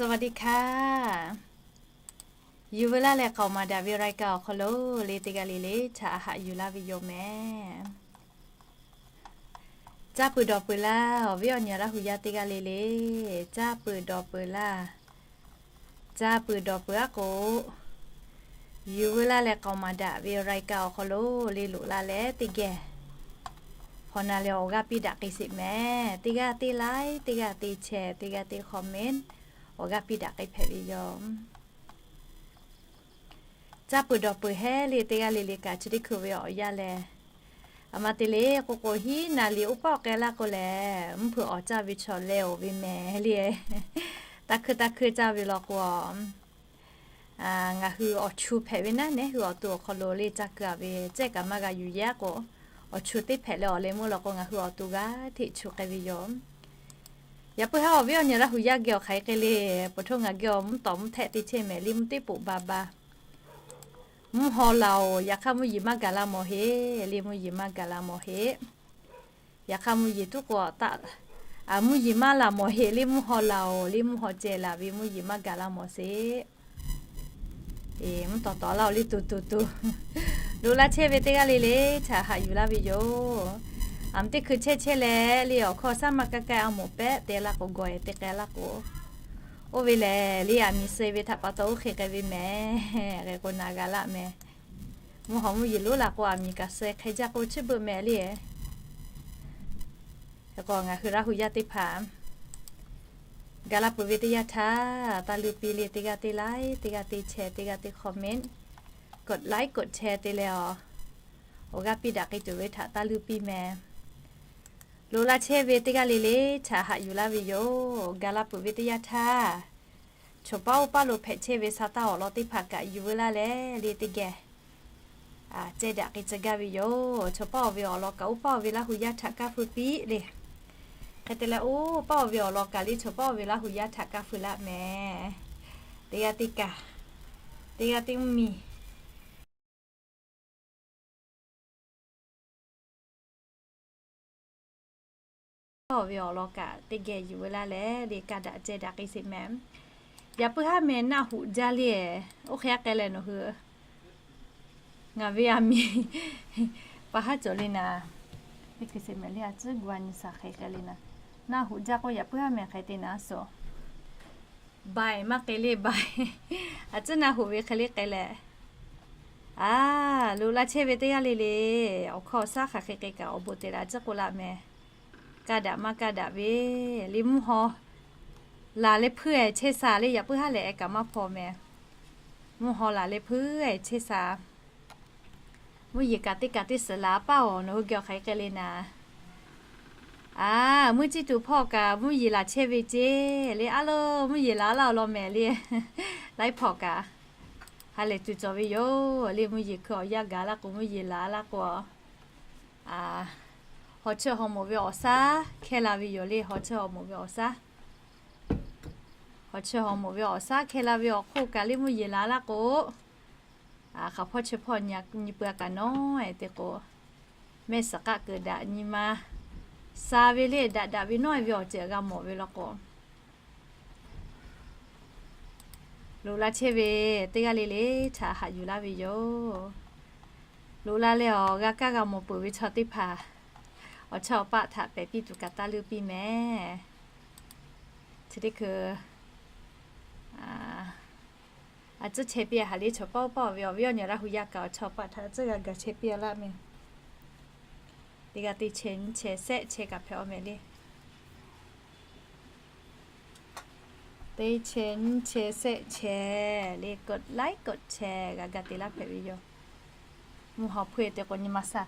สวัสดีค่ะ Yuˬ veu laˇ leh k'aoˍ maˍ daꞈ ve รายการ awˬ hk'aw lo le teˇ g'aˇ le le htaꞈ haꞈ yuˬ laˇ ve yoˬ mehˍ. Caˇ peuˬ dawˬ peuˬ laˇ, awˬ viˉ awˬ nyi Laˇ hu yaˇ teˇ g'aˇ le le, caˇ peuˬ dawˬ peuˬ laˇ. Caˇ peuˬ dawˬ peuˬ aˉ k'o, yuˬ veu laˇ leh k'aoˍ maˍ daꞈ ve รายการ awˬ hk'aw lo le loꞈ la leh teˇ geh hpaw na leh awˬ g'aˇ piˇ daꞈ k'ai sheˍ mehˍ. Teˇ g'aˇ teˇ like, teˇ g'aˇ teˇ share, teˇ g'aˇ teˇ comment, awˬ g'aˇ piˇ daꞈ k'ai hpehꞈ ve yoˬ. Caˇ peuˬ dawˬ peuˬ hehˉ le teˇ g'aˇ le le kaꞈ chi teˇ hkui ve awˬ yanˇ lehˬ, aˬ ma te le k'o k'o hiˉ naˍ riˍ oˇ paˆ k'ai laˇ k'o lehˬ, mvuhˇ hpeuꞈ awˍ caˇ ve chaw leh awˬ ve mehˍ le. Taˇ hkui taˇ hkui caˇ ve law k'o, ngaˬ hui awˬ chu hpehꞈ ve naˉ nehˉ hui awˬ to awˬ hk'aw lo le caˇ keu a ve cehˇ kaꞈ maˇ g'a yuˬ yaˇ k'o, awˬ chu teˇ hpehꞈ leh awˬ leh meuˇ law k'o ngaˬ hui awˬ to g'aˇ hteꞈ chu k'ai ve yoˬ. Yaꞈ puiˉ haˉ awˬ viˉ awˬ nyi Laˇ hu yaˇ geh awˬ hk'aˬ hk'e le, peuˬ htaˇ ngaˬ geh awˬ mvuhˇ tawˍ mvuhˇ htehˆ teˇ chehˇ mehˍ le mvuhˇ teˇ poꞈ ba ba. Mvuhˇ haw laˬ oˬ, yaꞈ hk'aˇ mvuhˇ yeˬ maˇ gaˬ la mawˬ heˆ le, mvuhˇ yeˬ maˇ gaˬ la mawˬ heˆ. Yaꞈ hk'aˇ mvuhˇ yeˬ tuˉ k'o taˆ, mvuhˇ yeˬ maˇ laˬ mawˬ heˆ le mvuhˇ haw laˬ oˬ, le mvuhˇ haw ceh laˬ ve mvuhˇ yeˬ maˇ gaˬ la mawˬ sheˍ. Mvuhˇ tawˍ tawˍ laˇ oˬ le tuˬ tuˬ tuˬ. Loꞈ la chehˇ ve teˇ g'aˇ le le htaꞈ haꞈ yuˬ laˇ ve yoˬ. Aˬ mvuhˇ teˇ hkui chehˇ chehˇ leh le awˬ hkawˇ shaˉ maˇ kaˇ kaˇ a moˍ pehˆ te laˇ k'o gawˬ e te k'ai laˇ k'o, oˇ ve lehˬ le aˬ miˍ suh ve htaꞈ pa taw oˇ hk'e k'ai ve mehˍ. K'ai k'o naˍ g'a laˆ mehˍ. Mvuhˇ haw mvuhˇ yeˬ lonˉ la k'o aˬ miˍ kaꞈ suh hk'e jaˇ k'o chi beuꞈ mehˍ le. Hk'e k'o ngaˬ hui Laˇ hu yaˇ teˇ hpaˍ ga laˇ peuˬ ve teˇ yanˇ htaˇ, taˇ leuˇ piˇ le teˇ g'aˇ teˇ like, teˇ g'aˇ teˇ share, teˇ g'aˇ teˇ comment, กดไลค์ กดแชร์ te leh awˬ, awˬ g'aˇ piˇ daꞈ k'ai tuˬ ve htaꞈ taˇ leuˇ piˇ mehˍ. Loꞈ la chehˇ ve teˇ g'aˇ le le htaꞈ haꞈ yuˬ laˇ ve yoˬ. Ga laˇ peuˬ ve teˇ yanˇ htaˇ, chaw paˉ oˇ paˉ lo hpehꞈ chehˇ ve sa taˇ awˬ lawn teˇ hpaˍ kaꞈ yuˬ veu laˇ leh le teˇ geh ceh daꞈ k'ai tcuh gaˇ ve yoˬ. Chaw paˉ awˬ ve awˬ lawn kaꞈ oˇ paˉ awˬ ve Laˇ hu yaˇ htaꞈ kaˇ feu piˇ le. Hk'e te leh oˇ paˉ awˬ ve awˬ lawn kaꞈ le chaw paˉ awˬ ve Laˇ hu yaˇ htaꞈ kaˇ feu laˇ mehˍ. Teˇ g'aˇ teˇ kaꞈ, teˇ g'aˇ teˇ mvuhˇ miˬ paˉ awˬ ve awˬ lawn kaꞈ teˇ geh yuˬ veu laˇ leh le kaˇ daꞈ ceh daꞈ k'ai sheˍ mehˍ. Yaꞈ puiˉ haˉ meh naˆ hoꞈ jaˇ le. Oˇ hk'e a k'ai leh nawˬ hui ngaˬ ve aˬ miˍ pa haˉ cawˬ le naˍ. Teˇ hkui sheˍ mehˍ le a ciˉ gu a nyi shaˍ hk'e k'ai le naˍ. Naˆ hoꞈ jaˇ k'o yaꞈ puiˉ haˉ meh hk'e te naˍ suhˍ baiˬ maˇ k'ai le baiˬ. A ciˉ naˆ hoꞈ ve hk'e le k'ai leh, a, loꞈ la chehˇ ve teˇ g'aˇ le le, awˬ hkawˇ shaˉ hk'aˬ hk'e k'ai kaꞈ awˬ bon te la ciˉ k'oˆ laˇ meh. Kaˇ daꞈ maˇ kaˇ daꞈ ve le mvuhˇ haw laˬ leh hpuiˇ e chehˇ sha le yaꞈ puiˉ haˉ lehˬ e kaꞈ maˇ hpaw meh. Mvuhˇ haw laˬ leh hpuiˇ e chehˇ sha. Mvuhˇ yeˬ kaꞈ teˇ kaꞈ teˇ suhˍ laˬ paˇ awˬ nawˬ hui geh awˬ hk'aˬ hk'e k'ai le naˍ. A, mvuhˇ ciˇ tuˬ hpawˇ kaꞈ mvuhˇ yeˬ laˬ chehˇ ve ceˇ le a loˬ mvuhˇ yeˬ laˬ laˇ awˬ lawn mehˍ le. Laiˉ hpawˇ kaꞈ ha lehˬ tuˬ cawˬ ve yoˬ le mvuhˇ yeˬ hkui awˬ yanˇ gaˬ laˇ k'o mvuhˇ yeˬ laˬ laˇ k'o, a, haw cheuˇ haw moˍ ve awˬ shaˉ hkehˇ la ve yoˬ le haw cheuˇ haw moˍ ve awˬ shaˉ. Haw cheuˇ haw moˍ ve awˬ shaˉ hkehˇ la ve awˬ hk'oˆ kaꞈ le mvuhˇ yeˬ laˬ laˇ k'o, a, hk'aˬ hpawˇ chi hpawˇ nyi peuˬ a kaꞈ nawˉ e te k'o, mehˆ suhˍ k'aˆ keu daꞈ nyi ma sha ve le daꞈ daꞈ ve nawˉ e ve awˬ ceuˬ g'a mawˬ ve law k'o, loꞈ la chehˇ ve teˇ g'aˇ le le htaꞈ haꞈ yuˬ laˇ ve yoˬ. Loꞈ la leh awˬ g'a kaˇ g'a mawˬ peuˬ ve chaw teˇ hpaˍ awˬ chawˇ awˬ paˆ htaꞈ pehˬ piˇ tuˬ kaꞈ taˇ leuˇ piˇ meh. Chi teˇ hkui a tcuhˉ chehˇ piˇ a haꞈ le chaw paˉ oˇ paˉ awˬ ve awˬ viˉ awˬ nyi Laˇ hu yaˇ kaꞈ awˬ chawˇ awˬ paˆ htaꞈ tcuhˉ g'a gaˬ chehˇ piˇ a laˇ meh. Teˇ g'aˇ teˇ chehˇ nyiˇ chehˇ shehˆ chehˇ kaꞈ hpehꞈ a meh le. Teˇ chehˇ nyiˇ chehˇ shehˆ chehˇ le กดไลค์ กดแชร์ g'a ga te laˇ hpehꞈ ve yoˬ. Mvuhˇ haw hpuiˇ te k'o nyi ma sha,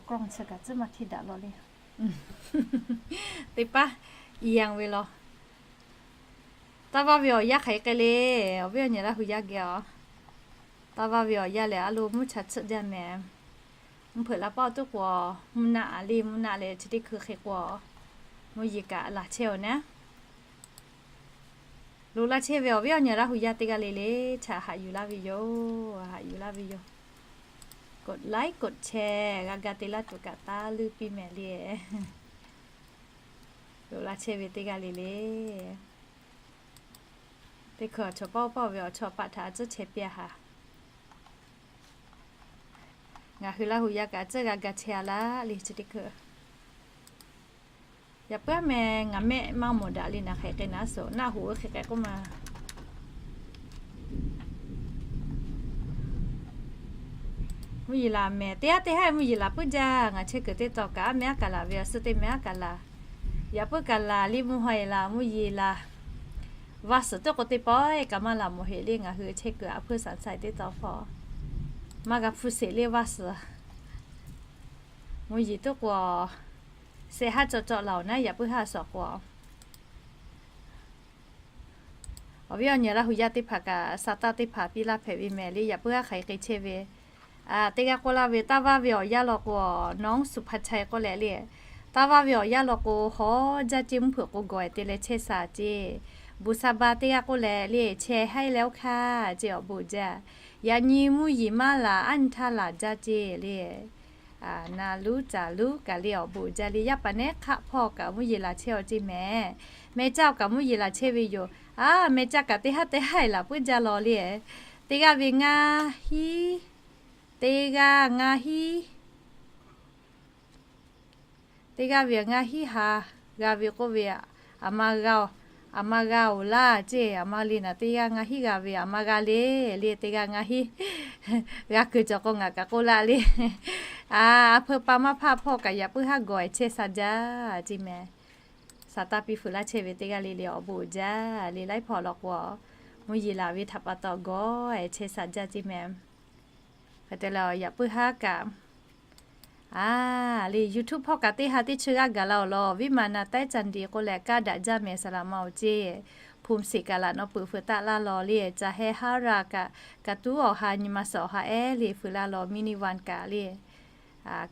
กล้อง chi kaꞈ tcuhˉ maˇ hteˇ daꞈ law le. Teˇ paˉ i yanˇ ve law. Taˇ vaˇ ve awˬ yanˇ hk'aˬ hk'e k'ai le, awˬ viˉ awˬ nyi Laˇ hu yaˇ geh a. Taˇ vaˇ ve awˬ yanˇ lehˬ a lo mvuhˇ cha tsuhˆ jaˇ meh. Mvuhˇ hpeuꞈ la paˇ awˬ tuˉ k'o, mvuhˇ naˆ a le mvuhˇ naˆ leh chi teˇ hkui hk'e k'o, mvuhˇ yeˬ kaꞈ laˬ chehˇ awˬ naˉ. Loꞈ la chehˇ ve awˬ viˉ awˬ nyi Laˇ hu yaˇ teˇ g'aˇ le le htaꞈ haꞈ yuˬ laˇ ve yoˬ. Haꞈ yuˬ laˇ ve yoˬ. กดไลค์ กดแชร์ g'a ga te laˇ tuˬ kaꞈ taˇ leuˇ piˇ meh le. Loꞈ la chehˇ ve teˇ g'aˇ le le. Teˇ hkui chaw paˇ oˇ paˇ ve awˬ chawˇ paˆ htaꞈ a tcuhˉ chehˇ piˇ a haˍ. Ngaˬ hui Laˇ huˍ yaˇ kaꞈ a tcuhˉ g'a ga chehˇ a laˇ le chi teˇ hkui. Yaꞈ puiˉ aˉ meh ngaˬ mehˆ maˇ mawˬ daꞈ le naˍ hk'e k'ai naˉ suhˍ naˆ hoꞈ ve hk'e k'ai k'oˆ ma. Mvuhˇ yeˬ laˬ mehˍ teˇ haˉ teˇ haˉ mvuhˇ yeˬ laˬ puiˉ jaˇ. Ngaˬ chehˇ kuiˬ teˇ taw kaꞈ aˉ meh aˉ kaꞈ laˬ ve awˬ suhˉ teˇ meh aˉ kaꞈ laˬ. Yaꞈ puiˉ kaꞈ laˬ le mvuhˇ haw e laˬ mvuhˇ yeˬ laˬ. Vaˇ suhˍ teˇ k'o teˇ pawˆ e kaꞈ maˇ laˬ mawˬ heꞈ le ngaˬ hui chehˇ kuiˬ aꞈ hpuiˇ shaˍ saiˍ teˇ taw hpawˇ maˇ g'a hpuˇ sheˍ le vaˇ suhˍ. Mvuhˇ yeˬ tuˉ k'o sehˆ haˉ cawˬ cawˬ laˬ oˬ naˉ yaꞈ puiˉ haˉ suhˍ k'o Awˬ viˉ awˬ nyi Laˇ huˍ yaˇ teˇ hpaˍ kaꞈ sa taˇ teˇ hpaˍ piˇ laˇ hpehꞈ ve mehˍ le. Yaꞈ puiˉ haˉ hk'aˬ hk'e chehˇ ve, teˇ g'aˇ k'oˆ laˇ ve, taˇ vaˇ ve awˬ yanˇ law k'o, nawˉ suhˍ hpaˇ chai k'oˆ leh le, taˇ vaˇ ve awˬ yanˇ law k'o, hawˉ jaˇ ceˇ mvuhˇ hpeuꞈ k'o gawˬ e te leh chehˇ sha ceˇ. Buˬ sha ba teˇ g'aˇ k'oˆ leh le, chehˇ haiˉ leh oˇ hkaˇ ceˇ awˬ bon jaˇ. Yaꞈ nyi mvuhˇ yeˬ maˇ laˬ aˉ nyi htaˇ laˬ jaˇ ceˇ le. Naˍ luˉ caˍ luˉ kaꞈ le awˬ bon jaˇ le. Yaˇ paˍ nehˉ hk'aˆ hpawˇ kaꞈ mvuhˇ yeˬ laˬ chehˇ aw ceˇ mehˍ. Meh caˇ kaꞈ mvuhˇ yeˬ laˬ chehˇ ve yoˬ. Aˉ, meh caˇ kaꞈ teˇ haˉ teˇ haˉ e laˬ puiˉ jaˇ law le. Teˇ g'aˇ ve ngaˇ hiˉ, teˇ g'aˇ ngaˇ hiˉ, teˇ g'aˇ ve ngaˇ hiˉ ha g'a ve k'oˆ ve, aˬ ma g'a, aˬ ma g'a oˬ laˇ ceˇ. Aˬ ma le naˍ teˇ g'aˇ ngaˇ hiˉ g'a ve aˬ ma g'a le, le teˇ g'aˇ ngaˇ hiˉ g'a kuiˬ cawˬ k'o ngaˬ kaꞈ k'oˆ laˇ le. A, a hpeu pa maˇ hpaˇ hpawˇ kaꞈ yaꞈ puiˉ haˉ gawˬ e chehˇ sha jaˇ ceˇ mehˍ. Sa taˇ piˇ fuiˍ laˇ chehˇ ve teˇ g'aˇ le le awˬ bon uiˍ jaˇ le. Laiˉ hpawˇ law k'o, mvuhˇ yeˬ laˬ ve htaꞈ pa taw gawˬ e chehˇ sha jaˇ ceˇ mehˍ. Hk'e te leh yaꞈ puiˉ haˉ kaꞈ, a, le YouTube hpawˇ kaꞈ teˇ ha teˇ chi g'aˇ gaˬ la awˬ lawn, Viˉ maˍ na taiˉ ca nde k'oˆ leh kaˇ daꞈ jaˇ mehˍ saˍ laꞈ ma awˬ ceˇ. Hpu mi siˍ kaꞈ laꞈ naw peuˬ fuiˍ taˆ laˇ law le. Caˬ heh haˉ ra kaꞈ, kaꞈ tuˉ awˬ ha nyi ma suhˍ awˬ ha ehˉ le fuiˍ laˇ law, mini one kaꞈ le.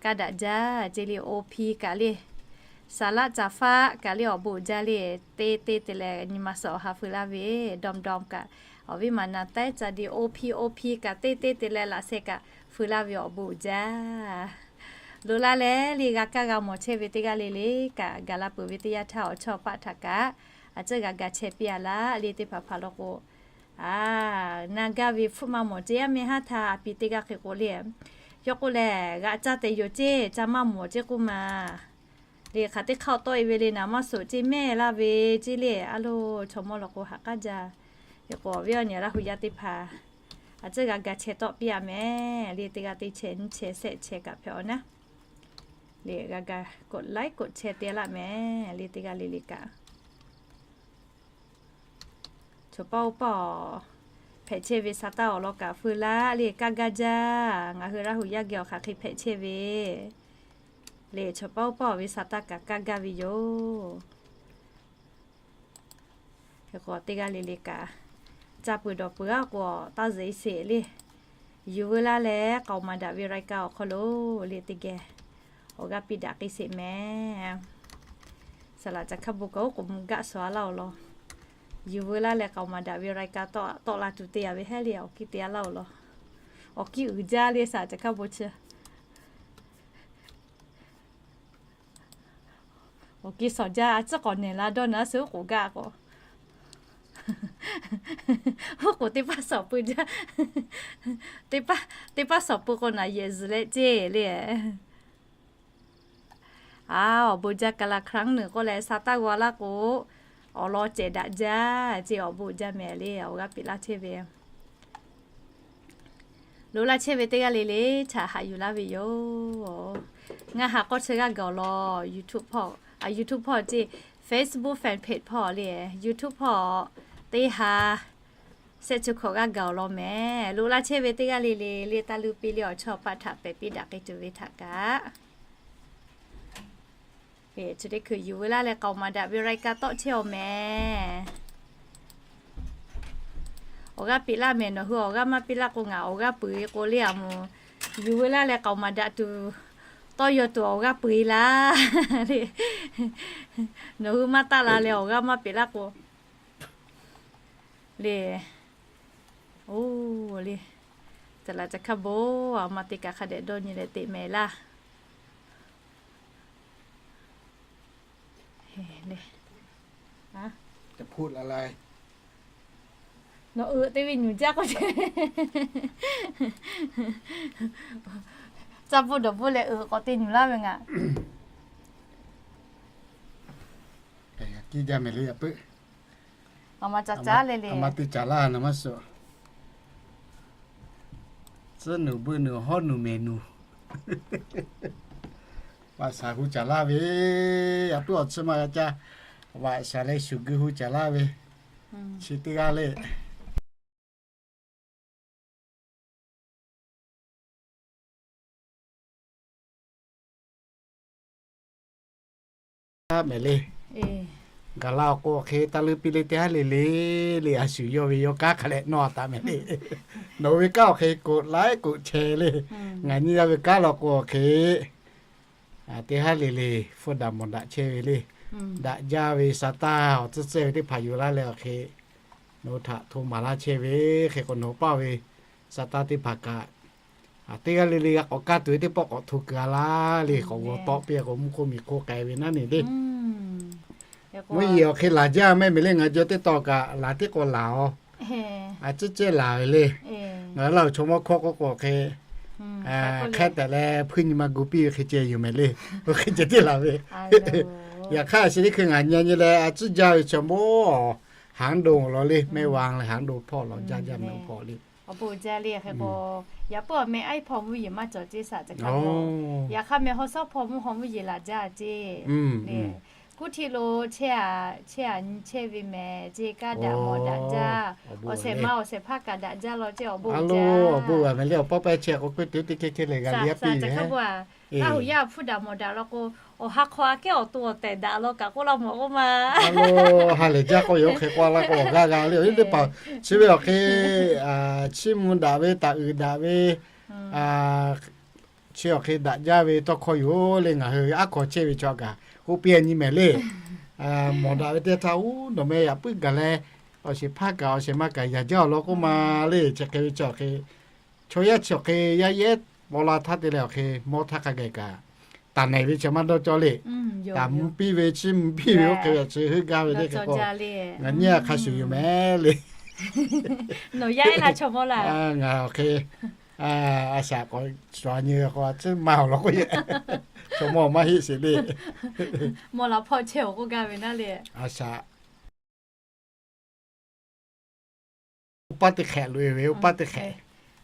Kaˇ daꞈ jaˇ ceˇ le, O P kaꞈ le. Saˍ laˆ caˍ faˆ kaꞈ le awˬ bon uiˍ jaˇ le. Teˇ teˇ te leh nyi ma suhˍ awˬ ha fuiˍ laˇ ve, dawˇ dawˇ kaꞈ, awˬ Viˉ maˍ na taiˉ ca nde O P, O P kaꞈ teˇ teˇ te leh laꞈ sheh kaꞈ fuiˍ laˇ ve awˬ bon uiˍ jaˇ. Loꞈ la leh le g'a kaˇ g'a mawˬ chehˇ ve teˇ g'aˇ le le kaꞈ, gaˬ la peuˬ ve teˇ yanˇ htaˇ awˬ chawˇ paˆ htaꞈ kaꞈ a tcuhˉ g'a ga chehˇ piˇ a laˇ le. Teˇ hpaˍ hpaˍ law k'o, a, na gaˇ ve hpfuhˆ maˇ mawˬ ceˇ. Yaˇ meh haˉ htaꞈ a pi teˇ g'aˇ hk'e k'o le, yawˇ k'oˆ lehˬ g'a caˇ te yoˬ ceˇ, caˇ maˇ mawˬ ceˇ k'oˆ ma. Le hk'aˬ teˇ hk'aˇ tawˆ e ve le naˍ maˇ suhˍ ceˇ mehˆ laˇ ve ceˇ le. A lo, chaw mawˇ law k'o haꞈ k'aˉ jaˇ. Hk'e k'o awˬ viˉ awˬ nyi Laˇ huˍ yaˇ teˇ hpaˍ a tcuhˉ g'a ga chehˇ tawˆ piˇ a mehˍ le. Teˇ g'aˇ teˇ chehˇ nyiˇ chehˇ shehˆ chehˇ kaꞈ hpehꞈ a naˉ. Le g'a ga กดไลค์ กดแชร์ te laˇ mehˍ le. Teˇ g'aˇ le le kaꞈ chaw paˇ oˇ paˇ hpehꞈ chehˇ ve sa taˇ awˬ lawn kaꞈ feu laˇ le. Kaˇ gaˇ jaˇ. Ngaˬ hui Laˇ huˍ yaˇ geh awˬ hk'aˬ hk'e hpehꞈ chehˇ ve le. Chaw paˇ oˇ paˇ ve sa taˇ kaꞈ kaˇ gaˇ ve yoˬ. Hk'e k'o teˇ g'aˇ le le kaꞈ, caˇ peuˬ dawˬ peuˬ a k'o, taˇ zeꞈ sheˍ le. Yuˬ veu laˇ leh k'aoˍ maˍ daꞈ ve รายการ awˬ hk'aw lo le teˇ geh awˬ g'aˇ piˇ daꞈ k'ai sheˍ mehˍ. Saˍ laꞈ ca hkaˇ bon kaꞈ oˉ k'oˍ mvuh gaˆ suhˍ a laˇ awˬ lawn, yuˬ veu laˇ leh k'aoˍ maˍ daꞈ ve รายการ tawˆ la tuˬ te a ve hehˉ le. Awˬ kiˇ te a laˇ awˬ lawn, awˬ kiˇ uiˍ jaˇ le. Saˍ laꞈ ca hkaˇ bon chi awˬ kiˇ sawˍ jaˇ. A tcuhˉ k'awꞈ nehˬ la dawˇ naˉ suhˍ oˉ k'oˍ gaˆ k'o, oˉ k'oˍ teˇ paˇ sawˍ pui jaˇ. Teˇ paˇ, teˇ paˇ sawˍ pui k'o naˍ yehˬ zuhˬ leh ceˇ le. A, awˬ bon jaˇ. Ka la hk'aˉ nuˬ k'oˆ leh sa taˇ g'aw laˇ k'o, awˬ lawn cehˬ daꞈ jaˇ ceˇ. Awˬ bon jaˇ mehˍ le. Awˬ g'aˇ piˇ laˇ chehˇ ve, loꞈ laˇ chehˇ ve teˇ g'aˇ le le htaꞈ haꞈ yuˬ laˇ ve yoˬ. Ngaˬ ha k'awˇ chi g'aˇ gaˬ awˬ lawn YouTube hpawˇ, a, YouTube hpawˇ ceˇ, Facebook fan page hpawˇ le, YouTube hpawˇ teˇ ha shehˆ chi hkawꞈ g'aˇ gaˬ awˬ lawn mehˍ. Loꞈ laˇ chehˇ ve teˇ g'aˇ le le le taˇ luˇ piˇ le. Awˬ chawˇ paˆ htaꞈ pehˬ piˇ daꞈ k'ai tuˬ ve htaꞈ kaꞈ, chi teˇ hkui yuˬ veu laˇ leh k'aoˍ maˍ daꞈ ve รายการ tawˆ chehˇ awˬ mehˍ. Awˬ g'aˇ piˇ laˇ mehˍ. Nawˬ hui awˬ g'aˇ maˇ piˇ laˇ k'o, ngaˬ awˬ g'aˇ peuˬ e k'o le. A moˍ, yuˬ veu laˇ leh k'aoˍ maˍ daꞈ tuˬ tawˇ yaw tuˬ awˬ g'aˇ peuˬ e laˇ le. Nawˬ hui maˇ taˆ la leh awˬ g'aˇ maˇ piˇ laˇ k'o le. Oˇ le, ca laꞈ ca hkaˇ bon, a ma te kaꞈ hk'a dehꞈ dawˇ nyi leh teꞈ mehˍ laˇ. Nawˬ uiˍ teˇ ve nyuˬ jaˇ k'oˆ ce. Caˇ bvuhˇ dawˬ bvuhˇ leh uiˍ k'awꞈ te nyuˬ laˇ ve ngaˬ. Kiˇ jaˇ mehˍ le, a peuˆ. A ma ca caˉ le le. A ma te caˍ laˇ na maˇ suh. Tcuhˉ nuˬ beuˆ nuˬ hawˉ nuˬ mehˍ nuˬ. Vaꞈ shaˍ hu caˍ laˇ ve, a peuˆ awˬ tcuhˇ ma g'a caˇ. Vaꞈ shaˍ leh shuˍ gui hu caˍ laˇ ve, chi teˇ g'aˇ le. Mehˍ le. Gaˬ la awˬ k'o awˬ hk'e taˇ leuˉ piˇ le, teˇ haˉ le le le, a shuˍ yawˇ ve yawˇ kanˉ hk'a leh nawˇ a taˍ mehˍ le. Nawˬ ve kanˉ awˬ hk'e กดไลค์ กดแชร์ le. Ngaˬ nyi yaˇ ve kanˉ law k'o awˬ hk'e teˇ haˉ le le, hpfuhˇ daꞈ mawˬ daꞈ chehˇ ve le. Daꞈ jaˇ ve sa taˇ awˬ tcuhˉ tcuhˉ ve teˇ hpaˍ yuˬ laˇ leh awˬ hk'e, nawˬ hui htaꞈ hto maˍ laˇ chehˇ ve, hk'e k'o nawˬ hui paˇ ve sa taˇ teˇ hpaˍ kaꞈ, teˇ g'aˇ le le g'a k'awꞈ kaˇ tuˬ ve teˇ pawˆ k'awꞈ hto keu a laˇ le, k'awꞈ g'aw tawˆ piˇ k'o mvuhˇ hk'oˆ miˬ hk'oˆ k'ai ve naˉ ne le. Mvuhˇ yeˬ awˬ hk'e laˬ jaˇ mehˍ mehˍ le, ngaˬ jawˇ teˇ taw kaꞈ laˬ teˇ k'o laˬ a. A ciˉ cehˇ laˬ ve le. Ngaˬ hui Laˇ huˍ chaw mawˇ hkawˇ k'oˆ k'o awˬ hk'e, hk'e tehꞈ leh hpuiˇ nyi ma gu piˇ ve hk'e ceh yoˬ mehˍ le. Oˇ hk'e ceh teˇ laˬ ve. Yaꞈ hk'aˇ chi teˇ hkui ngaˬ nyi nyi leh a ciˉ jaˇ ve chaw mawˇ หางดง law le, แม่วาง leh หางดง hpawˇ law jaˇ jaˇ mehˍ oˇ hpawˇ le. Awˬ bon jaˇ le hk'e k'o, yaꞈ puiˉ awˬ meh aiˉ hpawˇ mvuhˇ yeˬ maˇ cawˬ ceˇ saꞈ ca kaꞈ. Yaꞈ hk'aˇ meh haw shawˉ hpawˇ mvuhˇ haw mvuhˇ yeˬ laˬ jaˇ ceˇ. Kuˉ hti lo chehˇ a, chehˇ a nyi chehˇ ve mehˍ ceˇ, kaˇ daꞈ mawˬ daꞈ jaˇ. Awˬ shehˍ ma awˬ shehˍ hpaˇ kaꞈ daꞈ jaˇ law ceˇ, awˬ bon jaˇ. Awˬ bon g'a mehˍ le, awˬ pawˇ pehˇ chehˇ k'o kuˉ tuˬ teˇ hkeh hkeh leh g'a liˇ a piˇ ve. Laˇ huˍ yaˇ hpfuhˇ daꞈ mawˬ daꞈ law k'o, awˬ ha hk'aw aꞈ kehˉ awˬ to awˬ tehˬ daꞈ law kaꞈ k'oˆ laˇ mawˬ k'oˆ ma. Ha lehˬ jaˇ k'o yoˬ, hk'e k'oˆ laˇ k'o awˬ g'aˇ g'a le. Awˬ viˉ teˇ hpaˍ chi ve awˬ hk'e chiˇ mvuh daꞈ ve, taˍ uiˍ daꞈ ve, chi awˬ hk'e daꞈ jaˇ ve tawˇ hkawˇ yoˬ le. Ngaˬ hui aˉ hkaw chehˇ ve chaw kaꞈ k'oˆ piˇ a nyi mehˍ le. Mawˬ daꞈ ve teˇ htaˇ uˉ nawˬ meh yaꞈ puiˉ gaˬ leh, awˬ shehˍ hpaˇ kaꞈ awˬ shehˍ ma kaꞈ yaꞈ jaˇ awˬ lawn k'oˆ ma le. Chi hk'e ve chi awˬ hk'e chaw yaˇ chi awˬ hk'e yaˇ yehˉ paw la htaˇ te leh awˬ hk'e mawˇ htaˇ hk'a gaˬ kaꞈ taˍ nehˬ ve chi maˇ dawˇ cawˇ le. Taˍ mvuh piˇ ve, chiˇ mvuh piˇ ve oˇ hk'e ve chi heuˆ gaˇ ve le hk'e k'o, ngaˬ nyi a hk'a shuˍ yoˬ mehˍ le. Nawˬ yaˇ ehˉ la chaw mawˇ laˇ. Ngaˬ awˬ hk'e a shaꞈ k'awꞈ shuˍ nyi k'o a ciˉ maˇ awˬ lawn k'oˆ yehˬ. Chaw mawˇ maˇ heˆ sheˍ le. Mawˇ la hpawˇ chehˇ awˬ k'oˆ gaˇ ve naˉ le. A shaꞈ oˇ paˇ teˇ hk'ehꞈ loꞈ e ve, oˇ paˇ teˇ hk'ehꞈ.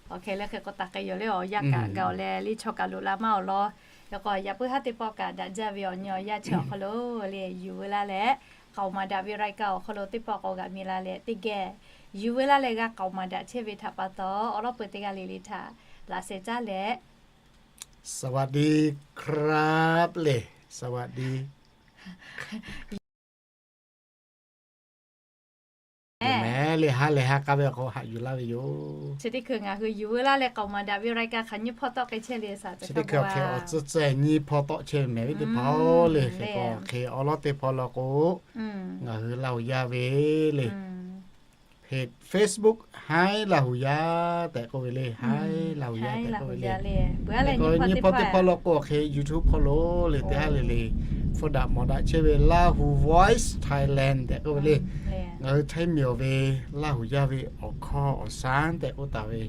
Awˬ hk'e leh hk'e k'o taˍ k'ai yoˬ le, awˬ yanˇ kaꞈ gaˬ awˬ leh liˇ chaw kaꞈ loꞈ la maˇ awˬ lawn. Yaꞈ k'o yaꞈ puiˉ haˉ teˇ pawˆ kaꞈ daꞈ jaˇ ve awˬ nyi awˬ yanˇ chi awˬ hk'aw lo le yuˬ veu laˇ leh, k'aoˍ maˍ daꞈ ve รายการ awˬ hk'aw lo teˇ pawˆ k'awꞈ g'aꞈ mi la leh teˇ geh yuˬ veu laˇ leh g'a k'aoˍ maˍ daꞈ chehˇ ve htaꞈ pa taw, awˬ lawˉ peu teˇ g'aˇ le le htaꞈ laꞈ sheh caˉ leh สวัสดีครับ le สวัสดี mehˍ le, ha lehˬ ha k'a ve awˬ k'o haꞈ yuˬ laˇ ve yoˬ. Chi teˇ hkui ngaˬ hui yuˬ veu laˇ leh k'aoˍ maˍ daꞈ ve รายการ hk'aˬ nyiˇ hpawˇ tawˆ k'ai chehˇ le saꞈ chi teˇ hkui awˬ hk'e awˬ tcuhˉ tcuhˉ nyiˇ hpawˇ tawˆ chehˇ ve mehˍ ve teˇ hpaˍ le. Hk'e k'o hk'e awˬ lawˉ teˇ hpawˇ law k'o, ngaˬ hui Laˇ huˍ yaˇ ve le Facebook Hi Laˇ huˍ yaˇ tehꞈ k'oˆ ve le, Hi Laˇ huˍ yaˇ tehꞈ k'oˆ ve le. Nyiˇ hpawˇ teˇ hpawˇ law k'o awˬ hk'e YouTube hpawˇ lo le teˇ haˉ le le, hpfuhˇ daꞈ mawˬ daꞈ chehˇ ve Lahu Voice Thailand tehꞈ k'oˆ ve le. Ngaˬ hui Htaiˇ miˬ awˬ ve Laˇ huˍ yaˇ ve awˬ hkawˇ awˬ shanˉ tehꞈ k'oˆ taˍ ve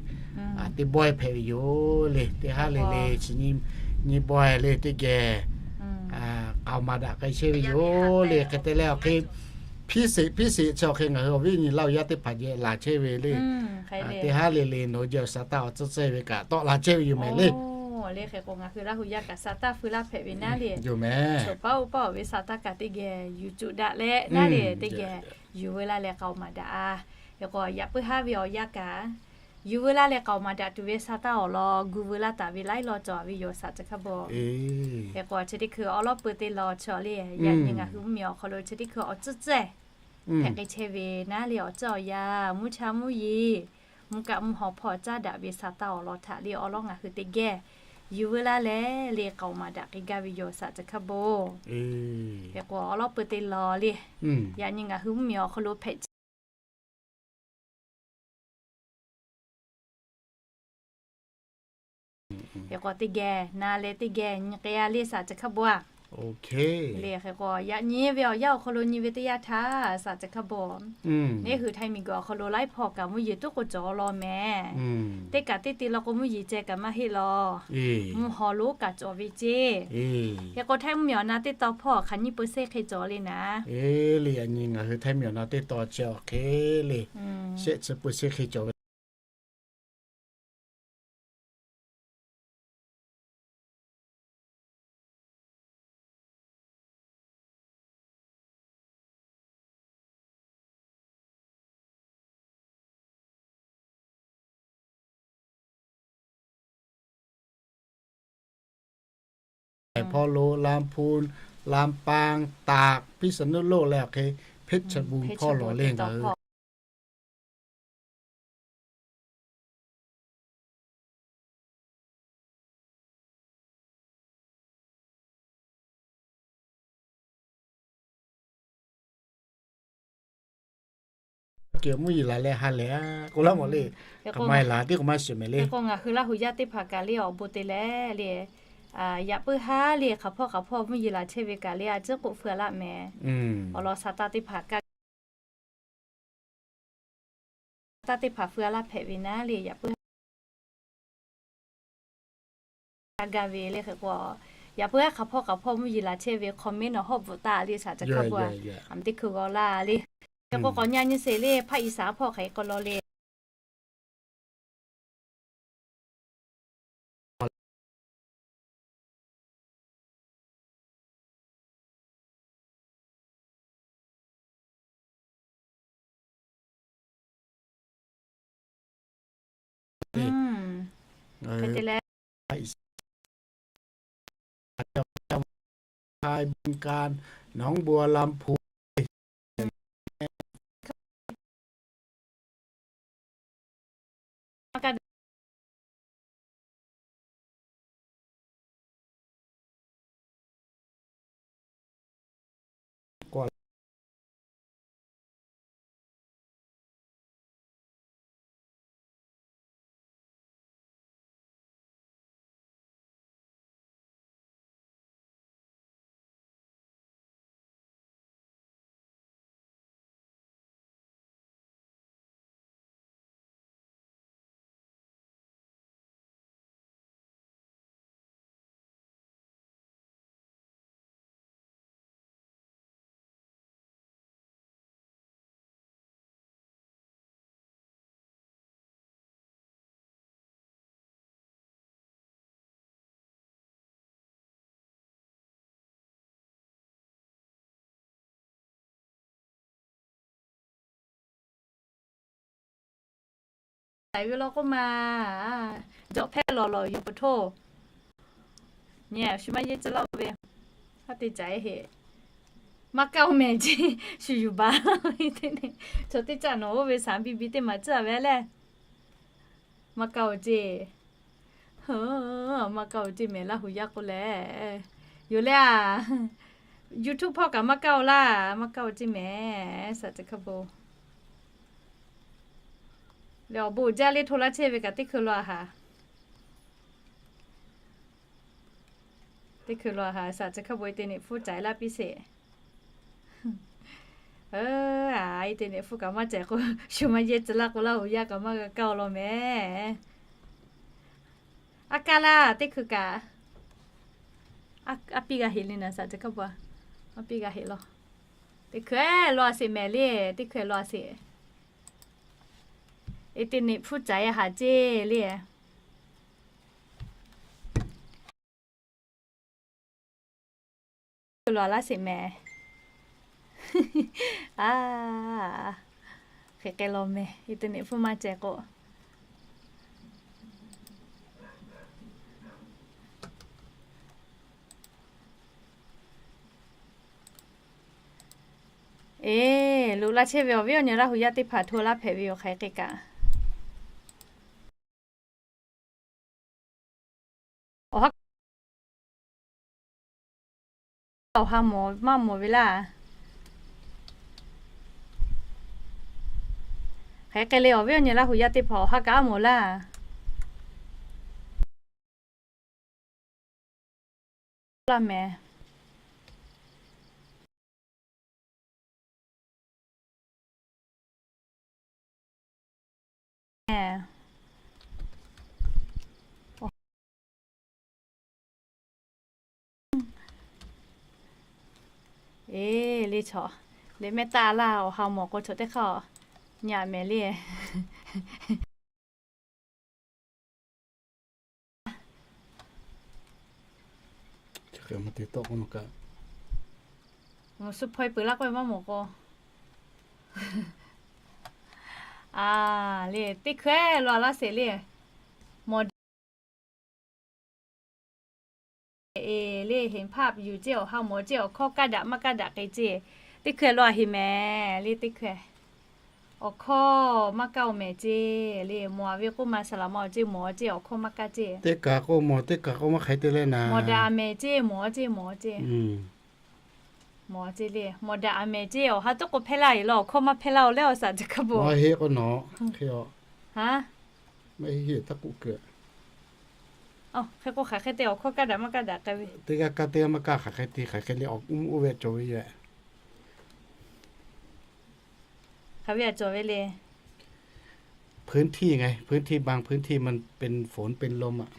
teˇ bawehˇ hpehꞈ ve yoˬ le. Teˇ haˉ le le chi nyiˇ bawehˇ le teˇ geh k'aoˍ maˍ daꞈ k'ai chehˇ ve yoˬ le. Hk'e te leh awˬ hk'e hpiˇ sheˍ hpiˇ sheˍ chi awˬ hk'e ngaˬ hui awˬ viˉ nyi Laˇ huˍ yaˇ teˇ hpaˍ jehˬ laˬ chehˇ ve le. Teˇ haˉ le le nawˬ hui jehˬ awˬ sa taˇ awˬ tcuhˉ tcuhˉ ve kaꞈ tawˆ la chehˇ ve yoˬ mehˍ le. Le hk'e k'o ngaˬ hui Laˇ huˍ yaˇ kaꞈ sa taˇ fui laˇ hpehꞈ ve naˉ le. Yoˬ mehˍ. Chaw paˉ oˇ paˉ awˬ ve sa taˇ kaꞈ teˇ geh yuˬ cuˬ daꞈ leh naˉ le teˇ geh yuˬ veu laˇ leh k'aoˍ maˍ daꞈ a. Hk'e k'o yaꞈ puiˉ haˉ ve awˬ yanˇ kaꞈ yuˬ veu laˇ leh k'aoˍ maˍ daꞈ tuˬ ve sa taˇ awˬ lawn gu veu laˇ taˍ ve laiˉ law cawˬ ve yoˬ saꞈ ca hkaˇ bawˬ. Hk'e k'o chi teˇ hkui awˬ lawˉ peu teˇ law chaw le yaꞈ nyi ngaˬ hui mvuhˇ miˬ awˬ hk'aw lo chi teˇ hkui awˬ tcuhˉ tcuhˉ hpehꞈ k'ai chehˇ ve naˉ le awˬ tcuhˉ awˬ yanˇ mvuhˇ cha mvuhˇ yeˬ mvuhˇ kaˆ mvuhˇ haw hpawˇ caˉ daꞈ ve sa taˇ awˬ lawn htaꞈ le awˬ lawn ngaˬ hui teˇ geh yuˬ veu laˇ leh le k'aoˍ maˍ daꞈ k'ai gaˇ ve yoˬ saꞈ ca hkaˇ bawˬ. Hk'e k'o awˬ lawˉ peu teˇ law le yaꞈ nyi ngaˬ hui mvuhˇ miˬ awˬ hk'aw lo hpehꞈ Hk'e k'o teˇ geh na leh teˇ geh nyi k'ai a le saꞈ ca hkaˇ bawˬ a. OK, le hk'e k'o yaꞈ nyi ve awˬ yanˇ awˬ hk'aw lo nyi ve teˇ yanˇ htaˇ, saˍ ceˬ hkaˇ bon, neˇ hui Htaiˇ miˬguiˬ awˬ hk'aw lo laiˉ hpawˇ kaꞈ mvuhˇ yeˬ tuˉ k'o cawˬ law mehˍ. Teˇ kaꞈ teˇ te law k'o mvuhˇ yeˬ ceh kaꞈ maˇ heˆ law. Mvuhˇ haw lonˉ kaꞈ cawˬ ve ceˇ. Hk'e k'o Htaiˇ mvuhˇmiˬ awˬ na teˇ taw hpawˇ hk'aˬ nyiˇ peuˬ sehˉ hk'e cawˬ le naˍ. Le yaꞈ nyi ngaˬ hui Htaiˇ miˬ awˬ na teˇ taw ceh awˬ hk'e le, shehˆ chi peuˬ sehˉ hk'e cawˬ ve. Hpawˇ lo Lamphun, Lampang, Taq, Piˇsaˍnuˆlonˆ leh awˬ hk'e Hpeˇchawˇbun hpawˇ lawˬ le ngaˬ hui K'o mvuhˇ yeˬ laˬ leh ha lehˬ k'oˆ laˇ mawˬ le. K'aˬ ma laˬ tiˉ k'o maˇ shiˍ mehˍ le. K'o ngaˬ hui Laˇ huˍ yaˇ teˇ hpaˍ kaꞈ le awˬ bon te leh le, yaꞈ puiˉ haˉ le hk'aˬ hpawˇ k'aˬ hpawˇ mvuhˇ yeˬ laˬ chehˇ ve kaꞈ le a ciˉ k'oˆ feu laˇ mehˍ. Awˬ lawn sa taˇ teˇ hpaˍ kaˇ taˇ teˇ hpaˍ feu laˇ hpehꞈ ve naˉ le yaꞈ puiˉ haˉ gaˇ ve le hk'e k'o, yaꞈ puiˉ haˉ hk'aˬ hpawˇ k'aˬ hpawˇ mvuhˇ yeˬ laˬ chehˇ ve comment awˬ hawˉ bvuhꞈ taˍ le saˍ ceˬ hkaˇ bon a, a ma teˇ hkui g'aw laˇ le. Hk'e k'o k'awꞈ nyi nyi sheˍ le Hpaˇ iˍ saˍ hpawˇ hk'aˬ hk'e k'aw law le. Hk'e te leh, บึงกาฬ หนองบัวลำภู Taiˍ ve law k'oˆ ma, jawꞈ hpehˇ lawˬ lawˬ yoˬ peuˬ htoˇ. Nyi shu maˇ yeˇ tcuh laˇ-oˆ ve, haˉ te caˍ heˆ. Maˇ kaˇ-oˬ mehˍ ceˇ, shu yuˬ baˬ. Chaw teˇ caˆ nawˬ oˇ ve saˍ biˇ biˇ teˇ maˬ tcuhˉ ve lehˬ, maˇ kaˇ-oˬ ceˇ. Maˇ kaˇ-oˬ ceˇ mehˍ Laˇ huˍ yaˇ k'oˆ leh, yoˬ leh a, YouTube hpawˇ kaꞈ maˇ kaˇ-oˬ laˇ, maˇ kaˇ-oˬ ceˇ mehˍ, saˍ ceˬ hkaˇ bon. Leh awˬ bon uiˍ jaˇ le hto laˇ chehˇ ve kaꞈ teˇ hkui law a haˍ. Teˇ hkui law a haˍ, saˍ ceˬ hkaˇ bon internet hpfuhˇ caiˍ laˇ piˇ sheˍ. A, internet hpfuhˇ kaꞈ maˇ caiˍ k'o, shu maˇ yehˇ tcuh laˇ k'o Laˇ huˍ yaˇ kaꞈ maˇ g'a kaˇ-oˬ law mehˍ. A kaˇ laˇ teˇ hkui kaꞈ, a piˇ g'a heꞈ le naˍ, saˍ ceˬ hkaˇ bon, a piˇ g'a heꞈ law. Teˇ hkui law a sheˍ mehˍ le, teˇ hkui law a sheˍ. Internet hpfuhˇ caiˍ a haˍ ceˇ le. Law laˇ sheˍ mehˍ. A, hk'e k'ai law mehˍ, internet hpfuhˇ maˇ caiˍ k'o. Eˬ, loꞈ la chehˇ ve awˬ viˉ awˬ nyi Laˇ huˍ yaˇ teˇ hpaˍ hto laˇ hpehꞈ ve yoˬ hk'aˬ hk'e kaꞈ. Awˬ ha, awˬ ha mawˬ maˇ mawˬ ve laˇ. Hk'aˬ hk'e le awˬ viˉ awˬ nyi Laˇ huˍ yaˇ teˇ hpaˍ awˬ ha kaꞈ a mawˬ laˇ. Laˇ mehˍ. Eˬ, le chaw, le mehˆ taˆ laˇ awˬ ha mawˬ k'o chaw teˇ hk'aˇ nyaꞈ mehˍ le. Suh hpaw e peuˬ laˇ k'oˆ ve maˇ mawˬ k'o. A, le teˇ hkui lo a laˇ sheˍ le. Mawˬ daꞈ eˬ le, เห็นภาพอยู่ ceˇ, awˬ ha mawˬ ceˇ, awˬ hkawˇ kaˇ daꞈ maˇ kaˇ daꞈ k'ai ceˇ. Teˇ hkui lo a heˍ mehˍ le, teˇ hkui awˬ hkawˇ maˇ kaˇ oˬ mehˍ ceˇ le. Mawˬ ve k'oˆ ma saˍ laˍ ma awˬ ceˇ mawˬ ceˇ, awˬ hkawˇ maˇ kaˇ ceˇ. Teˇ kaꞈ k'oˆ mawˬ, teˇ kaꞈ k'oˆ maˇ hk'ai te le naˍ. Mawˬ daꞈ a mehˍ ceˇ, mawˬ ceˇ, mawˬ ceˇ. Mawˬ ceˇ le, mawˬ daꞈ a mehˍ ceˇ, awˬ ha tuˉ k'o hpehˇ laˇ eˬ law, awˬ hkawˇ maˇ hpehˇ laˇ oˬ leh awˬ shaˍ ca hk'a bawˬ. Hk'e k'o nawˬ, hk'e a, maˇ heˆ heˆ taˇ k'oˆ keu. Hk'e k'o hk'aˬ hk'e te awˬ hkawˇ kaˇ daꞈ maˇ kaˇ daꞈ k'ai ve. Teˇ g'aˇ kaˇ teˇ g'aˇ maˇ kaˇ, hk'aˬ hk'e te hk'aˬ hk'e le, awˬ k'uˉ oˇ ve cawˬ ve yoˬ. Hk'aˬ ve a cawˬ ve le. พื้นที่ไง พื้นที่ บางพื้นที่มันเป็นฝนเป็นลมอะ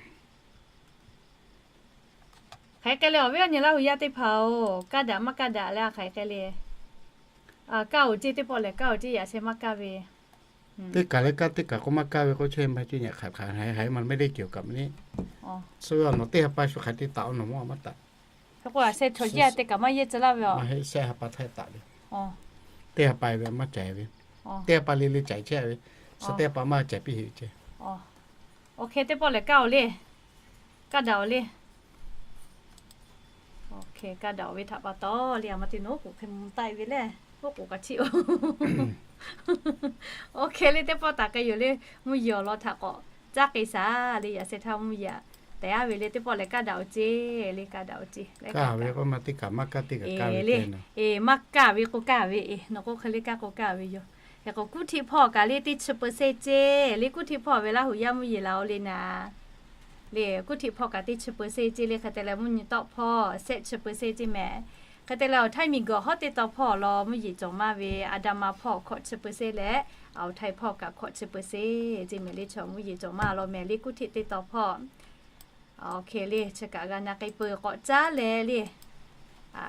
Hk'aˬ hk'e le awˬ viˉ awˬ nyi Laˇ huˍ yaˇ teˇ hpaˍ-oˬ, kaˇ daꞈ maˇ kaˇ daꞈ leh a hk'aˬ hk'e le. Kaˇ oˬ ceˇ, teˇ pawˆ lehˬ kaˇ oˬ ceˇ, yaꞈ sheh maˇ kaˇ ve. Teˇ kaꞈ leh kaˇ, teˇ kaꞈ k'o maˇ kaˇ ve k'o chehˇ maˇ ceˇ, nyaꞈ hk'aˬ hk'aˬ haiˬ haiˬ ma maˇ heˆ, keunˍ kaꞈ maˇ heˆ. Suh ve awˬ nawˬ teˇ ha pa shu hk'aˬ te taˍ awˬ nawˬ maˇ maˇ taˍ. Hk'e k'o a sheh chaw yaˇ teˇ kaꞈ maˇ yehˇ tcuh laˇ ve a. Sheh ha pa htaˇ taˍ ve. Teˇ ha pa ve maˇ caiˬ ve. Teˇ ha pa le le caiˬ chehˇ ve. Suh teˇ ha pa maˇ caiˬ piˇ heˆ ceˇ. Oˇ hk'e teˇ pawˆ lehˬ kaˇ oˬ le. Kaˇ daꞈ oˬ le. Oˇ hk'e kaˇ daꞈ oˬ ve htaꞈ pa taw le, a ma te nawˬ oˉ k'oˍ hk'e mvuh taˆ e ve le. Oˉ k'oˍ kaꞈ chiˇ oˬ. Oˇ hk'e le teˇ pawˆ taˍ k'ai yoˬ le. Mvuhˇ yeˬ awˬ lawn htaꞈ k'awꞈ caˉ k'ai shaˍ le, yaꞈ sheh htaˇ mvuhˇ yeˬ tehꞈ a ve le, teˇ pawˆ lehˬ kaˇ daꞈ oˬ ceˇ le, kaˇ daꞈ oˬ ceˇ. Kaˇ ve k'o maˇ teˇ kaꞈ maˇ kaˇ, teˇ kaꞈ kaˇ ve. Eˬ, maˇ kaˇ ve k'o kaˇ ve, eˬ, nawˬ k'o hk'e le kaˇ k'o kaˇ ve yoˬ. Hk'e k'o kuˇ htiˆ hpawˇ kaꞈ le teˇ chi เปอร์เซ็นต์ ceˇ le, kuˇ htiˆ hpawˇ ve Laˇ huˍ yaˇ mvuhˇ yeˬ laˬ oˬ le naˍ. Le kuˇ htiˆ hpawˇ kaꞈ teˇ chi เปอร์เซ็นต์ ceˇ le, hk'e te leh mvuhˇ nyi tawˆ hpawˇ shehˆ chi เปอร์เซ็นต์ ceˇ mehˍ. Hk'e te leh awˬ htaiˇ miˬ guiˬ hawˉ teˇ taw hpawˇ law mvuhˇ yeˬ cawˬ maˇ ve, a da ma hpawˇ hkawꞈ chi เปอร์เซ็นต์ leh, awˬ htaiˇ hpawˇ kaꞈ hkawꞈ chi เปอร์เซ็นต์ ceˇ mehˍ le, chaw mvuhˇ yeˬ cawˬ maˇ law mehˍ le kuˇ htiˆ teˇ taw hpawˇ. Oˇ hk'e le chi kaꞈ g'a na k'ai peuˬ k'awꞈ caˉ leh le.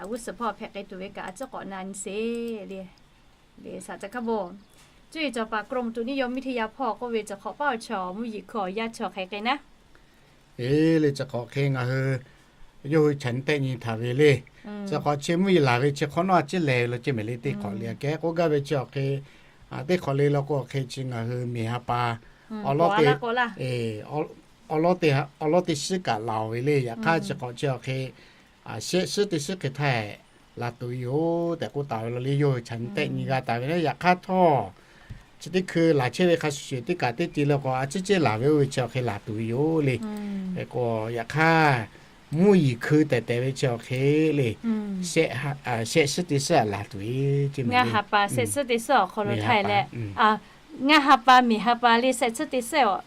G'uˇ suhˍ hpawˇ hpehꞈ k'ai tuˬ ve kaꞈ a ciˉ k'awꞈ na nyi sheˍ le. Le shaˍ ca hk'a bawˬ. Cuˇ yiˍ cawˬ paˍ กรมอุตุนิยมวิทยา hpawˇ k'oˆ ve, cawˬ hk'awꞈ paˆ awˬ chaw mvuhˇ yeˬ hkui awˬ yanˇ chaw hk'aˬ hk'e naˉ. Eˬ le, chi hk'awꞈ hk'e ngaˬ hui yawˇ hui chaꞈ tehˆ nyi htaꞈ ve le. Chi hk'awꞈ chi mvuhˇ yeˬ laˬ ve chi hk'awꞈ nawˉ a ciˉ lehˬ ve law ceˇ mehˍ le, teˇ hk'awꞈ le a kehˉ k'oˆ gaˇ ve chi awˬ hk'e, teˇ hk'awꞈ le law k'o awˬ hk'e chi ngaˬ hui miˬ ha pa awˬ lawn te, awˬ lawn te shiˉ kaꞈ laˬ oˬ ve le. Yaꞈ hk'aˇ chi hk'awꞈ chi awˬ hk'e shehˆ suhˉ teˇ suhˉ hk'e htaˇ laˬ tuˬ ve yoˬ tehꞈ k'oˆ taˍ ve law le, yawˇ hui chaꞈ nyi tehˆ nyi g'a taˍ ve le. Yaꞈ hk'aˇ htawˇ chi teˇ hkui laˬ chehˇ ve hk'a shuˍ shuˍ teˇ kaꞈ teˇ ti le k'o a ciˉ cehˇ laˬ ve oˇ ve chi awˬ hk'e laˬ tuˬ ve yoˬ le. Hk'e k'o yaꞈ hk'aˇ mvuhˇ yeˬ hkui tehˬ tehˬ ve chi awˬ hk'e le, shehˆ suhˉ teˇ suhˉ laˬ tuˬ ve ceˇ mehˍ le. Ngaˇ ha pa shehˆ suhˉ teˇ suhˉ awˬ hk'aw lo htaˇ leh, ngaˇ ha pa miˬ ha pa le shehˆ suhˉ teˇ suhˉ,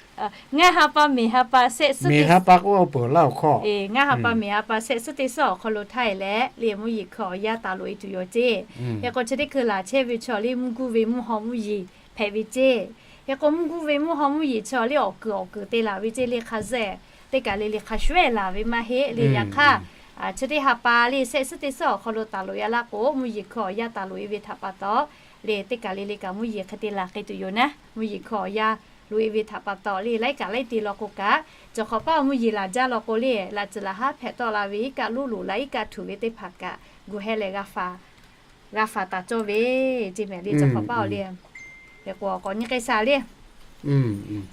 ngaˇ ha pa miˬ ha pa shehˆ suhˉ, miˬ ha pa k'oˆ a peuˬ laˇ awˬ hkawˇ. Ngaˇ ha pa miˬ ha pa shehˆ suhˉ teˇ suhˉ awˬ hk'aw lo htaˇ leh le mvuhˇ yeˬ hkui awˬ yanˇ taˍ loꞈ e tuˬ yoˬ ceˇ. Hk'e k'o chi teˇ hkui laˬ chehˇ ve chaw le mvuhˇ guˇ ve mvuhˇ haw mvuhˇ yeˬ hpehꞈ ve ceˇ. Hk'e k'o mvuhˇ guˇ ve mvuhˇ haw mvuhˇ yeˬ chi le awˬ kuiˬ awˬ kuiˬ te laˬ ve ceˇ le, hk'a zuhˆ teˇ kaꞈ le le hk'a shuˍ ehˉ laˬ ve maˇ heˆ le. Yaꞈ hk'aˇ chi teˇ ha pa le shehˆ suhˉ teˇ suhˉ awˬ hk'aw lo taˍ loꞈ e laˇ k'o mvuhˇ yeˬ hkui awˬ yanˇ taˍ loꞈ e ve htaꞈ pa taw le teˇ kaꞈ le le kaꞈ mvuhˇ yeˬ hk'e te laˬ k'ai tuˬ yoˬ naˉ. Mvuhˇ yeˬ hkui awˬ yanˇ loꞈ e ve htaꞈ pa taw le laiˉ kaꞈ laiˉ te law k'o kaꞈ, cawˬ hk'awꞈ paˆ mvuhˇ yeˬ laˬ jaˇ law k'o le, laꞈ tcuhˍ laꞈ haˉ hpehꞈ tawˆ la ve iˉ kaˆ luˉ loꞈ la iˉ kaˆ htuꞈ ve teˇ hpaˍ kaꞈ gu heh leh g'a faˍ taˍ cawˇ ve ceˇ mehˍ le, cawˬ hk'awꞈ paˆ awˬ le. Hk'e k'o k'awꞈ nyi k'ai shaˍ le.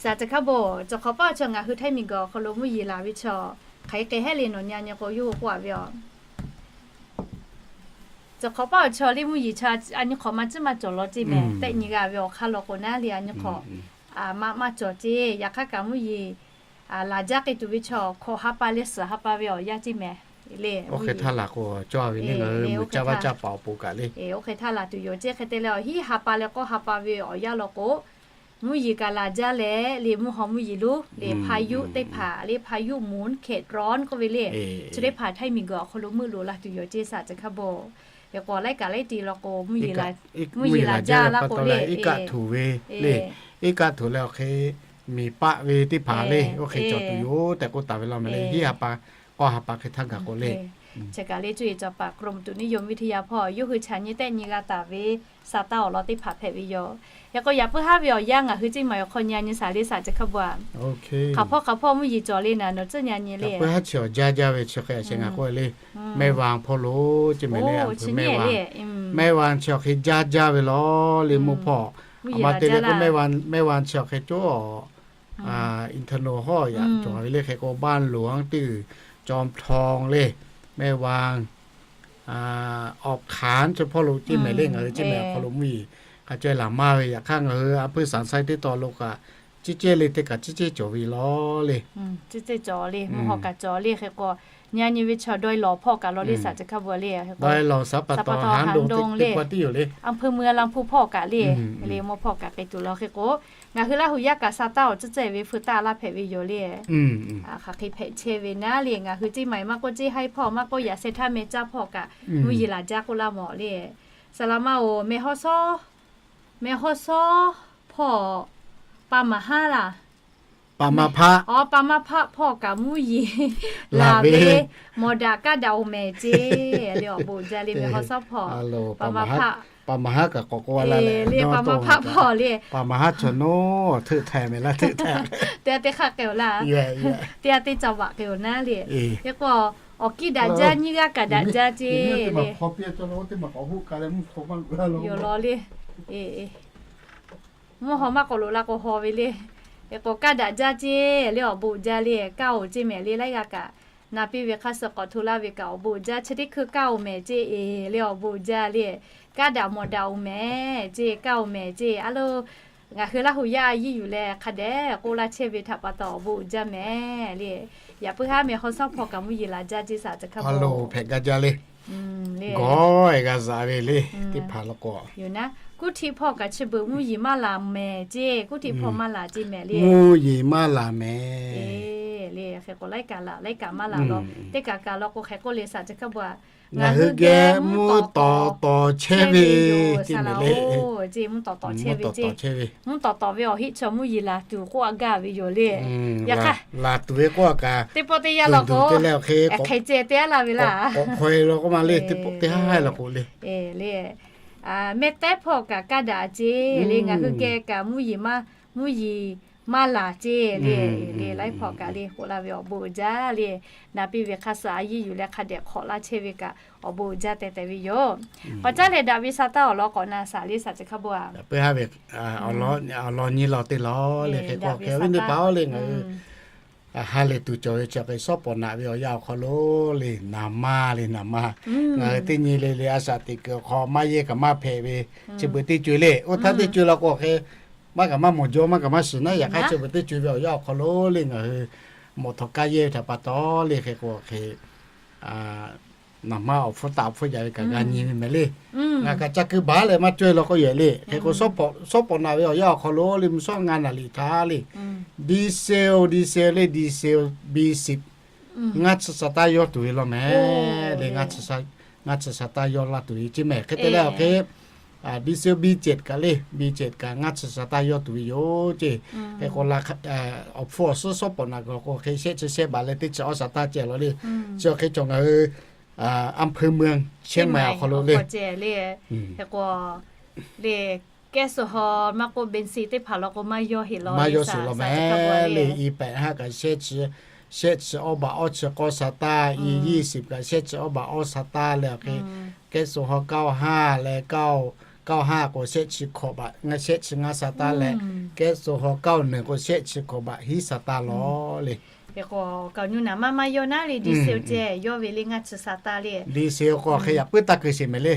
Shaˍ ca hk'a bawˬ, cawˬ hk'awꞈ paˆ chaw ngaˬ hui htaiˇ miˬ guiˬ awˬ hk'aw lo mvuhˇ yeˬ laˬ ve chaw hk'aˬ hk'e hehˉ le nawˬ nyi a nyi k'o yawˇ hui k'oˆ a ve a. Cawˬ hk'awꞈ paˆ awˬ chaw le mvuhˇ yeˬ chaw a nyi hk'awꞈ maˇ ciˉ maˇ cawˬ law ceˇ mehˍ. Tehˆ nyi g'a ve awˬ hk'aˇ law k'o naˉ le a nyi hk'awꞈ maˇ maˇ cawˬ ceˇ. Yaꞈ hk'aˇ kaꞈ mvuhˇ yeˬ laˬ jaˇ k'ai tuˬ ve chaw hkawꞈ ha pa leh suhˍ ha pa ve awˬ yanˇ ceˇ mehˍ le. Oˇ hk'e htaˇ laˬ k'o cawˇ ve le, ngaˬ hui mvuhˇ caˇ vaˇ caˇ paˍ awˬ pon kaꞈ le, oˇ hk'e htaˇ laˬ tuˬ yoˬ ceˇ. Hk'e te leh awˬ hiˉ ha pa leh k'awˇ ha pa ve awˬ yanˇ law k'o, mvuhˇ yeˬ kaꞈ laˬ jaˇ leh le mvuhˇ haw mvuhˇ yeˬ loˉ le พายุ teˇ hpaˍ le พายุหมุน เขตร้อน k'oˆ ve le. Chi teˇ hpaˍ htaiˇ miˬ guiˬ awˬ hk'aw lo meuˆ loꞈ la tuˬ yoˬ ceˇ shaˍ ca hk'a bawˬ. Hk'e k'o laiˉ kaꞈ laiˉ te law k'o mvuhˇ yeˬ laˬ jaˇ laˇ k'o le, iˉ kaˆ htuꞈ ve le, iˉ kaˆ htuꞈ leh awˬ hk'e miˬ paˆ ve teˇ hpaˍ le, oˇ hk'e cawˬ tuˬ yoˬ tehꞈ k'oˆ taˍ ve law mehˍ le. Hiˉ ha pa k'awˇ ha pa hk'e htaˇ gaˬ k'o le. Chi kaꞈ le cuˇ yiˍ cawˬ paˍ กรมอุตุนิยมวิทยา hpawˇ yawˇ hui chaꞈ nyi tehˆ nyi g'a taˍ ve ซานต้า awˬ lawn teˇ hpaˍ hpehꞈ ve yoˬ. Yaꞈ k'o yaꞈ puiˉ haˉ ve awˬ yanˇ ngaˬ hui ceˇ maˬ awˬ hk'aw nyi a nyi shaˍ le shaˍ chi hk'a bvuhꞈ. Hk'aˬ hpawˇ hk'aˬ hpawˇ mvuhˇ yeˬ cawˬ le naˍ nawˬ tcuhˉ nyi a nyi le. Yaꞈ puiˉ haˉ chi awˬ jaˇ jaˇ ve chi hk'e a sheh ngaˬ k'oˆ le, แม่วาง hpawˇ lo ceˇ mehˍ le, แม่วาง chi awˬ hk'e jaˇ jaˇ ve law le mvuhˇ hpawˇ. A ma te le k'o แม่วาง chi awˬ hk'e cawˇ อินทนนท์ hawˇ yaꞈ cawˬ ve le hk'e k'o บ้านหลวง teˇ uiˍ จอมทอง le, แม่วาง awˬ hk'aˬ chi hpawˇ lo ceˇ mehˍ le ngaˬ hui ceˇ mehˍ awˬ hk'aw lo mvuhˇ yeˬ hk'a caweh laˬ maˇ ve. Yaꞈ hk'aˇ ngaˬ hui a puiˉ สามไซ teˇ taw lo kaꞈ ciˇ cehˇ le teˇ kaꞈ ciˇ cehˇ cawˬ ve law le. Ciˇ cehˇ cawˬ le mvuhˇ hawˇ kaꞈ cawˬ le hk'e k'o, nyi a nyi ve chaw dawˇ lawˬ hpawˇ kaꞈ law le shaˍ chi hk'a bvuhꞈ le. Dawˇ lawˬ สปป ha dawˇ teˇ pawˆ tiˉ yoˬ le. อำเภอเมืองลำพู hpawˇ kaꞈ le, le mvuhˇ hpawˇ kaꞈ k'ai tuˬ law hk'e k'o, ngaˬ hui Laˇ huˍ yaˇ kaꞈ ซานต้า awˬ tcuhˉ tcuhˉ ve hpu taˆ laˇ hpehꞈ ve yoˬ le. Hk'aˬ hk'e hpehꞈ chehˇ ve naˉ le ngaˬ hui ceˇ maˬ maˇ k'oˆ ceˇ haiˉ hpawˇ maˇ k'oˆ yaꞈ sheh htaˇ meh caˇ hpawˇ kaꞈ mvuhˇ yeˬ laˬ jaˇ k'oˆ laˇ mawˬ le. Saˍ laꞈ ma oˬ, meh hawˉ sawˉ hpawˇ, pa maˍ haˉ laˬ, pa maˍ hpaˆ, pa maˍ hpaˆ hpawˇ kaꞈ mvuhˇ yeˬ laˬ ve, mawˬ daꞈ kaˇ daꞈ oˬ mehˍ ceˇ le awˬ bon jaˇ le meh hawˉ sawˉ hpawˇ, pa maˍ hpaˆ, pa maˍ haˉ kaꞈ k'awꞈ k'oˆ a laˇ le, pa maˍ hpaˆ hpawˇ le, pa maˍ haˉ chaw nawˉ hteˆ htaiˍ mehˍ laˇ hteˆ htaiˍ, teˇ g'aˇ teˇ hk'aˇ k'ai oˬ laˇ, teˇ g'aˇ teˇ caˇ vaꞈ k'ai oˬ naˉ le. Hk'e k'o, awˬ kiˇ daꞈ jaˇ nyiˇ g'aˇ kaꞈ daꞈ jaˇ ceˇ le. Yoˬ law le. Mvuhˇ haw maˇ k'awꞈ loꞈ la k'o haw ve le. Hk'e k'o kaˇ daꞈ jaˇ ceˇ le awˬ bon jaˇ le. Kaˇ oˬ ceˇ mehˍ le laiˉ g'aˇ kaꞈ, na piˇ ve hk'aˇ suh k'awꞈ hto laˇ ve kaꞈ awˬ bon jaˇ. Chi teˇ hkui kaˇ oˬ mehˍ ceˇ le awˬ bon jaˇ le. Kaˇ daꞈ mawˬ daꞈ oˬ mehˍ ceˇ, kaˇ oˬ mehˍ ceˇ. A lo, ngaˬ hui Laˇ huˍ yaˇ a yiˇ yuˬ leh hk'a dehꞈ k'oˆ laˇ chehˇ ve htaꞈ pa taw awˬ bon jaˇ mehˍ le. Yaꞈ puiˉ haˉ meh hawˉ sawˉ hpawˇ kaꞈ mvuhˇ yeˬ laˬ jaˇ ceˇ shaˍ chi hk'a hpawˇ hpehꞈ gaˇ jaˇ le. Gawˬ g'a zaꞈ ve le teˇ hpaˍ law k'o, yoˬ naˉ. Kuˇ htiˆ hpawˇ kaꞈ chi beuꞈ mvuhˇ yeˬ maˇ laˬ mehˍ ceˇ, kuˇ htiˆ hpawˇ maˇ laˬ ceˇ mehˍ le. Mvuhˇ yeˬ maˇ laˬ mehˍ le. Hk'e k'o laiˉ kaꞈ laˬ laiˉ kaꞈ maˇ laˬ law, teˇ kaꞈ kaꞈ law k'o hk'e k'oˆ le shaˍ chi hk'a bvuhꞈ. Ngaˬ hui geh mvuhˇ tawˍ tawˍ chehˇ ve, ceˇ mvuhˇ tawˍ tawˍ chehˇ ve ceˇ. Mvuhˇ tawˍ tawˍ ve awˬ heˆ chaw mvuhˇ yeˬ laˬ tuˬ k'oˆ a gaˇ ve yoˬ le. Yaꞈ hk'aˇ, laˬ tuˬ ve k'oˆ a kaꞈ, teˇ pawˆ teˇ yanˇ law k'o, hk'e ceh te a laˇ ve laˇ. K'awꞈ hk'aw e law k'oˆ ma le, teˇ pawˆ teˇ haˉ haˉ law k'o le. Mehˆ tehˉ hpawˇ kaꞈ kaˇ daꞈ ceˇ le, ngaˬ hui geh kaꞈ mvuhˇ yeˬ maˇ, mvuhˇ yeˬ maˇ laˬ ceˇ le. Le laiˉ hpawˇ kaꞈ le k'oˆ laˇ ve awˬ bon uiˍ jaˇ le. Na piˇ ve hk'aˇ suh a yiˇ yuˬ leh hk'a dehꞈ hk'awꞈ laˇ chehˇ ve kaꞈ awˬ bon uiˍ jaˇ teh teh ve yoˬ. K'awꞈ caˉ leh daꞈ ve shaˍ taˇ awˬ lawn k'awꞈ na shaˍ le shaˍ chi hk'a bon a. Awˬ lawn nyi law teˇ law le hk'e k'o hk'e ve teˇ hpaˍ le ngaˬ hui ha lehˬ tuˬ cawˬ ve chi hk'e shawˉ pawˍ naꞈ ve awˬ yanˇ awˬ hk'aw lo le naˍ maˇ le naˍ maˇ, ngaˬ hui teˇ nyi le le a shaꞈ teꞈ kuiˬ awˬ hk'aw maˇ yehˇ kaꞈ maˇ hpehꞈ ve, chi beuꞈ teˇ co e le oˇ htaˇ teˇ co e law k'o hk'e maˇ kaꞈ maˇ mawˬ jaw maˇ kaꞈ maˇ shiˍ naˉ. Yaꞈ hk'aˇ chi beuꞈ teˇ co e ve awˬ yanˇ awˬ hk'aw lo le ngaˬ hui mawꞈ htawꞈ kaˇ yehˇ ve htaꞈ pa taw le hk'e k'o hk'e naˍ maˇ awˬ hpfuhˇ taˆ awˬ hpfuhˇ yaꞈ ve kaꞈ g'a nyi ve mehˍ le. Ngaˬ kaꞈ ca keu baˬ leh maˇ cawˇ e law k'o yehˬ le hk'e k'o shawˉ pawˍ naꞈ ve awˬ yanˇ awˬ hk'aw lo le mvuhˇ shawˉ ngaˇ naˍ liꞈ htaˇ le diesel, diesel le diesel B สิบ ngaˇ chi shaˍ taˇ yawˇ tuˬ ve law mehˍ le. Ngaˇ chi shaˍ taˇ yawˇ laˇ tuˬ ve ceˇ mehˍ. Hk'e te leh awˬ hk'e diesel B เจ็ด kaꞈ le B เจ็ด kaꞈ ngaˇ chi shaˍ taˇ yawˇ tuˬ ve yoˬ ceˇ. Hk'e k'o la awˬ hpfuhˇ awˬ suhˉ shawˉ pawˍ naꞈ gaˬ k'o hk'e shehˆ chi shehˆ baˬ leh teˇ chi awˇ shaˍ taˇ ceh law le. Chi awˬ hk'e cawˬ ngaˬ hui อำเภอเมืองเชียงใหม่ awˬ hk'aw lo le. Hk'e k'o le kehˉ suh haw maˇ k'oˆ เบนซิน teˇ hpaˍ law k'o maˇ yawˇ heˆ law, maˇ yawˇ sheˍ law mehˍ le. E pehꞈ haˉ kaꞈ shehˆ chi, shehˆ chi awˇ baˬ awˇ chi k'awˇ shaˍ taˇ, e ยี่สิบ kaꞈ shehˆ chi awˇ baˬ awˇ shaˍ taˇ leh awˬ hk'e kehˉ suh haw เก้าห้า leh เก้า เก้าห้า k'o shehˆ chi hkawꞈ baˬ, shehˆ chi ngaˇ shaˍ taˇ leh kehˉ suh haw เก้าหนึ่ง k'o shehˆ chi hkawꞈ baˬ hiˉ shaˍ taˇ law le. Hk'e k'o kaꞈ nyu naˍ maˇ maˇ yawˇ naˉ le diesel ceh yawˇ ve le ngaˇ chi shaˍ taˇ le. Diesel k'o hk'e yaꞈ puiˉ taˇ keu sheˍ mehˍ le.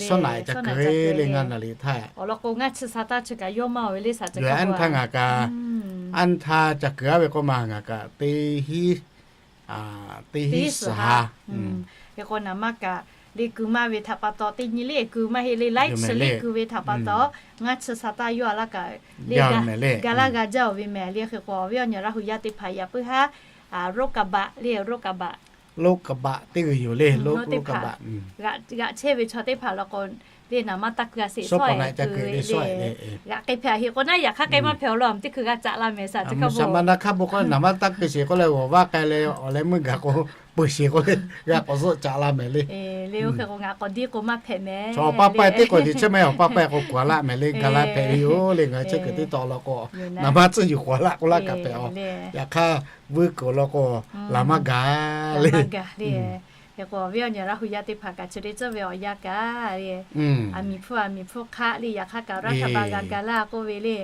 Shawˉ naꞈ caꞈ keu le ngaˇ naˍ liꞈ htaˇ. Awˬ lawn k'o ngaˇ chi shaˍ taˇ chi kaꞈ yawˇ maˇ oˬ ve le shaˍ chi kaꞈ. Anˇ htaˇ ngaˬ kaꞈ, anˇ htaˇ caꞈ keu aˉ ve k'oˆ ma ngaˬ kaꞈ teˇ hiˉ teˇ hiˉ suhˍ ha. Hk'e k'o naˍ maˇ kaꞈ le keu maˇ ve htaꞈ pa taw teˇ nyi le keu maˇ heˆ le laiˉ chi le keu ve htaꞈ pa taw ngaˇ chi shaˍ taˇ yawˇ a laˇ kaꞈ le ga laˇ g'a jaˇ oˬ ve mehˍ le. Hk'e k'o awˬ viˉ awˬ nyi Laˇ huˍ yaˇ teˇ hpaˍ yaꞈ puiˉ haˉ โรคกระบะ le โรคกระบะ โรคกระบะ teˇ g'uiˬ yoˬ le. G'aꞈ chehˇ ve chaw teˇ hpaˍ law k'o le naˍ maˇ taˇ keu a sheˍ sawˉ e keu le. G'aꞈ k'ai hpehꞈ heˆ k'o naˉ yaꞈ hk'aˇ k'ai maˇ hpehꞈ awˬ lawn teˇ hkui g'a caꞈ la mehˍ shaˍ chi kaꞈ. Maˇ na hk'aˇ bon k'o naˍ maˇ taˇ keu sheˍ k'oˆ leh g'awˬ vaˇ k'ai leh awˬ leh meuˇ gaˬ k'o peuˬ sheˍ k'o le, g'a k'awꞈ zuhˆ caꞈ la mehˍ le. Chaw paˇ paˇ teˇ k'awꞈ tiꞈ chehˇ maˇ heˆ, awˬ paˇ paˇ k'o kuˬ a laˆ mehˍ le, ga laˇ hpehꞈ ve yoˬ le. Ngaˬ hui chi kuiˬ teˇ taw law k'o, naˍ baˆ tcuhˇ yuˬ k'oꞈ a laˆ k'oˆ laˇ kaꞈ hpehꞈ a. Yaꞈ hk'aˇ, vuiˇ kuiˬ law k'o, laˬ maˇ gaˬ le. Hk'e k'o, awˬ viˉ awˬ nyi Laˇ hu yaˇ teˇ hpaˍ kaꞈ chi teˇ tcuhˉ ve awˬ yanˇ kaꞈ le, aˬ miˍ hpfuhˇ aˬ miˍ hpfuhˇ hk'aˆ le, yaꞈ hk'aˇ kaꞈ raˇ htaꞈ ba g'a ga laˇ k'oˆ ve le.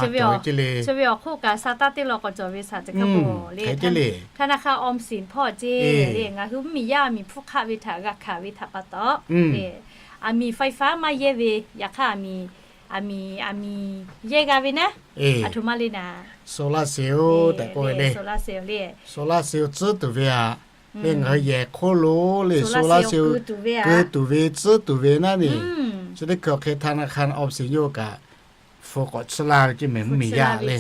Chi ve awˬ hk'oˆ kaꞈ sa taˇ teˇ law k'awꞈ cawˬ ve shaˍ teˇ hk'aˇ po le, ธนาคารออมสิน hpawˇ ceˇ le, ngaˬ hui mvuhˇ miˬ yaˇ aˬ miˍ hpfuhˇ hk'aˆ ve htaꞈ g'a hkanˍ ve htaꞈ pa taw le, aˬ miˍ ไฟฟ้า maˇ yehˇ ve, yaꞈ hk'aˇ aˬ miˍ, aˬ miˍ, aˬ miˍ yehˇ g'a ve naˉ, aˬ htoꞈ ma le naˍ, solar cell tehꞈ k'oˆ ve le. Solar cell le, solar cell tcuhˉ tuˬ ve aꞈ le, ngaˬ hui yehˬ hk'oˆ lo le solar cell keu tuˬ ve tcuhˉ tuˬ ve naˉ le, chi teˇ hkui awˬ hk'e ธนาคารออมสิน yawˇ kaꞈ hpu k'awꞈ tsuhˇ laˇ ve ceˇ mehˍ, mvuhˇ miˬ yaˇ le.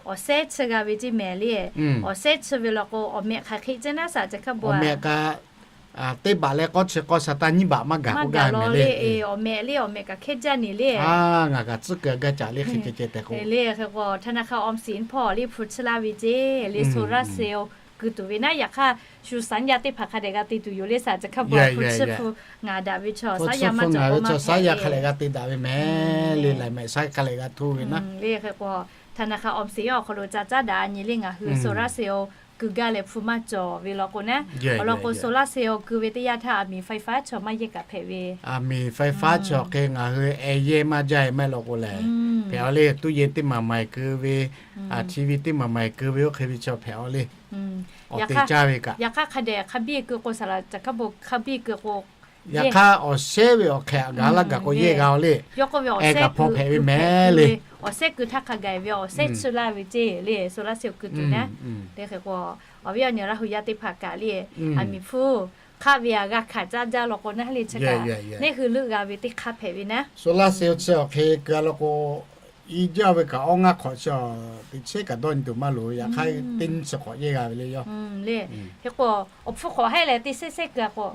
Awˬ sehˉ tsuhˇ g'a ve ceˇ mehˍ le. Awˬ sehˉ tsuhˇ ve law k'o, awˬ mehꞈ hk'aˬ hk'e ceˇ naˉ shaˍ chi hk'aˇ po a, teˇ baꞈ leh k'awˇ chi k'awˇ sa taˇ nyiˇ baꞈ maˇ gaˬ k'oˆ gaˇ mehˍ le. Awˬ mehꞈ le, awˬ mehꞈ kaꞈ hkehˉ jaˇ ne le. Ngaˬ kaꞈ tcuhˉ kuiˬ a gaˇ caꞈ le hk'e ceh ceh tehꞈ k'o le. Hk'e k'o ธนาคารออมสิน hpawˇ le hpu tsuhˇ laˇ ve ceˇ le, solar cell keu tuˬ ve naˉ, yaꞈ hk'aˇ shu สัญญา teˇ hpaˍ hk'a dehꞈ g'a te tuˬ yoˬ le shaˍ chi hk'aˇ po a, hpu tsuhˇ hpu ngaˬ daꞈ ve chaw saˉ yaˇ maˇ cawˬ k'o maˇ, saˉ yaˇ hk'a lehꞈ g'a te daꞈ ve mehˍ le, laiˬ mehˍ saˉ hk'a lehꞈ g'a hto ve naˉ. Le hk'e k'o, ธนาคารออมสิน awˬ hk'aw lo ca caˉ daꞈ nyi le, ngaˬ hui solar cell keu gaˇ leh hpu maˇ cawˬ ve law k'o naˉ, awˬ lawn k'o solar cell keu ve teˇ yanˇ htaˇ aˬ miˍ ไฟฟ้า chaw maˇ yehˇ kaꞈ hpehꞈ ve. Aˬ miˍ ไฟฟ้า chaw hk'e ngaˬ hui e yehˇ maˇ jaˇ e maˇ heˆ law k'o lehˬ, hpehꞈ a le, ตู้เย็น teˇ maˬ maˍ keu ve, TV teˇ maˬ maˍ keu ve oˇ hk'e ve chaw hpehꞈ a le. Awˬ te caˇ ve kaꞈ, yaꞈ hk'aˇ hk'a dehꞈ hk'a biˇ keu k'o shaˍ laꞈ ca hk'aˇ po hk'a biˇ keu k'o, yaꞈ hk'aˇ awˬ shehˉ ve awˬ hk'e aꞈ gaˬ laˇ gaˬ k'o yehˇ g'a a le. Yawˇ k'oˆ ve awˬ shehˉ hk'a hpehꞈ ve mehˍ le. Awˬ shehˉ keu htaˇ hk'a gaˬ ve awˬ shehˉ tsuhˇ laˇ ve ceˇ le, solar cell keu tuˬ naˉ. Te hk'e k'o, awˬ viˉ awˬ nyi Laˇ hu yaˇ teˇ hpaˍ kaꞈ le, aˬ miˍ hpfuhˇ hk'aˆ ve aꞈ g'a hkanˍ caˇ jaˇ law k'o naˉ le chi kaꞈ, neˇ hui leuˆ g'a ve teˇ hk'aˇ hpehꞈ ve naˉ. Solar cell chi awˬ hk'e keu a law k'o, i jaˇ ve kaꞈ awˇ ngaˇ hk'awꞈ chi teꞈ chehˇ kaꞈ dawˇ nyi tuˬ maˇ loˍ ve, yaꞈ hk'aˇ teˇ nyi chi hk'awꞈ yehˇ g'a ve le yawˇ le. Hk'e k'o, awˬ hpfuhˇ hk'awꞈ hehˉ leh teˇ sehˉ sehˉ keu a k'o,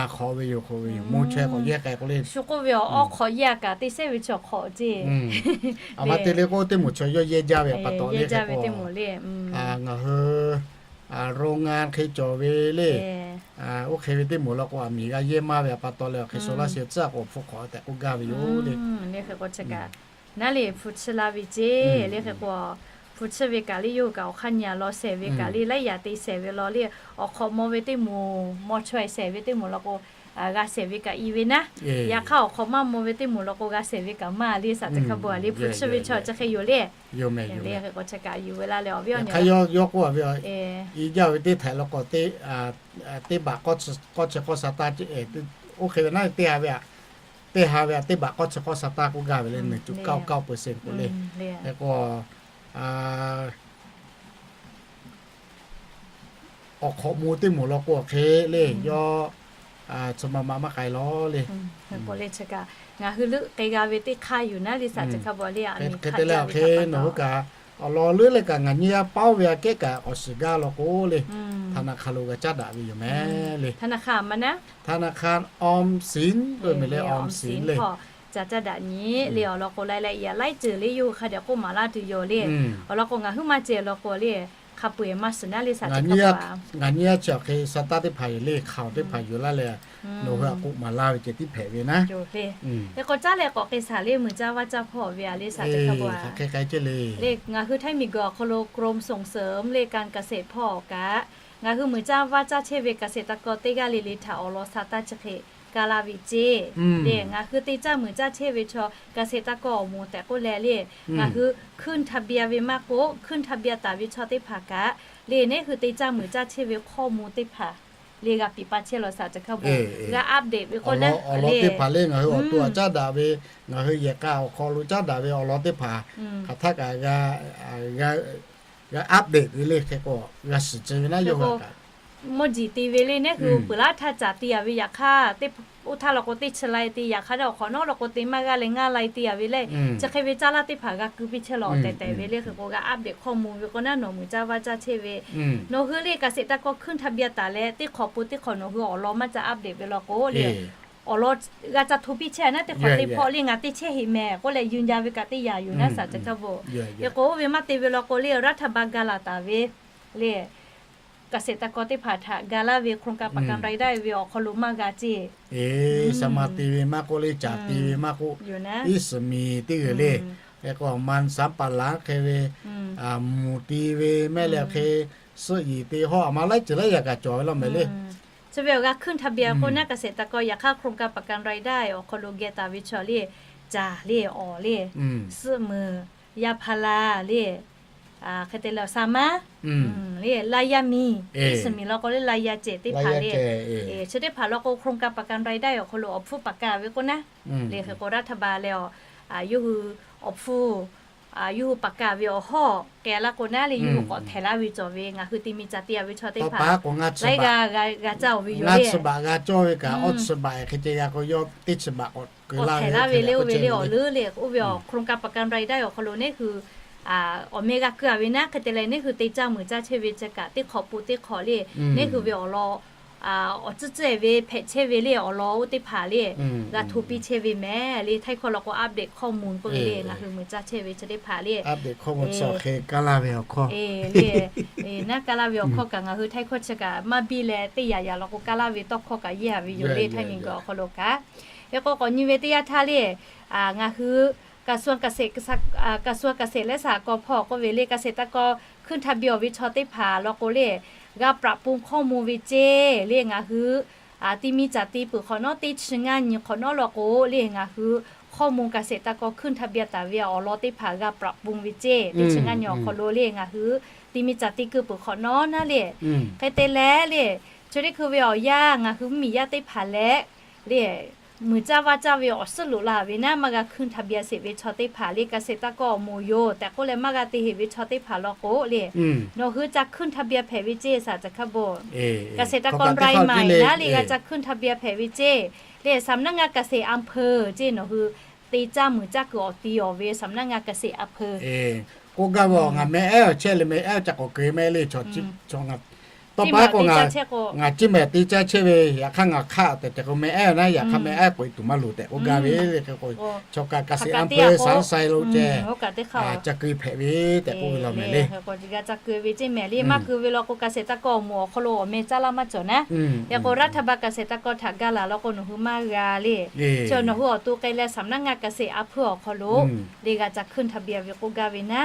hk'awꞈ ve yoˬ, hk'awꞈ ve yoˬ, mo chaweh k'awꞈ yehˇ k'ai k'o le. Shu k'oˆ ve awˬ awˇ hk'awꞈ yehˇ a kaꞈ teˇ sehˉ ve chi hk'awꞈ ceˇ. Aˬ ma te le k'o teˇ moˍ chaw yawˇ yehˇ jaˇ ve pa taw le, hk'e k'o, ngaˬ hui โรงงาน hk'e cawˬ ve le. Oˇ hk'e ve teˇ moˍ law k'o aˬ miˍ g'a yehˇ maˇ ve pa taw leh, awˬ hk'e solar cell tcuhˉ a k'o awˬ hpfuhˇ hk'awꞈ tehꞈ k'oˆ gaˇ ve yoˬ le. Hk'e k'o chi kaꞈ naˉ le hpu tsuhˇ laˇ ve ceˇ le. Hk'e k'o, hpu tsuhˇ ve kaꞈ le yawˇ hui kaꞈ awˬ hk'aˇ nyi a law shehˍ ve kaꞈ le, laiˉ yaꞈ te shehˍ ve law le, awˬ hk'awꞈ maw ve teˇ moˍ, maw chaweh shehˍ ve teˇ moˍ law k'o, g'a shehˍ ve kaꞈ i ve naˉ. Yaꞈ hk'aˇ awˬ hk'awꞈ maˇ maw ve teˇ moˍ law k'o g'a shehˍ ve kaꞈ maˇ le shaˍ chi hk'aˇ po a le, hpu tsuhˇ ve chaw chi hk'e yoˬ le. Yawˇ meh yoˬ le. Hk'e k'o chi kaꞈ yuˬ ve laˇ leh awˬ viˉ awˬ nyi, yaꞈ hk'aˇ yawˇ k'oˆ a ve, i jaˇ ve teˇ htaiꞈ law k'o teˇ baꞈ k'awˇ chi k'awˇ sa taˇ, oˇ hk'e ve naˉ teˇ ha ve aꞈ, teˇ ha ve aꞈ teˇ baꞈ k'awˇ chi k'awˇ sa taˇ k'oˆ gaˇ ve le, หนึ่งจุดเก้าเก้าเปอร์เซ็นต์ k'o le. Hk'e k'o, awˬ hk'awꞈ mo teˇ moˍ law k'o awˬ hk'e le yawˇ chi ma ma maˇ k'ai law le. Ngaˬ hui leuˆ k'ai g'a ve teˇ hk'aˇ yuˬ naˉ le shaˍ chi hk'aˇ po le. Hk'e te leh awˬ hk'e nawˬ hui kaꞈ awˬ lawn leuˉ leh kaꞈ ngaˬ nyi a paoˉ ve aꞈ kehˉ kaꞈ awˬ shiˍ gaˇ law k'o le, ธนาคาร lo g'a caˉ daꞈ ve yoˬ mehˍ le. ธนาคาร ออมสิน k'oˆ mehˍ le, ออมสิน le. Ca caˇ daꞈ nyi le awˬ lawn k'o laiˉ leh i aꞈ laiˉ ceuˬ le yawˇ hui hk'a dehꞈ k'oˆ maˍ laˇ tuˬ yoˬ le. Awˬ lawn k'o ngaˬ huiˉ maˇ ceh law k'o le, hk'a peu eˬ maˇ shiˍ naˉ le shaˍ chi hk'aˇ po a. Ngaˬ nyi a chi awˬ hk'e sa taˇ teˇ hpaˍ yoˬ le, hk'aoˍ teˇ hpaˍ yuˬ laˇ leh, nawˬ hui aꞈ k'oˆ maˍ laˇ ve ceh tiˉ hpehꞈ ve naˉ. Hk'e k'o caˉ leh k'awꞈ hk'e shaˍ le, muiˬ caˇ vaˇ caˇ hpawˇ ve aꞈ le shaˍ chi hk'aˇ po a. Le ngaˬ hui htaiˇ miˬ guiˬ awˬ hk'aw lo กรมส่งเสริม le การเกษตร hpawˇ kaꞈ, ngaˬ hui muiˬ caˇ vaˇ caˇ chehˇ ve เกษตรกร teˇ g'aˇ le le htaꞈ awˬ lawn sa taˇ chi hk'e kaˇ laˇ ve ceˇ. Le ngaˬ hui te caˇ muiˬ caˇ chehˇ ve chaw เกษตรกร awˬ moˍ tehꞈ k'oˆ leh le, ngaˬ hui ขึ้นทะเบียน ve maˇ k'oˆ, ขึ้นทะเบียน taˍ ve chaw teˇ hpaˍ kaꞈ le, neˇ hui te caˇ muiˬ caˇ chehˇ ve ข้อมูล teˇ hpaˍ le g'a piˍ pa chehˇ law shaˍ chi hk'aˇ po g'a update ve k'o naˉ. Awˬ lawn teˇ hpaˍ le ngaˬ hui awˬ to aꞈ caˉ daꞈ ve, ngaˬ hui yehˬ k'a awˬ hk'aw lo caˉ daꞈ ve awˬ lawn teˇ hpaˍ hk'aˬ htaˇ kaꞈ g'a update ve le. Hk'e k'o g'a shiˍ ceh ve naˉ yawˇ hui kaꞈ mawˇ jiˬ te ve le, neˇ hui peuˬ laˇ htaˇ caˍ te a ve yaꞈ hk'aˇ, oˇ htaˇ law k'o teˇ chi lai te yaꞈ hk'aˇ, awˬ hk'awꞈ nawˉ law k'o te maˇ g'aˇ leh ngaˇ lai te a ve le. Chi hk'e ve caˇ laˇ teˇ hpaˍ g'a keu piˇ chehˇ law tehꞈ tehꞈ ve le. Hk'e k'o g'a update ข้อมูล ve k'o naˉ, nawˬ muiˬ caˇ vaˇ caˇ chehˇ ve nawˬ hui le เกษตรกร ขึ้นทะเบียน taˍ leh teˇ hk'awꞈ po teˇ hk'awꞈ nawˬ hui awˬ lawn maˇ ca update ve law k'o le, awˬ lawn g'a ca hto piˇ chehˇ naˉ, teˇ hk'awꞈ teˇ hpawˇ le ngaˬ te chehˇ heꞈ mehˍ k'oˆ leh yuˬ jaˇ ve kaꞈ teˇ yanˇ yoˬ naˉ shaˍ chi hk'aˇ po. Hk'e k'o oˇ ve maˇ te ve law k'o le รัฐบาล g'a laˬ taˍ ve le เกษตรกร teˇ hpaˍ htaꞈ ga laˇ ve โครงการประกันรายได้ ve awˬ hk'aw lo maˇ g'a ceˇ. Saˍ maˍ te ve maˇ k'oˆ le, caˍ te ve maˇ k'oˆ, iˉ suhˍ miˬ teˇ g'uiˬ le, hk'e k'o มันสำปะหลัง hk'e ve, mvuhˬ te ve mehˆ leh hk'e, suhˆ yiˍ te hawˇ, a ma laiˉ ceuˬ laiˉ yaꞈ kaꞈ cawˬ ve law mehˍ le. Chi ve awˬ g'a ขึ้นทะเบียน k'o naˉ เกษตรกร yaꞈ hk'aˇ โครงการประกันรายได้ awˬ hk'aw lo geh taˍ ve chaw le, caˍ le, awˍ le, suhˆ muiˬ, yaˇ hpa la le, hk'e te leh awˬ sa maˉ le, laˇ yaˇ miˬ, iˉ suhˍ miˬ law k'o le laˇ yaˇ cehˬ teˇ hpaˍ le. Chi teˇ hpaˍ law k'o โครงการประกันรายได้ awˬ hk'aw lo awˬ hpfuhˇ paˍ kaˍ ve k'o naˉ, le hk'e k'o raˇ htaˇ ba leh, yawˇ hui awˬ hpfuhˇ, yawˇ hui paˍ kaˍ ve awˬ hawˉ k'ai laˇ k'o naˉ le, yawˇ hui k'awꞈ htehˍ laˇ ve cawˬ ve ngaˬ hui te mi caˍ te a ve chaw teˇ hpaˍ laiˉ g'aˇ g'a caˇ-oˬ ve yoˬ le. Ngaˇ tsuhꞈ baꞈ g'a cawˇ ve kaꞈ, awˇ tsuhꞈ baꞈ hk'e ceh g'a k'o, yawˇ teˇ tsuhꞈ baꞈ k'awꞈ keu laˇ ve k'awꞈ htehˍ laˇ ve le, oˇ ve le awˬ leuˉ le, oˇ ve awˬ โครงการประกันรายได้ awˬ hk'aw lo neˉ hui awˬ meh g'a keu a ve naˉ, hk'e te leh neˉ hui te caˇ muiˬ caˇ chehˇ ve chi kaꞈ teˇ hk'awꞈ pu teˇ hk'awꞈ le, neˉ hui ve awˬ lawn awˬ tcuhˉ tcuhˉ ve hpehꞈ chehˇ ve le, awˬ lawn oˇ teˇ hpaˍ le g'a hto piˇ chehˇ ve mehˍ le. Htaiˇ hkawˇ law k'o update ข้อมูล k'oˆ ve le, ngaˬ hui muiˬ caˇ chehˇ ve chi teˇ hpaˍ le, hk'e kaˇ laˇ ve awˬ hkawˇ le, naˉ kaˇ laˇ ve awˬ hkawˇ kaꞈ ngaˬ hui htaiˇ hkawˇ chi kaꞈ maˇ biˇ leh teˇ yaꞈ yaꞈ law k'o kaˇ laˇ ve tawˇ hkawˇ kaꞈ yeˇ a ve yoˬ le. Htaiˇ miˬ guiˬ awˬ hk'aw lo kaꞈ, hk'e k'o k'awꞈ nyi ve teˇ yanˇ htaˇ le, ngaˬ hui กระทรวงเกษตร กระทรวงเกษตรและสหกรณ์ hpawˇ k'oˆ ve le, เกษตรกร ขึ้นทะเบียน awˬ ve chaw teˇ hpaˍ law k'o le, g'a ปรับปรุง ข้อมูล ve ceˇ le. Ngaˬ hui ti mi caˍ ti peuˬ hk'awꞈ nawˉ teˇ chi ngaˇ nyi hk'awꞈ nawˉ law k'o le, ngaˬ hui ข้อมูล เกษตรกร ขึ้นทะเบียน taˍ ve awˬ lawn teˇ hpaˍ g'a ปรับปรุง ve ceˇ. Teˇ chi ngaˇ nyi awˬ hk'aw lo le ngaˬ hui ti mi caˍ ti keu peuˬ hk'awꞈ nawˉ naˉ le, hk'e te leh le, chi teˇ hkui ve awˬ yanˇ ngaˬ hui mvuhˇmiˬ yaˇ teˇ hpaˍ leh le, muiˬ caˇ vaˇ caˇ ve awˬ suhˉ loꞈ la ve naˉ maˇ g'a ขึ้นทะเบียน sheˍ ve chaw teˇ hpaˍ le, เกษตรกร awˬ moˍ yoˬ tehꞈ k'oˆ leh maˇ g'a te heˍ ve chaw teˇ hpaˍ law k'o le, nawˬ hui ca ขึ้นทะเบียน hpehꞈ ve ceˇ. Saˍ caˍ hkaˇ bon เกษตรกร รายใหม่ naˉ le g'a ca ขึ้นทะเบียน hpehꞈ ve ceˇ le. สำนักงานเกษตรอำเภอ ceˇ, nawˬ hui te caˇ muiˬ caˇ kuiˬ awˬ ti awˬ ve สำนักงานเกษตรอำเภอ k'oˆ gaˇ ve, ngaˬ meh ehˉ chehˇ le, meh ehˉ ca k'awꞈ keu meh le. Tawˇ pa k'o, ngaˬ ciˇ mehˍ te caˇ chehˇ ve, yaꞈ hk'aˇ ngaˬ hk'aˆ tehꞈ tehꞈ k'o meh ehˉ naˉ, yaꞈ hk'aˇ meh ehˉ k'oꞈ e tuˬ maˇ loˍ tehꞈ k'oˆ gaˇ ve le. Hk'e k'o, chaw kaꞈ เกษตรอำเภอ สามไซ lo ceh, ca keu hpehꞈ ve tehꞈ k'oˆ ve law mehˍ le. G'a ca keu ve ceˇ mehˍ le, maˇ keu ve law k'o เกษตรกร awˬ moˍ awˬ hk'aw lo awˬ meh caˇ laˇ maˇ cawˬ naˉ. Hk'e k'o raˇ htaˇ ba เกษตรกร htaꞈ ga laˬ law k'o nawˬ hui maˇ g'a le. Chi nawˬ hui awˬ to k'ai leh สำนักงานเกษตรอำเภอ awˬ hk'aw lo le g'a ca ขึ้นทะเบียน ve k'oˆ gaˇ ve naˉ.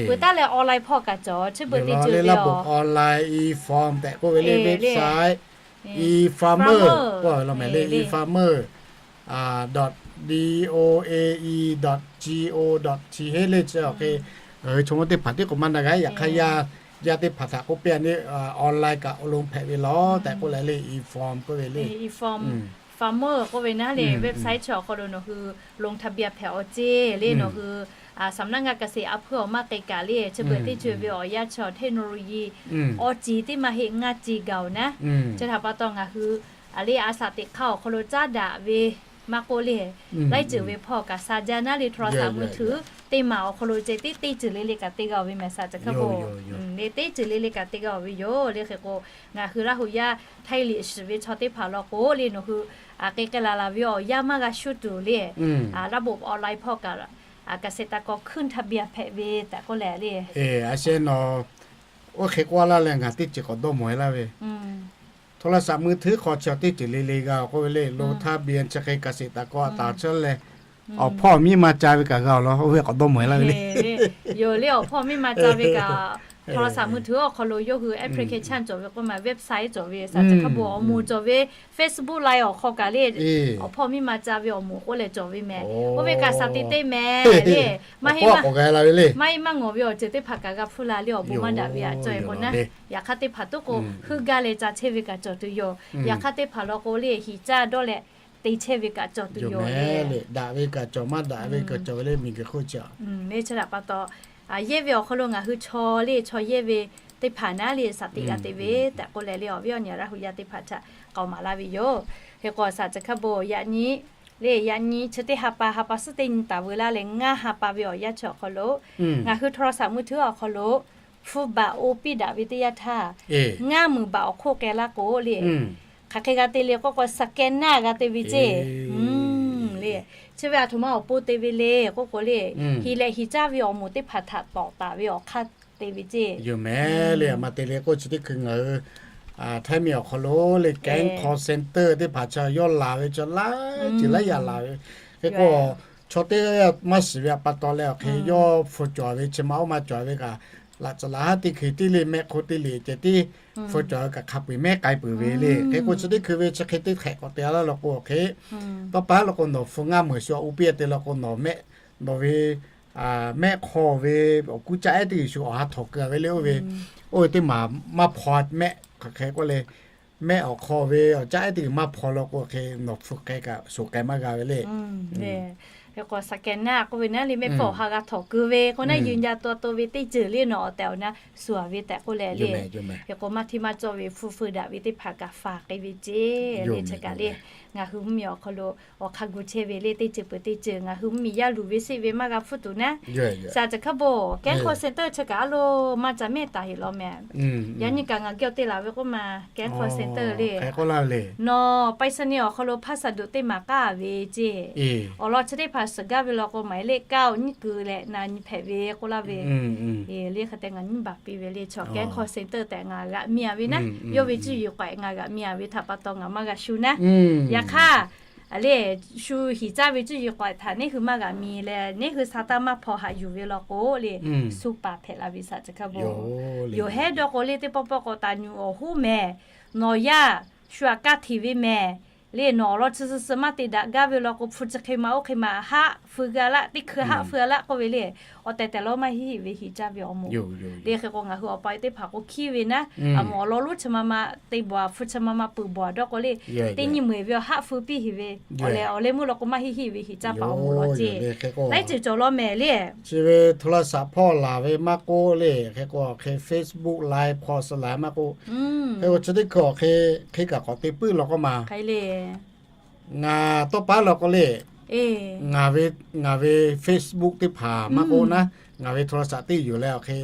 Peuˬ taˉ leh online hpawˇ kaꞈ cawˬ, chi beuꞈ teˇ ceuˬ le awˬ online e-form tehꞈ k'oˆ ve le, website e-farmer k'oˆ ve law mehˍ le, e-farmer dot D O A E dot G O dot T H le. Chi awˬ hk'e ngaˬ hui chaw mawˇ teˇ hpaˍ tiˉ k'o maˇ na g'a, yaꞈ hk'aˇ yaˇ, yaˇ teˇ hpaˍ htaꞈ k'oˆ piˇ a le, online kaꞈ awˬ loˍ hpehꞈ ve law tehꞈ k'oˆ leh le, e-form k'oˆ ve le, e-farmer k'oˆ ve naˉ le, website chi awˬ hk'aw lo nawˬ hui ลงทะเบียน hpehꞈ awˬ ceˇ le. Nawˬ hui สำนักงานเกษตรอำเภอ awˬ maˇ k'ai kaꞈ le, chi beuꞈ teˇ ceuˬ ve awˬ yanˇ chi เทคโนโลยี awˇ ci teˇ maˇ heˆ ngaˇ ci gaˬ-oˬ naˉ. Chi htaꞈ pa taw ngaˬ hui a le a shaꞈ teꞈ hk'aˇ awˬ hk'aw lo caˉ daꞈ ve maˇ k'oˆ le, laiˉ ceuˬ ve hpawˇ kaꞈ sa jaˇ naˉ le, โทรศัพท์มือถือ teˇ maˬ awˬ hk'aw lo ceh tiˉ teˇ ceuˬ le le kaꞈ te g'a-oˬ ve mehˍ. Saˍ caˍ hkaˇ bon le teˇ ceuˬ le le kaꞈ te g'a-oˬ ve yoˬ le. Hk'e k'o ngaˬ hui Laˇ hu yaˇ Htaiˇ liꞈ shiˍ ve chaw teˇ hpaˍ law k'o le, nawˬ hui k'ai k'ai laˬ laˬ ve awˬ yanˇ maˇ g'a shuˉ tuˬ le, ระบบออนไลน์ hpawˇ kaꞈ เกษตรกร ขึ้นทะเบียน hpehꞈ ve tehꞈ k'oˆ leh le. A sheh nawˬ oˇ hk'e k'oˆ laˇ leh ngaˬ teˇ ceuˬ k'awꞈ dawˇ mawˬ e laˇ ve โทรศัพท์มือถือ hk'aw chi teˇ ceuˬ le le g'a k'oˆ ve le, ลงทะเบียน chi hk'e เกษตรกร taˍ chehˇ leh awˬ hpawˇ miˇ ma ca ve kaꞈ g'a-oˬ law, oˇ ve k'awꞈ dawˇ mawˬ e laˇ ve le. Yoˬ le, awˬ hpawˇ miˇ ma ca ve kaꞈ โทรศัพท์มือถือ awˬ hk'aw lo yawˇ hui application cawˬ ve k'oˆ ma, website cawˬ ve, Saˍ caˍ hkaˇ bon awˬ moˍ cawˬ ve, Facebook Live awˬ hk'aw kaꞈ le, awˬ hpawˇ miˇ ma ca ve awˬ moˍ k'oˆ leh cawˬ ve mehˍ. Oˇ ve kaꞈ shaˍ te teˇ mehˍ le, maˇ heˆ maˇ, maˇ heˆ maˇ ngawˬ ve awˬ ceuˬ teˇ hpaˍ kaꞈ g'a hpuˇ la le, awˬ bon maˇ daꞈ ve aꞈ cawˬ e k'o naˉ. Yaꞈ hk'aˇ teˇ hpaˍ tuˉ k'o heuˆ gaˇ leh ca chehˇ ve kaꞈ cawˬ tuˬ yoˬ. Yaꞈ hk'aˇ teˇ hpaˍ law k'o le hiꞈ caˇ dawˇ leh te chehˇ ve kaꞈ cawˬ tuˬ yoˬ le. Daꞈ ve kaꞈ cawˬ, maˇ daꞈ ve kaꞈ cawˬ ve le, miˬguiˬ hk'oˆ chi a. Chi htaꞈ pa taw, yehˇ ve awˬ hk'aw lo ngaˬ hui chaw le chaw yehˇ ve teˇ hpaˍ naˉ le shaˍ te g'a te ve tehꞈ k'oˆ leh le, awˬ viˉ awˬ nyi Laˇ hu yaˇ teˇ hpaˍ htaꞈ k'aoˍ maˍ laˇ ve yoˬ. Hk'e k'o Saˍ caˍ hkaˇ bon yaꞈ nyi le, yaꞈ nyi chi teˇ ha pa ha pa suhˉ teˇ nyi taˍ veu laˇ leh ngaˇ ha pa ve awˬ yanˇ chi awˬ hk'aw lo ngaˬ hui โทรศัพท์มือถือ awˬ hk'aw lo hpu baꞈ oˇ piˇ daꞈ ve teˇ yanˇ htaˇ, ngaˇ muiˬ baꞈ awˬ hk'oˆ k'ai laˇ k'o le, hk'aˬ hk'e g'a te le k'oˆ k'o สแกนเนอร์ g'a te ve ceˇ le. Chi ve aˬ htoꞈ ma awˬ pon te ve le k'oˆ k'o le, hiˍ lehꞈ hiˍ caˇ ve awˬ moˍ teˇ hpaˍ htaꞈ tawˍ taˍ ve awˬ hk'aˇ te ve ceˇ. Yoˬ mehˍ le, aˬ ma te le k'o chi teˇ hkui ngaˬ hui Htaiˇ miˬ awˬ hk'aw lo le, kehˉ call center teˇ hpaˍ chaw yawˇ laˬ ve chaw laiˉ ceuˬ laiˉ yaꞈ laˬ ve. Hk'e k'o, chaw teˇ g'aˇ maˇ shiˍ ve pa taw leh awˬ hk'e yawˇ hpu cawˬ ve chi ma oˇ ma cawˬ ve kaꞈ, laꞈ tcuhˍ laꞈ haˉ teˇ hkui tiˉ le mehˆ hk'oˆ teˇ liꞈ ceh tiˉ hpu cawˬ ve kaꞈ hk'a peu-eˬ mehˉ k'ai peuˬ ve le. Hk'e k'o chi teˇ hkui ve chi hk'e teˇ hk'ehꞈ k'awꞈ te laˇ law k'o hk'e, tawˇ pa law k'o nawˬ hpu ngaˇ meunˍ shu awˬ uˉ peˇ te law k'o nawˬ mehˆ, nawˬ ve mehˆ hk'aw ve awˬ kuˉ caˆ ehˉ teˇ g'uiˬ shu awˬ ha htawnˍ keu ve le oˇ ve, oˇ ve teˇ maˬ maˇ hpaw mehˆ hk'aˬ hk'e k'oˆ le, mehˆ awˬ hk'aw ve awˬ caˆ ehˉ teˇ g'uiˬ maˇ hpaw law k'o hk'e nawˬ hpu hk'e kaꞈ shuˍ k'ai maˇ g'a ve le. Hk'e k'o สแกนเนอร์ k'oˆ ve naˉ le mehˆ hpawˇ awˬ ha g'a htawnˍ keu ve k'o naˉ ยืนยันตัวตน ve teˇ ceuˬ le nawˬ awˬ tehˬ awˬ na shuˍ ve tehꞈ k'oˆ leh le. Hk'e k'o maˇ htiˇ maˇ cawˇ ve hpu feu daꞈ ve teˇ hpaˍ kaꞈ faˍ k'ai ve ceˇ le chi kaꞈ le. Ngaˬ hui mvuhˇ miˬ awˬ hk'aw lo awˬ hk'a gu chehˇ ve le teˇ ceuˬ peuˬ teˇ ceuˬ ngaˬ hui mvuhˇ miˬ yaˇ luˬ ve seˆ ve maˇ g'a hpfuhˇ tuˬ naˉ, สแกนเนอร์ kaꞈ a loˍ maˇ ca mehˆ taˍ heˆ law mehˍ. Yaꞈ nyi kaꞈ ngaˬ geh awˬ te laˬ ve k'oˆ ma สแกนเนอร์ call center le nawˬ ไปรษณีย์ awˬ hk'aw lo พัสดุ teˇ maˬ k'aˉ ve ceˇ. Awˬ lawn chi teˇ hpaˍ suhˍ gaˇ ve law k'o หมายเลขเก้า nyiˇ kuiˬ leh na nyi hpehꞈ ve k'oˆ laˇ ve. Le hk'e te ngaˬ nyiˇ baˬ piˇ ve le chi สแกนเนอร์ call center tehꞈ ngaˬ g'aꞈ mi-a ve naˉ, yawˇ ve cuˇ yiˍ k'awehꞈ ngaˬ g'aꞈ mi-a ve htaꞈ pa taw ngaˬ maˇ g'a shu naˉ. Yaꞈ hk'aˇ le shu hiˍ caˇ ve cuˇ yiˍ k'awehꞈ htaꞈ neˇ hui maˇ g'aꞈ mi leh neˇ hui sa taˇ maˇ hpaw haꞈ yuˬ ve law k'o le, suh paˍ hpehꞈ la ve สแกนเนอร์ yoˬ hehˉ dawˇ k'o le teˇ pawˆ pawˆ k'awꞈ taˍ nyuˬ awˬ hoˉ mehˍ. Nawˬ yaˇ shu aꞈ kaˇ hteꞈ ve mehˍ. Le nawˬ awˬ lawn chi suh suh maˇ te daꞈ gaˇ ve law k'o hpu chi hk'e ma oˇ hk'e ma haˆ feu g'a laˆ teˇ hkui haˆ feu g'a laˆ k'oˆ ve le. Awˬ tehˬ tehˬ lawˇ maˇ hiˆ hiˆ ve hiˍ caˇ ve awˬ moˍ. Le hk'e k'o ngaˬ hui awˬ pa teˇ hpaˍ k'o hkiˇ ve naˉ, aˬ moˍ awˬ lawn lonˉ chi ma ma te bawˬ a hpu chi ma ma peuˬ bawˬ a dawˇ k'o le, teˇ nyi meuˍ ve awˬ haˆ feu piˇ heˍ ve. Awˬ lehˬ awˬ leh meuˇ law k'o maˇ hiˆ hiˆ ve hiˍ caˇ paˍ awˬ moˍ lawˬ ceˇ. Laiˉ ceuˬ cawˬ law mehˍ le. Chi ve โทรศัพท์ hpawˇ laˬ ve maˇ k'oˆ le, hk'e k'o hk'e Facebook Live hpawˇ suh laˬ maˇ k'oˆ, hk'e k'o chi teˇ hkui awˬ hk'e hk'e kaꞈ k'awꞈ te puiˉ law k'oˆ ma. Ngaˬ tawˇ paˉ law k'o le, ngaˬ ve, ngaˬ ve Facebook teˇ hpaˍ maˇ k'oˆ naˉ, ngaˬ ve โทรศัพท์ teˇ yoˬ leh awˬ hk'e,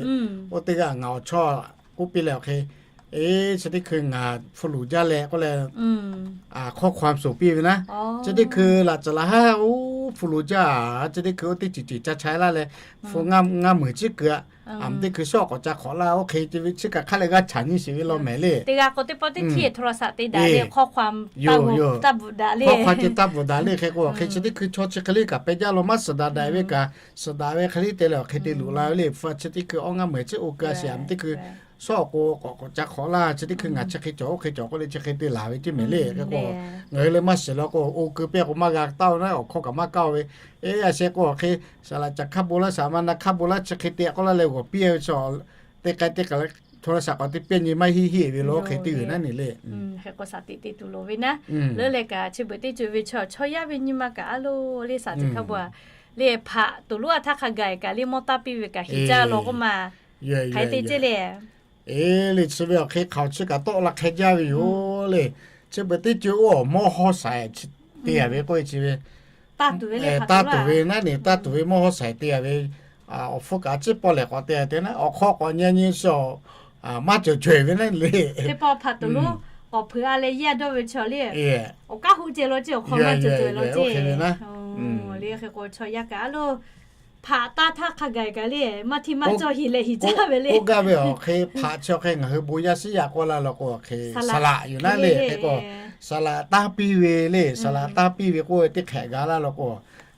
oˇ teˇ g'aˇ ngaˬ awˬ chawˇ k'oˆ piˇ leh awˬ hk'e, eˬ chi teˇ hkui ngaˬ hpu luˬ jaˇ leh k'oˆ leh, hkawˇ hkawˇ suˍ piˇ ve naˉ, chi teˇ hkui laꞈ tcuhˍ laꞈ haˉ oˇ hpu luˬ jaˇ, chi teˇ hkui oˇ teˇ ceuˬ ceuˬ ca cha laˇ leh, hpu ngaˇ meuˍ ciˉ keu a, aˬ mvuhˇ teˇ hkui shawˉ k'awꞈ ca hk'awꞈ laˇ oˇ hk'e ve chi kaꞈ hk'a leh g'a caꞈ nyi sheˍ ve law mehˍ le. Teˇ g'aˇ k'o teˇ pawˆ teˇ htiˇ โทรศัพท์ te daꞈ le, hkawˇ hkawˇ taˇ bvuhꞈ daꞈ le, hkawˇ hkawˇ chi taˇ bvuhꞈ daꞈ le. Hk'e k'o hk'e chi teˇ hkui chaw chi hk'e le kaꞈ peh jaˇ law maˇ suhˍ daꞈ daꞈ ve kaꞈ, suhˍ daꞈ ve hk'e le te leh awˬ hk'e te luꞈ la ve le. Hpu chi teˇ hkui awˇ ngaˇ meuˍ ciˉ oˇ keu a sheˍ, aˬ mvuhˇ teˇ hkui shawˉ k'o k'awꞈ k'awꞈ ca hk'awꞈ laˇ, chi teˇ hkui ngaˬ chi hk'e cawˬ oˇ hk'e cawˬ k'oˆ le chi hk'e te laˬ ve ceˇ mehˍ le. Hk'e k'o ngaˬ hui leh maˇ shiˍ law k'o oˇ keu pehˇ k'o maˇ g'a taˇ-oˬ naˉ, awˬ hkawˇ kaꞈ maˇ kaˇ-oˬ ve. Eˬ, a sheh k'o hk'e saˍ laꞈ caˬ hkaˇ bon laˇ, saˍ ma na hkaˇ bon laˇ chi hk'e te k'oˆ laˇ leh g'awˬ piˇ ve chaw, teˇ k'ai teˇ k'ai โทรศัพท์ k'awꞈ te piˇ nyi maˇ hiˆ hiˆ ve law hk'e te g'uiˬ naˉ ne le. Hk'e k'o shaˍ tiꞈ te tuˬ loˍ ve naˉ, leuˉ leh kaꞈ chi beuꞈ teˇ ceuˬ ve chaw chaw yaˇ ve nyi ma kaꞈ a loˍ le shaˍ tiꞈ hkaˇ bon a le, hpaꞈ tuˬ lonˉ a htaˇ hk'a gaˬ kaꞈ le mawˇ taˇ piˇ ve kaꞈ hiˍ caˇ law k'oˆ ma. Hk'e te ceˇ le. Eˬ, le chi ve awˬ hk'e hk'aoˍ chi kaꞈ tawˆ la hk'e jaˇ ve yoˬ le. Chi beuꞈ teˇ ceuˬ oˇ awˬ mawˇ hawˇ shaiˍ te a ve k'oˆ ve chi ve, taˇ tuˬ ve naˉ ne, taˇ tuˬ ve mawˇ hawˇ shaiˍ te a ve, awˬ hpfuhˇ kaꞈ ciˉ pawˆ lehˬ k'awꞈ te a te naˉ, awˬ hk'aw k'awꞈ nyi nyi shu maˇ cawˬ cawehˬ ve naˉ le. Teˇ pawˆ hpaꞈ tuˬ lonˉ k'awꞈ hpeuꞈ a leh yaˇ dawˇ ve chaw le, awˬ kaˉ huˆ ceh law ceˇ awˬ hk'aw maˇ cawˬ cawehˬ law ceˇ. Le hk'e k'o chaw yaˇ kaꞈ a loˍ hpaꞈ taˇ htaˇ hk'a gaˬ kaꞈ le maˇ htiˇ maˇ cawˇ hiˍ lehˬ hiˍ caˇ ve le. Oˇ gaˇ ve awˬ hk'e hpaꞈ chi awˬ hk'e ngaˬ hui bon yaˇ shiˉ yaˇ k'oˆ laˇ law k'o awˬ hk'e saˍ laꞈ yoˬ naˉ le. Hk'e k'o saˍ laꞈ taˇ piˇ ve le, saˍ laꞈ taˇ piˇ ve k'oˆ ve teˇ hk'ehꞈ g'a laˇ law k'o,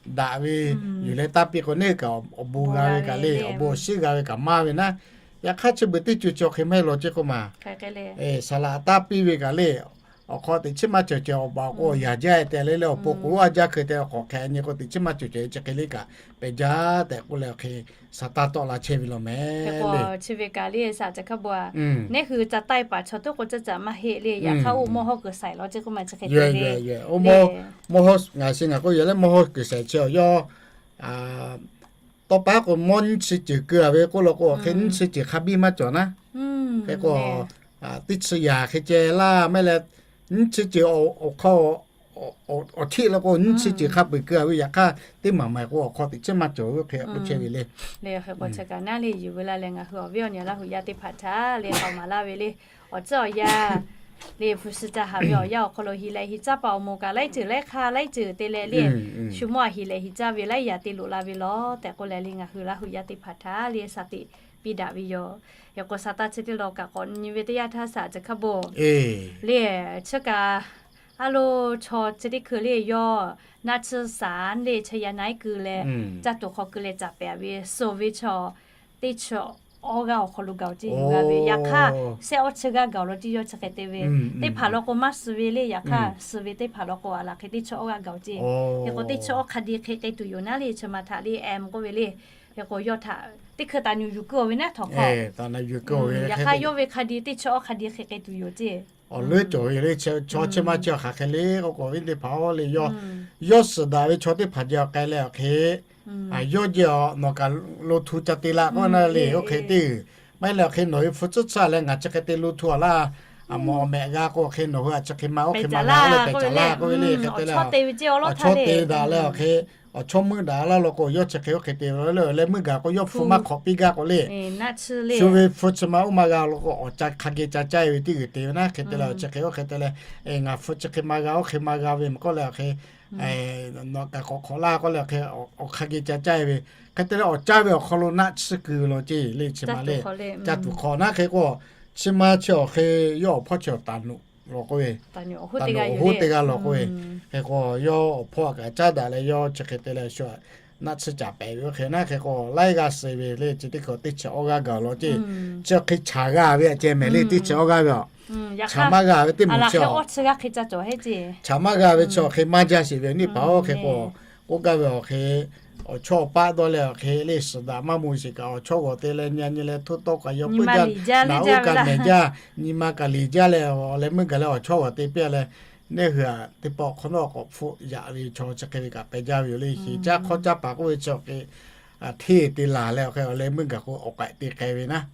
daꞈ ve yoˬ leh taˇ piˇ k'o neˇ kaꞈ awˬ bon g'a ve kaꞈ le, awˬ bon awˬ shiˉ g'a ve kaꞈ maˇ ve naˉ. Yaꞈ hk'aˇ chi beuꞈ teˇ ceuˬ chi awˬ hk'e maˇ heˆ law ceˇ k'oˆ ma. Saˍ laꞈ taˇ piˇ ve kaꞈ le, awˬ hk'aw teꞈ chiˉ maˇ cawˬ cawehˬ awˬ baˬ k'o yaꞈ jaˇ te le le awˬ pon k'oˍ lonˉ a jaˇ hk'e te awˬ hk'awꞈ hk'e nyi k'o teꞈ chiˉ maˇ cawˬ cawehˬ chi hk'e le kaꞈ pehˬ jaˇ tehꞈ k'oˆ leh awˬ hk'e saˍ taˇ tawˆ la chehˇ ve law mehˍ le. Chi ve kaꞈ le shaˍ tiꞈ hkaˇ bon a, neˇ hui ca taiˇ paˍ chaw toˉ k'o caˇ caꞈ maˇ heˆ le. Yaꞈ hk'aˇ oˇ mawˇ hawˇ kuiˬ shaiˍ law ceˇ k'oˆ ma chi hk'e te le. Mawˇ hawˇ ngaˬ shiˍ ngaˬ k'oˆ yaꞈ leh mawˇ hawˇ kuiˬ shaiˍ chi awˬ yawˇ tawˇ pa k'o mawˇ nyiˇ chi ceuˬ keu a ve k'oˆ law k'o awˬ hk'e nyiˇ chi ceuˬ hk'a biˇ maˇ cawˬ naˉ. Hk'e k'o teˇ chi yaꞈ hk'e ceh laˇ mehˍ leh nyiˇ chi ceuˬ awˬ hk'aw awˬ htiˆ law k'o nyiˇ chi ceuˬ hk'a peu-eˬ keu a ve yaꞈ hk'aˇ teˇ maˬ maˬ k'o awˬ hk'aw teꞈ chiˉ maˇ cawˬ ve oˇ hk'e k'oˆ chehˇ ve le. Hk'e k'o chi kaꞈ naˉ le yuˬ ve laˇ leh ngaˬ hui awˬ viˉ awˬ nyi Laˇ huˍ yaˇ teˇ hpaˍ htaꞈ le k'aoˍ maˍ laˇ ve le. Awˬ tcuhˉ awˬ yanˇ le hpu shi ca haˍ ve awˬ yanˇ awˬ hk'aw lo hiˍ lehˬ hiˍ caˇ paˍ awˬ moˍ kaꞈ laiˉ ceuˬ laiˉ hk'aˇ laiˉ ceuˬ te leh le, shu mawˇ a hiˍ lehˬ hiˍ caˇ ve laiˉ yaꞈ te loꞈ la ve law tehꞈ k'oˆ leh le ngaˬ hui Laˇ huˍ yaˇ teˇ hpaˍ htaꞈ le shaˍ tiꞈ piˇ daꞈ ve yoˬ. Hk'e k'o, Saˍtanˍ chi teˇ lawn kaꞈ k'awꞈ nyi ve teˇ yanˇ htaˇ, saˍ chi hk'a bon le, chi kaꞈ a lo chaw chi teˇ hkui le yawˇ naˆ tsuhˇ saˍ le chaw yaˇ na iˉ keu leh, caˇ tuˬ hk'aw keu leh caˍ pehˍ ve suh ve chaw teˇ chi awˇ g'aˇ awˬ hk'aw lo gaˬ-oˬ ceˇ, yuˬ g'a ve. Yaꞈ hk'aˇ, shehˆ awˇ chi g'aˇ gaˬ-oˬ law ceˇ, yawˇ chi hk'e te ve teˇ hpaˍ law k'o maˇ suh ve le. Yaꞈ hk'aˇ, suh ve teˇ hpaˍ law k'o, a laˬ hk'e teˇ chi awˇ g'aˇ gaˬ-oˬ ceˇ. Hk'e k'o, teˇ chi awˇ hk'a di hk'e k'ai tuˬ yoˬ naˉ le, chi ma htaꞈ le, M k'oˆ ve le. Hk'e k'o, yawˇ htaꞈ teˇ hkui taˍ nyuˬ yuˬ keu-oˬ ve naˉ htawꞈ hk'aw, yaꞈ hk'aˇ yawˇ ve hk'a di teˇ chi awˇ hk'a di hk'e k'ai tuˬ yoˬ ceˇ. Awˬ leuˉ cawˬ ve le, chaw chi ma chi hk'aˬ hk'e le k'oˆ k'o, viˉ teˇ hpaˍ-oˬ le, yawˇ suhˍ daꞈ ve chaw teˇ hpaˍ jaˇ k'ai leh awˬ hk'e, yawˇ jehˬ awˬ nawˬ kaꞈ lo htu ca te la k'oˆ na le, oˇ hk'e te maˇ heˆ leh awˬ hk'e nawˬ ve hpu tcuhˉ tcuhˉ leh ngaˬ chi hk'e te lo htu a laˇ. A mawˬ awˬ mehꞈ g'a k'o, awˬ hk'e nawˬ hui a chi hk'e ma oˇ hk'e ma la leh pehˬ caˍ laˇ k'oˆ ve le. Hk'e te leh, awˬ chawˇ te daꞈ leh awˬ hk'e, awˬ chawˇ meuˆ daꞈ laˇ law k'o, yawˇ chi hk'e oˇ hk'e te ve le, awˬ leh meuˇ gaˬ k'o yawˇ hpu maˇ hk'awꞈ piˇ gaˇ k'o le, shu ve hpu chi ma oˇ ma g'a law k'o, awˬ ca hk'a geh ca caˇ ve teˇ g'uiˬ te ve naˉ. Hk'e te leh awˬ chi hk'e oˇ hk'e te leh, ngaˬ hpu chi hk'e ma g'a oˇ hk'e ma g'a ve maˇ k'oˆ leh awˬ hk'e nawˬ kaꞈ k'awꞈ hk'awꞈ laˇ k'oˆ leh awˬ hk'e, awˬ hk'a geh ca caˇ ve. Hk'e te leh awˬ caˇ ve awˬ hk'aw lo naˆ tsuhˇ keu ve law ceˇ le, chi ma le. Caˇ tuˬ hk'awꞈ naˉ hk'e k'o, chi ma chi awˬ hk'e yawˇ awˬ hpawˇ chi awˬ taˍ nuꞈ law k'oˆ ve, taˍ nuꞈ awˬ hoˉ teˇ g'aˇ law k'oˆ ve. Hk'e k'o, yawˇ awˬ hpawˇ kaꞈ caˉ daꞈ leh yawˇ chi hk'e te leh shu naˆ tsuhˇ caˍ pehˍ ve oˇ hk'e naˉ. Hk'e k'o, laiˉ g'aˇ suh ve le, chi teˇ hkui teˇ chi awˇ g'aˇ gaˬ law ceˇ. Chi awˬ hk'e chaˍ g'a ve a ceh mehˍ le, teˇ chi awˇ g'aˇ ve a chaˍ maˇ g'a ve teˇ moˍ chi a, chaˍ maˇ g'a ve chi awˬ hk'e maˇ jaˇ sheˍ ve neˇ hpaˍ-oˬ. Hk'e k'o, k'oˆ gaˇ ve awˬ hk'e, awˬ chawˇ awˬ paˆ dawˇ leh awˬ hk'e le, suhˍ daꞈ maˇ mvuh sheˍ kaꞈ awˬ chawˇ g'awˬ te leh nyi a nyi leh htoˇ tawˇ kaꞈ yaw puiˉ jaˇ, naꞈ uˉ kaꞈ mehˍ jaˇ, nyi ma kaꞈ liꞈ jaˇ leh awˬ leh meuˇ gaˬ leh awˬ chawˇ g'awˬ te piˇ leh, neˇ hui a teˇ pawˆ hk'awꞈ nawˉ k'awꞈ hpfuhˆ yaꞈ ve chaw chi hk'e ve kaꞈ k'ai jaˇ ve yoˬ le. Heˍ caˇ hk'awˇ caˇ paˍ k'oˆ ve chi awˬ hk'e hteˇ te laˬ leh awˬ hk'e awˬ leh meuˇ gaˬ k'o awˬ k'ai te k'ai ve naˉ.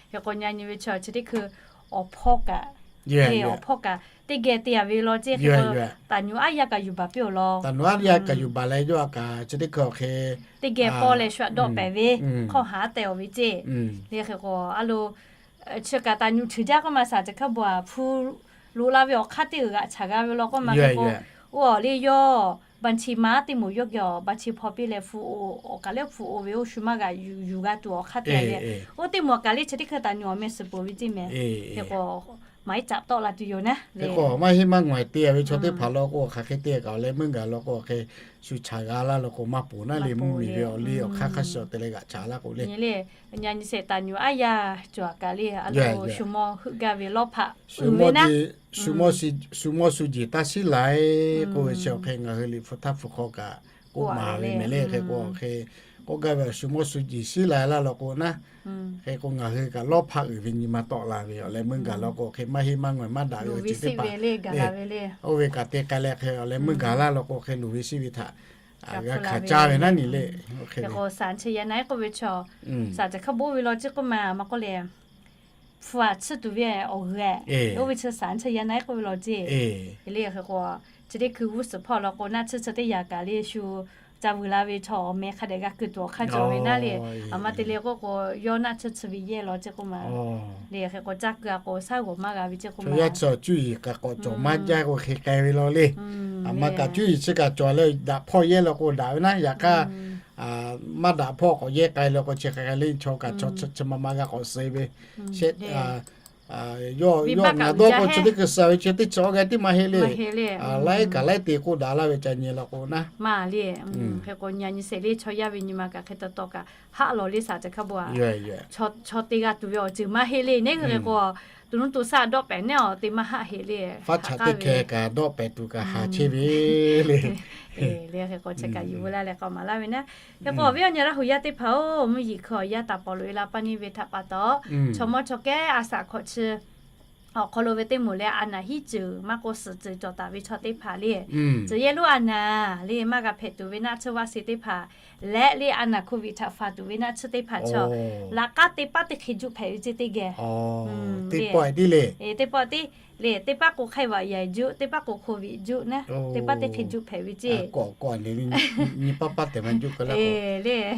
Hk'e k'o, nyi a nyi ve chi chi teˇ hkui awˬ hpawˇ kaꞈ, awˬ hpawˇ kaꞈ teˇ geh te a ve law ceˇ. Hk'e k'o, taˍ nuꞈ aˉ yaˇ kaꞈ yuˬ baˬ piˇ-oˬ law. Taˍ nuꞈ aˉ yaˇ kaꞈ yuˬ baˬ leh yawˇ a kaꞈ chi teˇ hkui awˬ hk'e teˇ geh pawˇ leh shu aꞈ dawˆ pehˍ ve hk'awˇ haˍ a tehˬ awˬ ve ceˇ. Le hk'e k'o, a lo chi kaꞈ taˍ nuꞈ htuꞈ jaˇ k'oˆ ma saˍ chi hk'a bon a hpu loꞈ la ve awˬ hk'aˇ teˇ g'aˇ chaˍ g'a ve law k'oˆ ma. Hk'e k'o, oˇ awˬ le yawˇ baˬ chi ma teˇ moˍ yawˇ geh awˬ baˬ chi hpaw piˇ leh hpu o, awˬ kaˬ lehˬ hpu o ve oˇ shu maˇ g'a yuˬ g'a tuˬ awˬ hk'aˇ te leh, oˇ teˇ moˍ kaꞈ le chi teˇ hkui taˍ nuꞈ awˬ meh suhˍ peuˬ ve ceˇ mehˍ. Hk'e k'o, maˇ heˆ caꞈ tawˆ la tuˬ yoˬ naˉ. Hk'e k'o, maˇ heˆ maˇ ngawˬ te a ve chaw teˇ hpaˍ law k'o hk'aˬ hk'e te kaꞈ awˬ leh meuˇ gaˬ law k'o hk'e shu chaˍ g'a laˇ law k'o maˇ poˬ naˉ le, mvuhˇ miˬ ve awˬ le awˬ hk'aˇ hk'a shuˍ te leh g'aꞈ chaˍ laˇ k'o le. Nyi le, nyi a nyi sheˍ taˍ nuꞈ aˉ yaˇ cawˬ kaꞈ le, a lo shu mawˇ heuˆ gaˇ ve lawˇ hpaꞈ uiˍ ve naˉ. Shu mawˇ shu jeˬ taˇ shiˉ laiˉ k'oˆ ve chi awˬ hk'e ngaˬ hui liꞈ hpu htaˇ hpu hk'aw kaꞈ k'oˆ maˍ ve mehˍ le. Hk'e k'o, awˬ hk'e k'oˆ gaˇ ve shu mawˇ shu jeˬ shiˉ laiˉ laˇ law k'o naˉ. Hk'e k'o, ngaˬ hui kaꞈ lawˇ hpaꞈ uiˍ ve nyi ma tawˆ la ve awˬ leh meuˇ gaˬ law k'o hk'e maˇ heˆ maˇ ngawˬ maˇ daꞈ ve awˬ ceuˬ teˇ hpaˍ le, oˇ ve kaꞈ te k'ai leh hk'e awˬ leh meuˇ gaˬ laˇ law k'o hk'e luˬ ve shiˉ ve htaꞈ g'a hkanˍ caˇ ve naˉ nyi le. Hk'e k'o, saˍ chi yaˇ na iˉ k'oˆ ve chaw, saˍ chi hk'a bon ve law ceˇ k'oˆ ma maˇ k'oˆ le, hpu a tsuhˇ tuˬ ve awˬ g'uiˬ, oˇ ve chi saˍ chi yaˇ na iˉ k'oˆ ve law ceˇ. Le hk'e k'o, chi teˇ hkui g'uˇ suhˍ hpawˇ law k'o naˆ tsuhˇ chi teˇ yaꞈ kaꞈ le shu ca vuiˬ la ve chaw awˬ meh hk'a dehꞈ g'a keu tuˬ awˬ hk'aˇ cawˬ ve naˉ le. A ma te le k'oˆ k'o, yawˇ naˆ tsuhˇ chi ve yehˇ law ceˇ k'oˆ ma. Le hk'e k'o, caˇ keu a k'o shaˉ g'awˬ maˇ g'a ve ceˇ k'oˆ ma. Yaˇ chi awˬ cuˇ yiˍ kaꞈ k'awꞈ cawˬ maˇ jaˇ k'o hk'e k'ai ve law le. A ma kaꞈ cuˇ yiˍ chi kaꞈ cawˬ leh daꞈ hpawˇ yehˇ law k'o daꞈ ve naˉ. Yaꞈ hk'aˇ, maˇ daꞈ hpawˇ k'awꞈ yehˇ k'ai law k'o chi hk'e k'ai le chaw kaꞈ chaw chi ma ma g'a k'awꞈ suh ve. Yawˇ ngaˬ dawˇ k'o chi teˇ hkui suh ve chi teˇ chi awˬ g'aˇ tiˉ maˇ heˆ le. Laiˉ kaꞈ laiˉ te k'oˆ daꞈ laˇ ve ca nyi law k'o naˉ. Maˇ le. Hk'e k'o, nyi a nyi sheˍ le chaw yaˇ ve nyi ma kaꞈ hk'e taw taw kaꞈ haˆ lawˬ le saˍ chi hk'a bon a. Chaw te g'a tuˬ ve awˬ ceuˬ maˇ heˆ le. Neˇ hk'e k'o, to nuˇ to shaˆ dawˆ pehˍ neˇ awˬ te maˇ haˆ heˆ le. Faˉ chaꞈ teˇ hkeh kaꞈ dawˆ pehˍ tuˬ kaꞈ haˍ chehˇ ve le. Le hk'e k'o, chi kaꞈ yuˬ veu laˇ leh k'awꞈ maˍ laˇ ve naˉ. Hk'e k'o, awˬ viˉ awˬ nyi Laˇ huˍ yaˇ teˇ hpaˍ-oˬ, mvuhˇ yeˬ hkui awˬ yaˇ taˍ pawˍ loꞈ e la paˇ neˇ ve htaꞈ pa taw, chaw mawˇ chaw kehˉ a shaꞈ hk'awꞈ chi awˬ hk'aw lo ve teˇ moˍ leh a naˬ hiˉ ceuˬ maˇ k'o suhˍ ceuˬ cawˬ taˍ ve chaw teˇ hpaˍ le, tcuh yehˇ lonˉ a naˬ le maˇ g'a hpehꞈ tuˬ ve naˆ tsuhˇ vaˆ se teˇ hpaˍ leh le a naˬ hk'oˆ viꞈ htaꞈ faˍ tuˬ ve naˆ tsuhˇ teˇ hpaˍ chaw laꞈ k'aˉ teˇ paˉ teˇ hk'e juˆ hpehꞈ ve ceˇ teˇ geh. Teˇ pawˆ tiˉ le, teˇ pawˆ tiˉ le, teˇ paˉ k'o hk'aiˇ vaꞈ yaiˬ juˆ, teˇ paˉ k'o hk'oˆ viꞈ juˆ naˉ, teˇ paˉ teˇ hk'e juˆ hpehꞈ ve ceˇ. Nyi paˉ paˉ tehꞈ ma juˆ k'o le,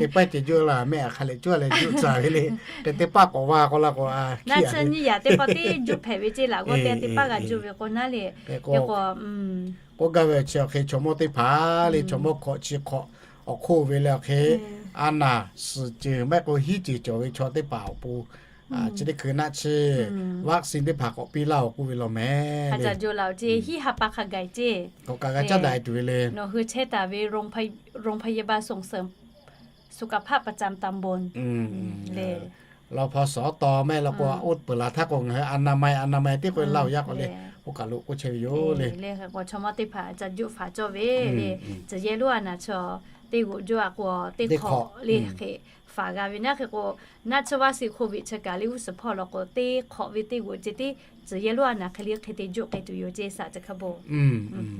teˇ paˉ ceh juˆ la mehˆ a hk'a leh cuˇ leh juˆ tcuh ve le. Hk'e teˇ paˉ k'awꞈ va k'o la k'o, naˆ tsuhˇ nyiˇ yaꞈ teˇ pawˆ tiˉ juˆ hpehꞈ ve ceˇ laꞈ g'awˇ teˇ teˇ paˉ g'a juˆ ve k'o naˉ le. K'oˆ gaˇ ve chi awˬ hk'e chaw mawˇ teˇ hpaˍ le, chaw mawˇ hkawꞈ chi hk'awꞈ awˬ hk'oˆ ve leh awˬ hk'e, a naˍ suhˍ ceuˬ maˇ heˆ k'o hiˉ ceuˬ cawˬ ve chaw teˇ hpaˍ awˬ pon chi teˇ hkui naˆ tsuhˇ vaccine teˇ hpaˍ k'awꞈ piˇ laˇ-oˬ k'oˆ ve law mehˍ le. K'awꞈ kaꞈ g'a caˉ daꞈ e tuˬ ve le. Nawˬ hui chehˇ taˍ ve โรงพยาบาลส่งเสริมสุขภาพประจำตำบล le. Law hpaw suhˍ awˉ taw mehˆ law k'o, oˇ peuˬ laˬ htaˇ k'o ngaˬ hui a naˍ mai, a naˍ mai teˇ k'oˆ ve laˇ-oˬ yaˇ k'o le, oˇ kaˬ lo k'oˆ chehˇ ve yoˬ le. Lehˬ hk'e k'o chaw mawˇ teˇ hpaˍ ca juˆ faˍ cawˇ ve le. Tcuh yehˇ lonˉ a naˍ chaw teˇ g'oꞈ juˆ a k'o teˇ hk'awꞈ le hk'e faˍ g'a ve naˉ hk'e k'o, naˆ tsuhˇ vaˆ siˆ hk'oˆ ve chi kaꞈ le g'uˇ suhˍ hpawˇ law k'o teˇ hk'awꞈ ve teˇ g'oꞈ ceh tiˉ tcuh yehˇ lonˉ a naˍ hk'e le hk'e te juˆ k'ai tuˬ yoˬ ceˇ saꞈ ca hkaˇ bon.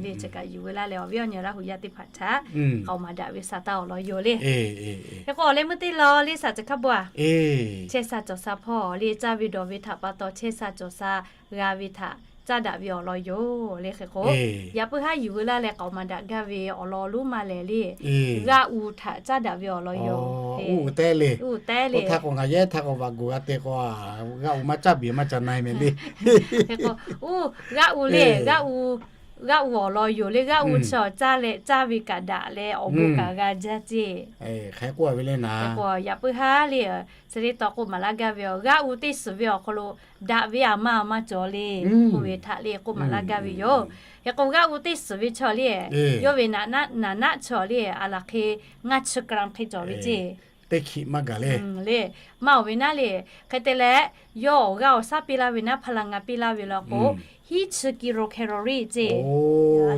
Le chi kaꞈ yuˬ ve laˇ leh awˬ viˉ awˬ nyi Laˇ huˍ yaˇ teˇ hpaˍ htaꞈ k'aoˍ maˍ daꞈ ve saˍ taˇ awˬ lawn yoˬ le. Hk'e k'o awˬ leh meuˇ teˇ law le saꞈ ca hkaˇ bon a, chehˇ sha cawˬ sha hpawˇ le caˇ ve dawˬ ve htaꞈ pa taw chehˇ sha cawˬ sha g'a ve htaꞈ caˇ daꞈ ve awˬ lawn yoˬ le. Hk'e k'o yaꞈ puiˉ haˉ yuˬ ve laˇ leh k'aoˍ maˍ daꞈ gaˇ ve awˬ lawn lonˉ ma lehˬ le, g'aˆ u htaꞈ caˇ daꞈ ve awˬ lawn yoˬ. Uˉ uiˍ tehˉ le. Uˉ uiˍ tehˉ le. Oˇ htaˇ k'o ngaˬ yehˉ htaˇ k'o vaꞈ gu g'a te k'o, g'aˆ u maˇ caˇ biˬ maˇ ca na e mehˍ le. Hk'e k'o, uˉ g'aˆ u le, g'aˆ u, g'aˆ u awˬ lawn yoˬ le. G'aˆ u chi awˬ caˇ leh caˇ ve kaꞈ daꞈ leh awˬ bon kaꞈ g'a jaˇ ceˇ. Hk'e k'oˆ ve le naˍ. Hk'e k'o yaꞈ puiˉ haˉ le, chi teˇ taw k'oˆ maˍ laˇ gaˇ ve yoˬ. G'aˆ u teˇ suhˍ ve awˬ hk'aw lo daꞈ ve a ma a ma cawˬ le k'oˆ ve htaꞈ le k'oˆ maˍ laˇ gaˇ ve yoˬ. Hk'e k'o g'aˆ u teˇ suhˍ ve chaw le, yawˇ ve naˍ naˆ chaw le a laˬ hk'e ngaˇ chi กรัม hk'e cawˬ ve ceˇ. Teˇ hkiˆ maˇ gaˬ le. Le, maˇ oˬ ve naˉ le. Hk'e te leh, yawˇ awˬ g'aˇ awˬ shaˉ piˇ laˇ ve naˉ, พลังงาน piˇ laˇ ve law k'o, hiˉ chi กิโลแคลอรี่ ceˇ.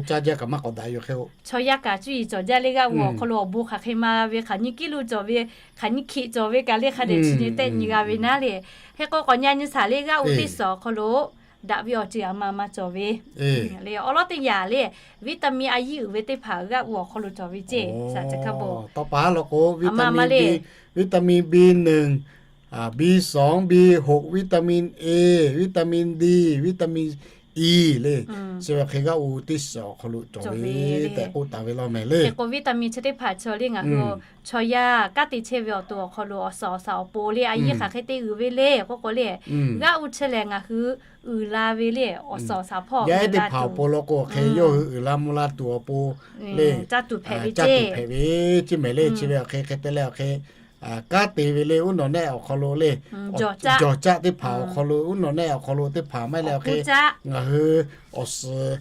Caˇ jaˇ kaꞈ maˇ k'awꞈ daꞈ yoˬ hk'e-o. Chaw yaˇ kaꞈ cuˇ yiˍ cawˬ jaˇ le g'aˆ u awˬ hk'aw lo awˬ bon hk'aˬ hk'e ma g'a ve, hk'aˬ nyi กิโล cawˬ ve, hk'aˬ nyi hkiˆ cawˬ ve kaꞈ le hk'a dehꞈ chi nyi tehˆ nyi g'a ve naˉ le. Hk'e k'o k'awꞈ nyi nyi shaˍ le g'aˆ u teˇ suhˍ awˬ hk'aw lo daꞈ ve awˬ ceuˬ a ma a ma cawˬ ve le. Awˬ lawn teˇ yanˇ le, vitamin a yiˉ uiˍ ve teˇ hpaˍ g'aˆ u awˬ hk'aw lo cawˬ ve ceˇ saꞈ ca hkaˇ bon. Tawˇ pa law k'o, vitamin B, vitamin B หนึ่ง, B สอง, B หก, vitamin A, vitamin D, vitamin E le. Chi ve hk'e g'aˆ u teˇ suhˍ awˬ hk'aw lo cawˬ ve tehꞈ k'oˆ taˍ ve law mehˍ le. Hk'e k'o vitamin chi teˇ hpaˍ chaw le ngaˬ hui chaw yaˇ kanˉ te chehˇ ve awˬ to awˬ hk'aw lo awˬ suhˍ awˬ shaˍ awˬ pon le a yiˉ hk'aˬ hk'e te uiˍ ve le k'oˆ k'o le, g'aˆ u chi lehˬ ngaˬ hui uiˍ la ve le awˬ suhˍ awˬ shaˍ hpawˇ yaˇ ehˉ teˇ hpaˍ awˬ pon law k'o hk'e yawˇ hui uiˍ la mvuh la tuˬ awˬ pon le, caˇ tuˬ hpehꞈ ve ceˇ mehˍ le. Chi ve awˬ hk'e hk'e te leh awˬ hk'e kanˉ te ve le uˉ nawˬ nehˆ awˬ hk'aw lo le, jawˬ caˆ teˇ hpaˍ awˬ hk'aw lo uˉ nawˬ nehˆ awˬ hk'aw lo teˇ hpaˍ maˇ heˆ leh awˬ hk'e ngaˬ hui awˬ suhˍ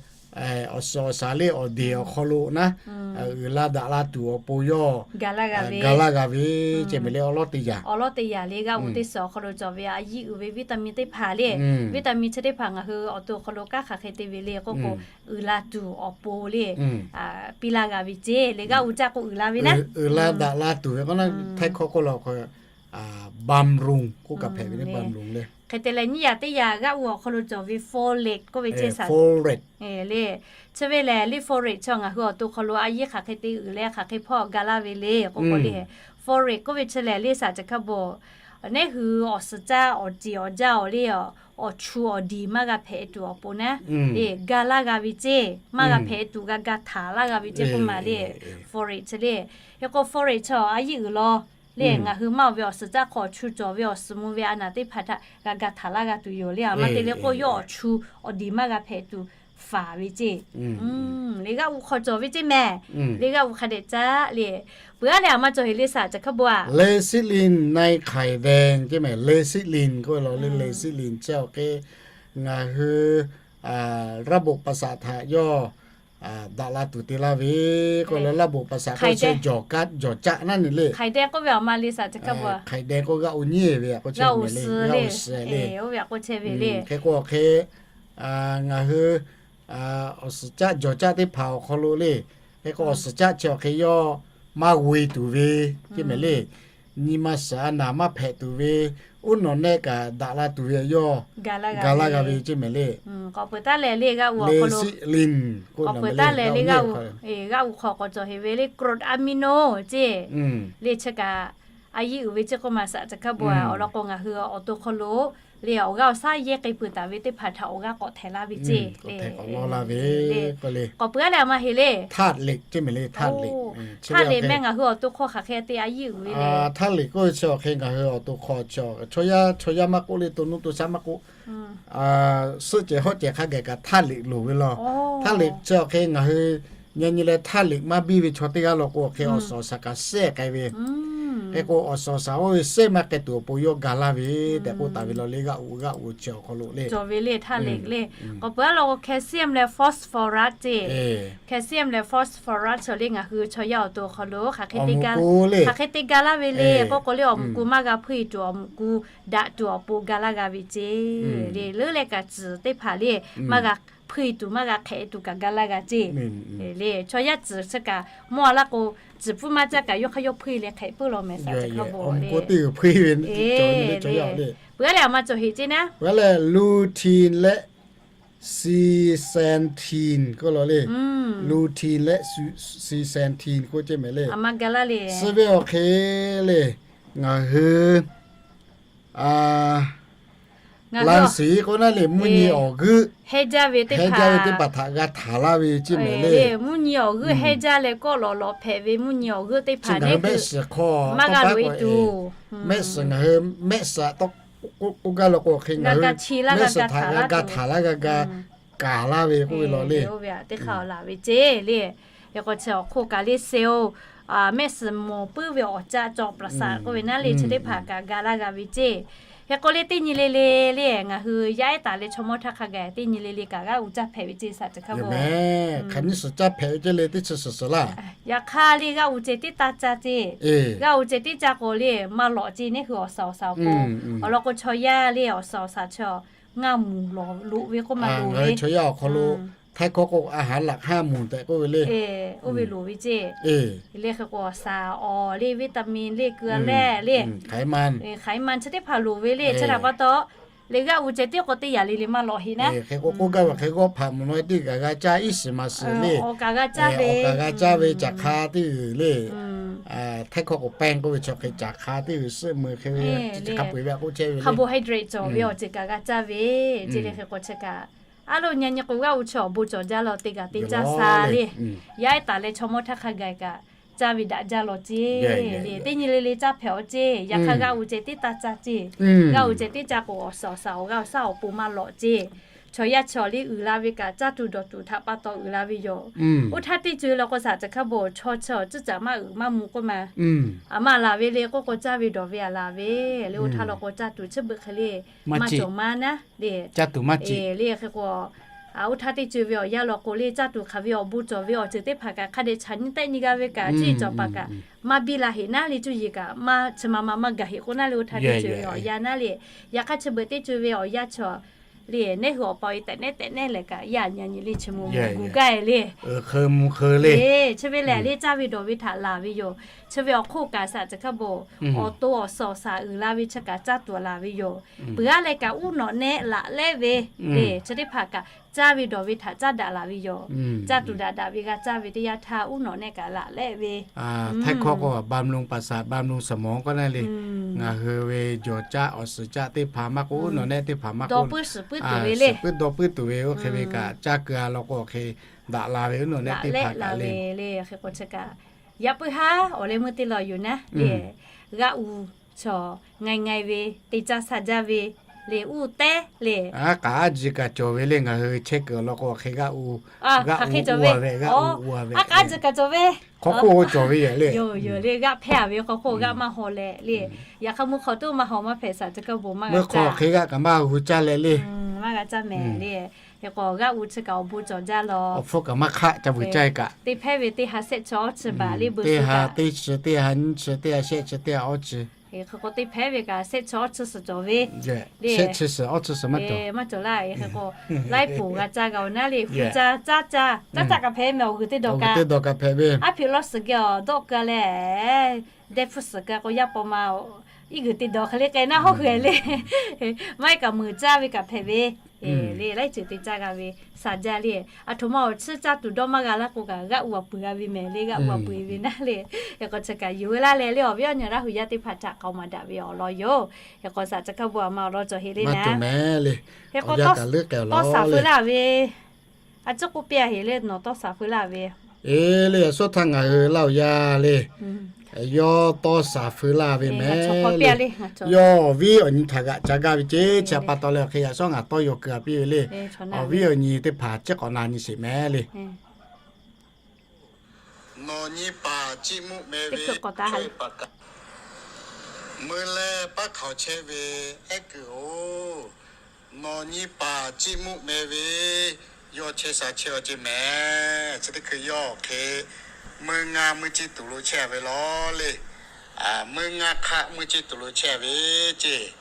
awˬ shaˍ le awˬ deˍ awˬ hk'aw lo naˉ, uiˍ la daꞈ la tuˬ awˬ pon yawˇ ga laˇ g'a ve ceˇ mehˍ le. Awˬ lawn teˇ yanˇ, awˬ lawn teˇ yanˇ le g'aˆ u teˇ suhˍ awˬ hk'aw lo cawˬ ve a yiˉ uiˍ ve vitamin teˇ hpaˍ le, vitamin chi teˇ hpaˍ ngaˬ hui awˬ to awˬ hk'aw lo kanˉ hk'aˬ hk'e te ve le k'oˆ k'o, uiˍ la tuˬ awˬ pon le piˇ laˇ g'a ve ceˇ le g'aˆ u caˆ k'o uiˍ la ve naˉ. Uiˍ la daꞈ la tuˬ ve k'o naˉ, htaiˇ hkawˇ k'oˆ la k'o บำรุง k'oˆ kaꞈ hpehꞈ ve le, บำรุง le. Hk'e te leh nyiˇ yaꞈ teˇ yaꞈ g'aˆ u awˬ hk'aw lo cawˬ ve folate k'oˆ ve ceˇ saꞈ. Folate le. Chi ve lehˬ le folate chi ngaˬ hui awˬ to hk'aw lo a yiˉ hk'aˬ hk'e te uiˍ leh hk'aˬ hk'e hpawˇ ga laˇ ve le k'oˆ k'o le, folate k'oˆ ve chi lehˬ le saꞈ ca hkaˇ bon, neˉ hui awˬ suhˍ caˇ awˬ ceˬ awˬ jaˇ awˬ le, awˬ chu awˬ diˬ maˇ g'a hpehꞈ tuˬ awˬ pon naˉ, ga laˇ g'a ve ceˇ. Maˇ g'a hpehꞈ tuˬ g'a ga htaˍ laˇ g'a ve ceˇ k'oˆ ma le. Folate chi le. Hk'e k'o folate chi a yiˉ uiˍ law le, ngaˬ hui maˇ oˬ ve awˬ suhˍ caˇ hk'aw awˬ chu cawˬ ve awˬ suhˍ mvuh ve a naˍ teˇ hpaˍ htaꞈ g'a ga htaˍ laˇ g'a tuˬ yoˬ le. A maˇ te le k'o yawˇ awˬ chu awˬ diˬ maˇ g'a hpehꞈ tuˬ faˍ ve ceˇ. Le g'aˆ u hk'aw cawˬ ve ceˇ mehˍ. Le g'aˆ u hk'a dehꞈ caˉ le. Peuˬ aˉ leh a maˇ cawˬ heˍ le saꞈ ca hkaˇ bon a. Lecithin ในไข่แดง ceˇ mehˍ. Lecithin k'oˆ ve law le, lecithin chi awˬ hk'e ngaˬ hui ระบบประสาท htaꞈ yawˇ daꞈ la tuˬ te laˇ ve k'oˆ leh ระบบประสาท k'oˆ chi jawˬ caˆ naˉ ne le. ไข่แดง k'oˆ ve a ma le saꞈ ca hkaˇ bon a. ไข่แดง k'oˆ g'aˆ u nyiˇ ve a k'oˆ chehˇ ve le, g'aˆ u suhˍ le. Hk'e k'o hk'e ngaˬ hui awˬ suhˍ caˆ jawˬ caˆ teˇ hpaˍ awˬ hk'aw lo le, hk'e k'o awˬ suhˍ caˆ chi awˬ hk'e yawˇ maˇ g'oꞈ e tuˬ ve ceˇ mehˍ le. Nyi ma suhˍ a naˍ maˇ hpehꞈ tuˬ ve, uˉ nawˬ nehˆ kaꞈ daꞈ la tuˬ ve yawˇ ga laˇ g'a ve ceˇ mehˍ le. K'awꞈ peuˬ taˉ leh le g'aˆ u awˬ hk'aw lo, k'awꞈ peuˬ taˉ leh le g'aˆ u hk'aw k'awꞈ cawˬ heˍ ve le กรดอะมิโน ceˇ. Le chi kaꞈ a yiˉ uiˍ ve ceˇ k'oˆ ma saꞈ ca hkaˇ bon a. Awˬ lawn k'o ngaˬ hui awˬ to hk'aw lo le awˬ g'aˇ awˬ shaˉ yehˇ k'e peuˬ taˍ ve teˇ hpaˍ htaꞈ awˬ g'aˇ k'awꞈ htehꞈ laˇ ve ceˇ. K'awꞈ peuˬ aˉ leh a ma heˍ le ธาตุเหล็ก ceˇ mehˍ le. ธาตุเหล็ก mehˆ ngaˬ hui awˬ to hk'aw hk'aˬ hk'e te a yiˉ uiˍ ve le. ธาตุเหล็ก k'oˆ ve chi awˬ hk'e ngaˬ hui awˬ to hk'aw chi chaw yaˇ chaw yaˇ maˇ k'oˆ le, to nuˇ to shaˉ maˇ k'oˆ, suhˆ cehˬ hawˆ cehˬ hk'a gaˬ kaꞈ ธาตุเหล็ก loˍ ve law. ธาตุเหล็ก chi awˬ hk'e ngaˬ hui Yaꞈ nyi leh ธาตุเหล็ก maˇ biˇ ve chaw teˇ g'aˇ law k'o, awˬ hk'e awˬ suhˍ awˬ shaˍ kaꞈ shehˆ k'ai ve, hk'e k'o awˬ suhˍ awˬ shaˍ oˇ ve shehˆ maˇ k'ai tuˬ awˬ pon yawˇ ga laˇ ve tehꞈ k'oˆ taˍ ve law le. G'aˆ u g'aˆ u chi awˬ hk'aw lo le, cawˬ ve le ธาตุเหล็ก le. K'awꞈ peuˬ aˉ law k'o, calcium leh phosphorus ceˇ. Calcium leh phosphorus chaw le ngaˬ hui chaw yaˇ awˬ to awˬ hk'aw lo hk'aˬ hk'e te ga, hk'aˬ hk'e te ga laˇ ve le k'oˆ k'o le, awˬ muꞈ ku maˇ g'a hpuiˇ tuˬ, awˬ muꞈ ku daꞈ tuˬ awˬ pon ga laˇ g'a ve ceˇ. Le leuˉ leh kaꞈ tcuhˍ teˇ hpaˍ le, maˇ g'a hpuiˇ tuˬ maˇ g'a hk'ehꞈ tuˬ kaꞈ ga laˇ g'a ceˇ. Le chaw yaˇ tcuhˍ chi kaꞈ mawˇ a laˇ k'o, tcuhˍ pfuhˇ maˇ caˇ kaꞈ yawˇ hk'aˇ yawˇ hpuiˇ leh hk'ehꞈ puiˉ law meh สาร chi hk'a bvuhꞈ le. Peuˬ aˉ leh aˬ ma cawˬ heꞈ ceˇ naˉ, peuˬ aˉ leh lutein leh zeaxanthin k'oˆ law le. Lutein leh zeaxanthin k'oˆ ceˇ mehˍ le. Suh ve awˬ hk'e le, ngaˬ hui รังสี k'oˆ naˉ le, mvuhˇ nyi awˬ g'euˆ heh jaˇ ve teˇ hpaˍ htaꞈ g'a htaˍ laˇ ve ceˇ mehˍ le. Mvuhˇ nyi awˬ g'euˆ heh jaˇ leh kawˆ lawꞈ lawꞈ hpehꞈ ve mvuhˇ nyi awˬ g'euˆ teˇ hpaˍ ngaˬ hui mehˆ suhˍ hk'aw maˇ g'a loꞈ e tuˬ, mehˆ suhˍ ngaˬ hui mehˆ suhˍ tawˇ k'oˆ gaˇ law k'o, hk'e ngaˬ hui mehˆ suhˍ htaꞈ g'a ga htaˍ laˇ g'a ga kaˍ laˇ ve k'oˆ ve law le. Oˇ ve teˇ hk'aˇ laˬ ve ceˇ le. Hk'e k'o chi awˬ hk'oˆ kaꞈ le cell, mehˆ suhˍ mawˬ puiˉ ve awˬ caˆ cawˬ ประสาท k'oˆ ve naˉ le, chi teˇ hpaˍ kaꞈ ga laˇ g'a ve ceˇ. Hk'e k'o le teˇ nyi le le le, ngaˬ hui yaˇ ehˉ taˍ leh chaw mawˇ htaˇ hk'a gaˬ teˇ nyi le le kaꞈ g'aˆ u caˇ hpehꞈ ve ceˇ สาร chi hk'a bvuhꞈ. Hk'aˬ nyi suhˍ caˇ hpehꞈ ve ceˇ le, teˇ chi suhˍ suhˍ laˇ. Yaꞈ hk'aˇ le g'aˆ u ceh tiˉ taˇ caˇ ceˇ. G'aˆ u ceh tiˉ caˇ k'o le maˇ lawꞈ ceˇ, neˇ hui awˬ suhˍ awˬ shaˍ awˬ pon. Awˬ lawn k'o chaw yaˇ le awˬ suhˍ awˬ shaˍ chi ngaˇ muˬ loꞈ ve k'oˆ maˇ loˍ ve. Chaw yaˇ awˬ hk'aw lo htaiˇ hkawˇ k'o อาหารหลักห้าหมู่ tehꞈ k'oˆ ve le. Oˇ ve loˍ ve ceˇ. Le hk'e k'o awˬ shaˍ awˬ le, vitamin le, เกลือแร่ le, ไขมัน chi teˇ hpaˍ loˍ ve le. Chi htaꞈ pa taw le g'aˆ u ceh tiˉ k'o teˇ yanˇ le le maˇ lawꞈ heꞈ naˉ. Hk'e k'o k'oˆ gaˇ ve hk'e g'awˇ hpaꞈ mvuhˬ naw tiˉ kaꞈ g'a caˇ, iˉ shiˍ maˍ shiˍ le, awˬ kaꞈ g'a caˇ ve, caˬ hk'a teˇ g'uiˬ le. Htaiˇ hkawˇ k'o แป้ง k'oˆ ve chaw hk'e caˬ hk'a teˇ g'uiˬ suhˆ meuˬ hk'e ve, chi hk'a peu-eˬ ve k'oˆ chehˇ ve le. Carbohydrate cawˬ ve awˬ ceuˬ kaꞈ g'a caˇ ve ceˇ le. Hk'e k'o chi kaꞈ aˉ lo nyi nyi k'o g'aˆ u chi awˬ bon cawˬ jaˇ law, te kaꞈ te caˇ sha le. Yaˇ ehˉ taˍ leh chaw mawˇ htaˇ hk'a gaˬ kaꞈ caˇ ve daꞈ jaˇ law ceˇ le. Teˇ nyi le le caˇ hpehꞈ awˬ ceˇ. Yaꞈ hk'aˇ g'aˆ u ceh tiˉ taˇ caˇ ceˇ. G'aˆ u ceh tiˉ caˇ k'o awˬ suhˍ awˬ shaˍ awˬ g'aˇ awˬ shaˉ awˬ pon maˇ lawꞈ ceˇ. Chaw yaˇ chaw le uiˍ la ve kaꞈ caˇ tuˬ dawˬ tuˬ htaꞈ pa taw uiˍ la ve yoˬ. Oˇ htaˇ teˇ co e law k'o สาร chi hk'a bvuhꞈ chaw chi awˬ tcuhˉ caꞈ maˇ uiˍ maˇ mvuh k'oˆ ma. Aˬ ma laˬ ve le k'oˆ k'o caˇ ve dawˬ ve aˬ laˬ ve le. Oˇ htaˇ law k'o caˇ tuˬ chi beuꞈ hk'e le maˇ cawˬ maˇ naˉ le. Caˇ tuˬ maˇ cawˬ le. Hk'e k'o oˇ htaˇ teˇ co e ve awˬ yanˇ law k'o le caˇ tuˬ hk'aˬ ve awˬ bon cawˬ ve awˬ ceuˬ teˇ hpaˍ kaꞈ hk'a dehꞈ chaꞈ nyi tehˆ nyi g'a ve kaꞈ, chi cawˬ paˍ kaꞈ maˇ biˇ la heꞈ naˉ le. Cuˇ yiˍ kaꞈ maˇ chi ma ma maˇ gaˬ heꞈ k'oˆ naˉ le. Oˇ htaˇ teˇ co e ve awˬ yanˇ naˉ le. Yaꞈ hk'aˇ chi beuꞈ teˇ co e ve awˬ yanˇ chaw le, neˇ hui awˬ pa e tehꞈ nehˉ tehꞈ nehˉ leh kaꞈ yaˇ nyi nyi le chi mvuh gu gaˇ e le. Chi ve lehˬ le caˇ ve dawˬ ve htaꞈ laˬ ve yoˬ. Chi ve awˬ hk'oˆ kaꞈ สาร chi hk'a bvuhꞈ awˬ to awˬ suhˍ awˬ shaˍ uiˍ la ve chi kaꞈ caˇ tuˬ laˬ ve yoˬ. Peuˬ aˉ leh kaꞈ uˉ nawꞈ nehˆ laꞈ lehˆ ve le, chi teˇ hpaˍ kaꞈ caˇ ve dawˬ ve htaꞈ caˇ daꞈ laˬ ve yoˬ. Caˇ tuˬ daꞈ daꞈ ve g'a caˇ ve teˇ yanˇ htaˇ uˉ nawꞈ nehˆ kaꞈ laꞈ lehˆ ve. Htaiˇ hkawˇ k'o บำรุงประสาท บำรุงสมอง k'oˆ naˉ le. Ngaˬ hui ve jawˬ caˆ awˬ suhˍ caˆ teˇ hpaˍ maˇ k'oˆ, uˉ nawꞈ nehˆ teˇ hpaˍ maˇ k'oˆ, suhˍ puiˉ dawˇ puiˉ tuˬ ve oˇ hk'e ve kaꞈ caˇ keu a law k'o hk'e daꞈ la ve uˉ nawꞈ nehˆ teˇ hpaˍ kaꞈ le. Hk'e k'o chi kaꞈ yaꞈ puiˉ haˉ awˬ leh meuˇ teˇ law yoˬ naˉ le. G'aˆ u chaw ngai ngai ve te caˇ sha jaˇ ve le uˉ tehˉ le. Aˉ k'aꞈ aˉ ji kaꞈ cawˬ ve le. Ngaˬ hui chehˇ kuiˬ awˬ lawn k'o hk'e g'aˆ u, g'aˆ u a ve, g'aˆ u a ve, aˉ k'aꞈ aˉ ji kaꞈ cawˬ ve. Hk'aw hk'oˆ cawˬ ve yoˬ le. Yoˬ yoˬ le, g'aˆ hpehˇ a ve hk'aw hk'oˆ g'aˆ maˇ haw leh le. Yaꞈ hk'aˇ mvuhˇ hk'aw tuˉ maˇ haw maˇ hpehꞈ สาร chi hk'a bvuhꞈ maˇ g'a caˇ. Mvuhˇ hk'aw hk'e g'aˆ kaꞈ maˇ hu caˇ leh le. Maˇ g'a caˇ mehˍ le. Hk'e k'o g'aˆ u chi kaꞈ awˬ bon cawˬ jaˇ law. Awˬ hpfuhˇ kaꞈ maˇ hk'aˆ ca vuiˬ caˇ e kaꞈ. Teˇ hpehˇ ve teˇ ha shehˆ chi awˇ chi baˬ le, teˇ ha teˇ chi, teˇ ha nyiˇ chi, teˇ ha shehˆ chi, teˇ ha awˇ chi. Hk'e k'o teˇ hpehˇ ve kaꞈ shehˆ chi awˇ chi suhˍ cawˬ ve le. Shehˆ chi suhˍ awˇ chi suhˍ maˇ cawˬ. Maˇ cawˬ laˇ. Hk'e k'o laiˉ poˍ g'a caˇ g'a oˬ naˉ le. Hpu caˇ caˇ caˇ caˇ caˇ kaꞈ hpehꞈ mehˍ awˬ g'uiˬ teˇ dawˬ kaꞈ. Teˇ dawˬ kaꞈ hpehꞈ ve. Aˉ hpeꞈ lawˇ suhˍ geh awˬ dawˆ keu leh deh hpu suhˍ keu k'o yaˇ paw ma iˉ g'uiˬ teˇ dawˬ hk'e le k'ai naˉ hawˉ hui le. Maˇ heˆ kaꞈ muiˬ caˇ ve kaꞈ hpehꞈ ve le. Laiˉ ceuˬ te caˇ g'a ve sha jaˇ le. Aˬ htoꞈ ma awˬ chiˇ caˇ tuˬ dawˇ maˇ g'a laˇ k'o kaꞈ g'aˆ u a puiˬ g'a ve mehˍ le. G'aˆ u a puiˬ ve naˉ le. Hk'e k'o chi kaꞈ yuˬ ve laˇ leh le awˬ viˉ awˬ nyi raˇ hui yaˇ teˇ hpaˍ htaꞈ k'aoˍ maˍ daꞈ ve awˬ lawn yoˬ. Hk'e k'o สาร chi hk'a bvuhꞈ aˬ ma awˬ lawn cawˬ heˆ le naˉ. Hk'e k'o tawˇ shaˍ feu laˇ ve, a ciˉ k'oˆ piˇ a heˆ le nawˬ tawˇ shaˍ feu laˇ ve. Eˬ le, a suhˉ htaˇ ngaˬ hui laˇ oˬ yaˇ le. Yawˇ tawˇ shaˍ feu laˇ ve mehˍ le. Yawˇ awˬ viˉ awˬ nyi htaꞈ g'aꞈ ca gaˇ ve ceˇ. Chi pa taw leh awˬ hk'e yaꞈ shawˉ ngaˬ tawˇ yaw keu a piˇ ve le. Awˬ viˉ awˬ nyi teˇ hpaˍ ciˉ k'awꞈ na nyi sheˍ mehˍ le. Nawˬ nyi paˍ Ciˇ Muˆ meh ve, mui leh paˉ hkaoˍ chehˇ ve ehˉ kuiˬ-oˬ, nawˬ nyi paˍ Ciˇ Muˆ meh ve yawˇ chehˇ sha chehˇ-aw ceˇ mehˍ. Chi teˇ hkui yawˇ hk'e mui ngaˇ mui ciˇ tuˬ lo chehˇ-a ve law le. Mui ngaˇ hk'aˆ mui ciˇ tuˬ lo chehˇ-a ve ceˇ.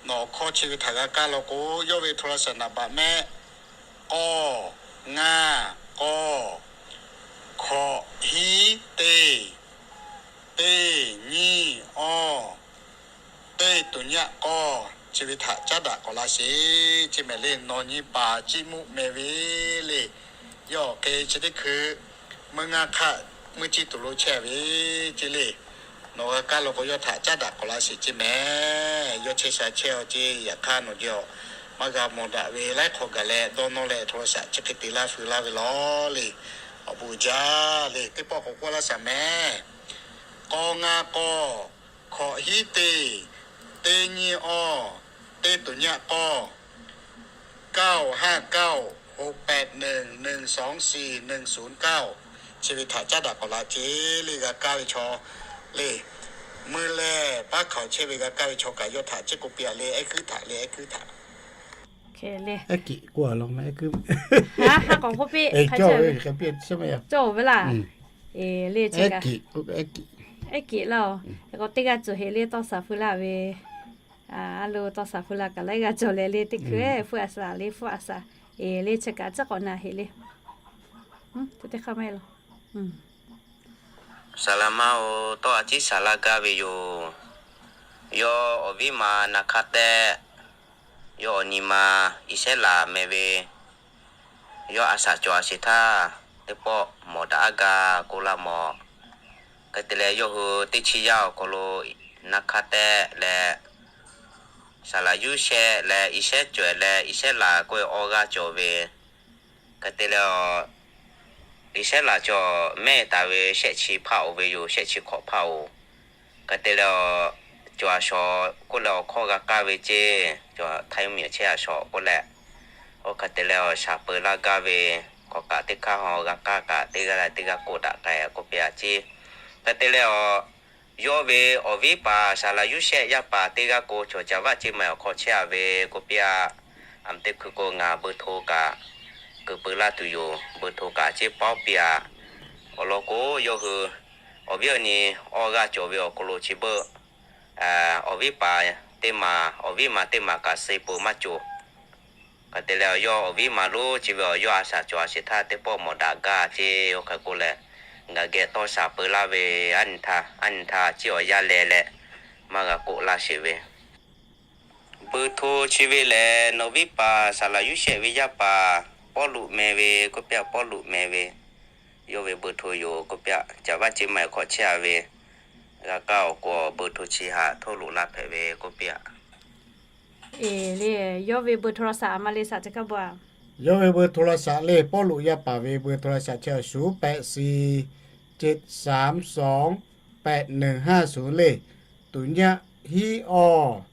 Nawˬ hkawˇ chi ve htaꞈ g'a kaˇ law k'o, yawˇ ve โทรศัพท์ naˍ baꞈ mehˆ k'awˇ ngaˇ k'awˇ hkawꞈ hiˉ teˇ teˇ nyiˇ awˇ teˇ tuˍ nyaˆ k'awˇ, chi ve htaꞈ caˉ daꞈ k'awꞈ la sheˍ ceˇ mehˍ le. Nawˬ nyi paˍ Ciˇ Muˆ meh ve le. Yawˇ hk'e chi teˇ hkui mui ngaˇ hk'aˆ mui ciˇ tuˬ lo chehˇ-a ve ceˇ le. Nawˬ g'a kaˇ law k'o, yawˇ htaꞈ caˉ daꞈ k'awꞈ la sheˍ ceˇ mehˍ. Yawˇ chehˇ sha chehˇ-aw ceˇ. Yaꞈ hk'aˇ nawˬ geh-aˬ maˇ g'a mawˬ daꞈ ve laiˉ hk'awꞈ gaˬ leh dawˇ nawˇ leh โทรศัพท์ chi hk'e te laˇ fui laˇ ve law le. Awˬ bon uiˍ jaˇ le. Teˇ pawˆ k'awꞈ k'oˆ laˇ shaˍ mehˍ. K'awˇ ngaˇ k'awˇ hkawꞈ hiˉ teˇ teˇ nyiˇ awˇ teˇ tuˍ nyaˆ k'awˇ เก้าห้าเก้า หกแปดหนึ่ง หนึ่งสองสี่ หนึ่งศูนย์เก้า chi ve htaꞈ caˉ daꞈ k'awꞈ la ceˇ le. G'a kaˇ ve chaw le, mui leh paˉ hkaoˍ chehˇ ve g'a kaˇ ve chaw kaꞈ yawˇ htaꞈ ceˇ k'oˆ piˇ-a le. Ehˉ kuiˉ htaꞈ le, ehˉ kuiˉ htaꞈ. Ehˉ kiꞈ k'oˆ-a law mehˍ, ehˉ kuiˉ. Cawˇ ve laˇ. Ehˉ kiꞈ, ehˉ kiꞈ laˇ-oˬ. K'o teˇ g'aˇ cawˬ heˍ le tawˇ shaˍ feu laˇ ve. A lo tawˇ shaˍ feu la kaꞈ laiˉ g'aˇ cawˬ leh le, teˇ hkui fuiˇ a shaˍ le, fuiˇ a shaˍ. Eˬ le, chi kaꞈ tcuhˉ k'awꞈ na heˍ le. Teˇ hk'aˇ maˇ heˆ law. Saˍ laˍ maˇ-oˬ, tawˇ a ciˉ shaˍ laˇ gaˇ ve yoˬ. Yawˇ awˬ viˉ ma na hk'aˇ tehꞈ, yawˇ awˬ nyi ma Iˉsaˍreˍlaˆ meh ve, yawˇ a shaꞈ cawˬ a sheˍ htaˇ, teˇ pawˆ mawˬ daꞈ aˉ gaˇ k'oˆ laˇ mawˬ. Hk'e te leh, yawˇ hui teˇ chiˇ yaˇ awˬ hk'aw lo na hk'aˇ tehꞈ leh, Saˍ laˍ Yuˇsehˆ leh Iˉsaˍreˍlaˆ cawˬ leh, Iˉsaˍreˍlaˆ k'oˆ ve awˇ g'aˇ cawˬ ve. Hk'e te leh, Iˉsaˍreˍlaˆ cawˬ mehˆ taˍ ve shehˆ chi hpaˇ-oˬ ve yoˬ, shehˆ chi hk'awꞈ hpaˇ-oˬ. Hk'e te leh, cawˬ a shawˍ k'oˆ leh awˬ hkawˇ g'a kaˇ ve ceˇ, cawˬ Htaiˇ mvuhˇmiˬ chehˇ a shawˍ k'oˆ leh, oˇ hk'e te leh awˬ shaˍ peu laˇ gaˇ ve, hk'awꞈ kaꞈ teˇ hk'aˇ haw g'a kaˇ kaꞈ teˇ g'aˇ leh teˇ g'aˇ k'oˆ daꞈ k'ai k'oˆ piˇ-a ceˇ. Hk'e te leh, yawˇ ve awˬ viˉ paˍ Saˍ laˍ Yuˇsehˆ yaˇ paˍ teˇ g'aˇ k'o, cawˬ Caˍ vaˆ Ceˇ ma awˬ hk'aw chehˇ-a ve k'oˆ piˇ-a. A meh teˇ hkui k'o ngaˬ เบอร์โทร kaꞈ keu peu laˇ tuˬ yoˬ, เบอร์โทร kaꞈ ceˇ paoˉ piˇ-a. Awˬ lawn k'o, yawˇ hui awˬ viˉ awˬ nyi awˇ g'aˇ cawˬ ve awˬ hk'aw lo chi beuꞈ awˬ viˉ paˍ teˇ maˬ, awˬ viˉ ma teˇ maˬ kaꞈ suh peuˬ maˇ cawˬ. Hk'e te leh, yawˇ awˬ viˉ ma lonˉ chi ve awˬ yawˇ a shaꞈ cawˬ a sheˍ htaˇ, teˇ pawˆ mawˬ daꞈ gaˇ ceˇ. Oˇ hk'e k'oˆ leh, ngaˬ geh tawˇ shaˍ peu laˇ ve, a nyi htaˇ, a nyi htaˇ ceˇ awˬ yaˇ leh leh maˇ g'a k'oˆ laˇ sheˍ ve. เบอร์โทร chi ve lehˬ, nawˬ viˉ paˍ Saˍ laˍ Yuˇsehˆ ve yaˇ paˍ Pawˇluꞈ meh ve k'oˆ piˇ-a, Pawˇluꞈ meh ve. Yawˇ ve เบอร์โทร yoˬ k'oˆ piˇ-a, Caˍ vaˆ Ceˇ ma awˬ hk'aw chehˇ-a ve. G'a kaˇ awˬ k'o เบอร์โทร chi htaꞈ htoˇ loꞈ laˇ hpehꞈ ve k'oˆ piˇ-a. Eˬ le, yawˇ ve เบอร์โทรศัพท์ a ma le สาม chi hk'a bvuhꞈ-a. Yawˇ ve เบอร์โทรศัพท์ le, Pawˇluꞈ yaˇ paˍ ve เบอร์โทรศัพท์ chi ศูนย์แปดสี่เจ็ดสามสองแปดหนึ่งห้าศูนย์ le. Tuˍ nyaˆ hiˉ awˇ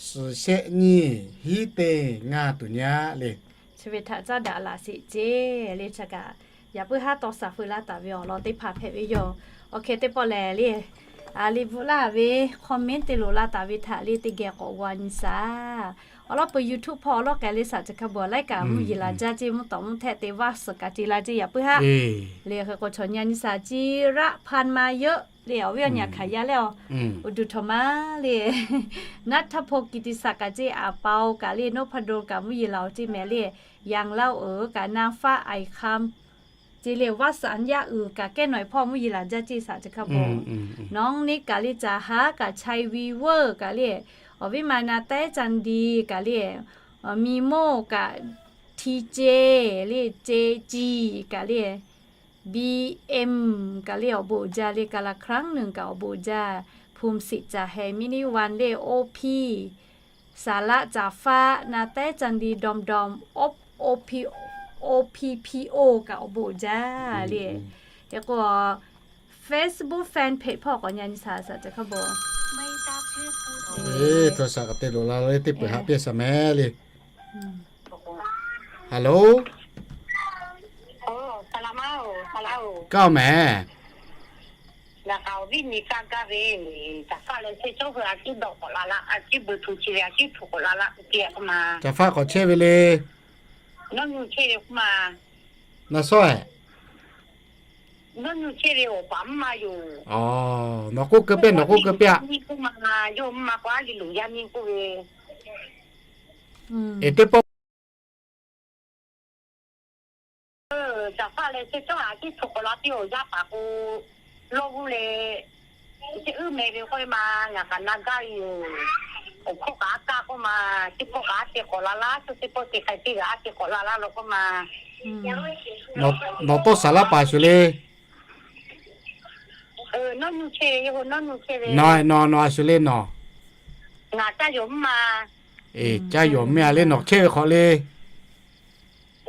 suhˍ shehˆ nyiˇ hiˉ teˇ ngaˇ tuˍ nyaˆ le. Chi ve htaꞈ caˉ daꞈ laꞈ sheˍ ceˇ le. Chi kaꞈ yaꞈ puiˉ haˉ tawˇ shaˍ feu laˇ taˍ ve awˬ lawn teˇ hpaˍ hpehꞈ ve yoˬ. Awˬ hk'e teˇ pawˆ lehˬ le, a liꞈ bvuhꞈ laˇ ve คอมเมนต์ te loꞈ la taˍ ve htaꞈ le teˇ geh k'awꞈ g'a nyi shaˍ. Awˬ lawn peuˬ YouTube hpawˇ awˬ lawn k'ai le สาม chi hk'a bvuhꞈ ไลค์ kaꞈ mvuhˇ yeˬ laˬ jaˇ ceˇ, mvuhˇ tawˍ mvuhˇ htehˆ te vaˇ suhˍ kaꞈ te la ceˇ yaꞈ puiˉ haˉ. Le hk'e k'o chaw nyi nyi shaˍ Ciˇ raˆ hpan ma yeuˆ le, awˬ viˉ awˬ nyi a hkanˍ yaˇ leh awˬ, uˬ duˬ htawnˍ ma le, ณัฐพงษ์กิตติศักดิ์ kaꞈ ceˇ, อาเปา kaꞈ le, นพดล kaꞈ mvuhˇ yeˬ laˬ-oˬ ceˇ mehˍ le, ยังเล่าเอ๋อ kaꞈ นางฟ้า ไอคำ ceˇ le, วสันต์ yaˇ uiˍ kaꞈ แก้วน้อย hpawˇ mvuhˇ yeˬ laˬ jaˇ ceˇ สาม chi hk'a bvuhꞈ. น้องนิก kaꞈ le, จ๋าฮา kaꞈ ชัยวีเวอร์ kaꞈ le, awˬ viˉ ma นาแต จันทร์ดี kaꞈ le, มีโม่ kaꞈ ทีเจ le, เจจี kaꞈ le, บีเอ็ม kaꞈ le awˬ bon uiˍ jaˇ le, กาละครั้งหนึ่ง kaꞈ awˬ bon uiˍ jaˇ, ภูมิสิทธิ์ จ๋าแฮ มินิวัน le, โอพี สาระ จ๋าฟ้า, นาแต๊ จันดี, ดอมดอม, โอ โอพี โอพีพีโอ kaꞈ awˬ bon uiˍ jaˇ le. Hk'e k'o, Facebook Fanpage hpawˇ k'awꞈ nyi nyi shaˍ, shaˍ ceh hk'a bon. Eˬ, โทรศัพท์ k'awꞈ te loꞈ la le, teˇ peuˬ haꞈ piˇ shaˍ mehˍ le. Hello. Kaˇ-oˬ mehˍ. Ngaˬ k'aꞈ awˬ viˉ nyi kaˇ gaˇ ve, caˬ faˆ leh chehˇ cawˇ hui a ciˉ dawˆ k'awꞈ la laˇ, a ciˉ beuꞈ htu chi ve a ciˉ htuꞈ k'awꞈ la laˇ k'oˆ piˇ k'oˆ ma. Caˬ faˆ k'awꞈ chehˇ ve le. Nawˉ nyi chehˇ ve k'oˆ ma. Na sawˉ-eˬ. Nawˉ nyi chehˇ ve awˬ paˍ mvuhˇ ma yoˬ. Nawˬ k'oˆ keu piˇ, nawˬ k'oˆ keu piˇ-aꞈ. K'oˆ ma, yawˇ mvuhˇ ma k'o a liꞈ loˍ yaˇ miˇ k'oˆ ve. Eˬ, teˇ pawˆ Caˬ faˆ leh chehˇ cawˇ a ciˉ htuꞈ k'awꞈ la piˇ-oˬ, yaˇ paˍ k'o, lawˇ g'uˇ leh, chi uˉ meh ve k'oˆ ve ma, ngaˬ kaꞈ na gaˇ ve yoˬ. Awˬ hkawˇ kaꞈ a kaˇ k'oˆ ma, teˇ pawˆ kaꞈ a te k'awꞈ la laˇ, teˇ pawˆ te k'ai teˇ g'aˇ a te k'awꞈ la laˇ law k'oˆ ma. Nawˬ tawˇ saˍ laˇ paˍ shuˍ le. Nawˉ nyi chehˇ ve, nawˉ nyi chehˇ ve, nawˬ nawˬ a shuˍ le nawˬ. Ngaˬ caˇ yonˍ mvuhˇ ma. Eˬ, caˇ yonˍ mvuhˇ a le nawˬ chehˇ ve hk'awꞈ le.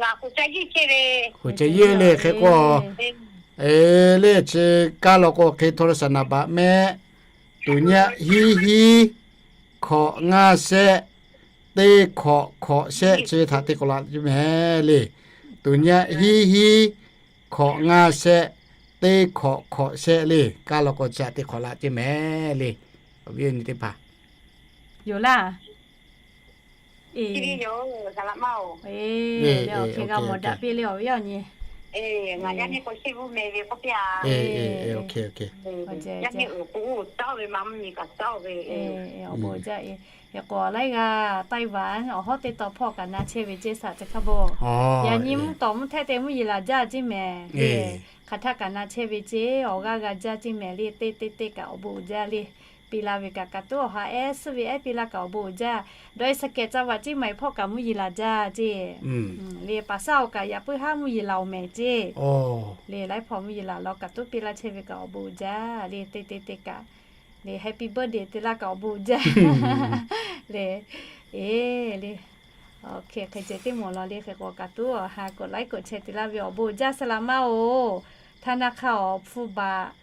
Ngaˬ K'oˍ ca yiˇ chehˇ ve. K'oˍ ca yiˇ le hk'e k'o, eˬ, le chi kaˇ law k'o hk'e โทรศัพท์ naˍ baꞈ mehˆ, tuˍ nyaˆ hiˉ hiˉ, hkawꞈ ngaˇ shehˆ, teˇ hkawꞈ hkawꞈ shehˆ chi ve htaꞈ te k'awꞈ la ce mehˍ le. Tuˍ nyaˆ hiˉ hiˉ, hkawꞈ ngaˇ shehˆ, teˇ hkawꞈ hkawꞈ shehˆ le. Kaˇ law k'o chi htaꞈ te k'awꞈ la ce mehˍ le. Awˬ viˉ awˬ nyi teˇ hpaˍ, yoˬ laˇ. Eˬ, awˬ hk'e g'a mawˬ daꞈ piˇ le awˬ viˉ awˬ nyi. Awˬ bon jaˇ. Eˬ, k'o laiˉ g'aˇ Taiwan awˬ hawˉ teˇ taw hpawˇ kaꞈ na chehˇ ve ceˇ, saˍ teˇ hk'a bon. Yaꞈ nyi mvuhˇ tawˍ mvuhˇ htehˇ te mvuhˇ yeˬ laˬ jaˇ ceˇ mehˍ le. Hk'aˬ htaˇ kaꞈ na chehˇ ve ceˇ, awˬ g'aˇ g'a jaˇ ceˇ mehˍ le. Teˇ teˇ teˇ kaꞈ awˬ bon jaˇ le. Piˇ laˇ ve kaꞈ ka tuˉ awˬ ha ehˉ suhˉ ve ehˉ piˇ laˇ kaꞈ awˬ bon jaˇ. Dawˇ e saˍ kehˍ ca vaꞈ ceˇ maˬ e hpawˇ kaꞈ mvuhˇ yeˬ laˬ jaˇ ceˇ. Le paˍ saˉ awˬ kaꞈ yaꞈ puiˉ haˉ mvuhˇ yeˬ laˬ awˬ mehˍ ceˇ. Le laiˉ hpawˇ mvuhˇ yeˬ laˬ law kaꞈ tuˉ piˇ laˇ chehˇ ve kaꞈ awˬ bon jaˇ le. Teˇ teˇ teˇ kaꞈ le happy birthday te laˇ kaꞈ awˬ bon jaˇ le. Eˬ le, hk'e ceh teˇ mawˬ law le hk'e k'o ka tuˉ awˬ ha k'oꞈ laiˉ k'oꞈ chehˇ te laˇ ve awˬ bon jaˇ saˍ laꞈ ma oˬ. Htaˇ naˆ hk'aˇ awˬ hpu baꞈ,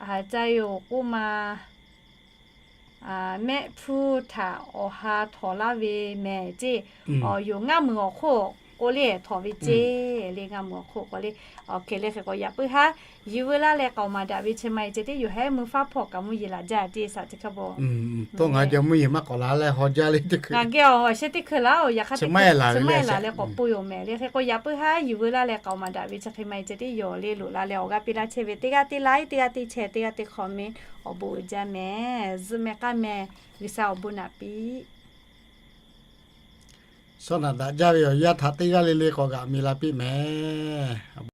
a, ca yoˬ k'oˆ ma, mehˆ hpu htaꞈ awˬ ha htawnˍ laˇ ve mehˍ ceˇ. Awˬ yoˬ ngaˇ muiˬ awˬ hk'oˆ k'o le htawnˍ ve ceˇ le. Ngaˇ muiˬ awˬ hk'oˆ k'o le. Awˬ hk'e le hk'e k'o yaꞈ puiˉ haˉ, yuˬ veu laˇ leh k'aoˍ maˍ daꞈ ve chi ma e ceh tiˉ yoˬ hehˉ. Mvuhˇ faˉ hpawˇ kaꞈ mvuhˇ yeˬ laˬ jaˇ ceˇ saˍ teˇ hk'a bon. Tawˇ ngaˬ jaw mvuhˇ yeˬ maˇ k'awꞈ la leh haw jaˇ le teˇ hkui. Ngaˬ geh awˬ a sheh teˇ hkui laˇ oˬ. Yaꞈ hk'aˇ chi maˇ e laˬ leh k'awꞈ po yoˬ mehˍ le. Hk'e k'o yaꞈ puiˉ haˉ yuˬ veu laˇ leh k'aoˍ maˍ daꞈ ve chi hk'e ma e ceh tiˉ yoˬ le. Loꞈ la leh awˬ g'aˇ piˇ laˇ chehˇ ve teˇ g'aˇ teˇ like, teˇ g'aˇ teˇ share, teˇ g'aˇ teˇ comment, awˬ bon uiˍ jaˇ mehˍ. Zuhˆ meh k'aˇ meh, G'uiˬsha awˬ bon naꞈ piˇ. Sawˉ naꞈ daꞈ jaˇ ve awˬ yaˇ htaꞈ teˇ g'aˇ le le k'awꞈ g'aꞈ mi la piˇ mehˍ.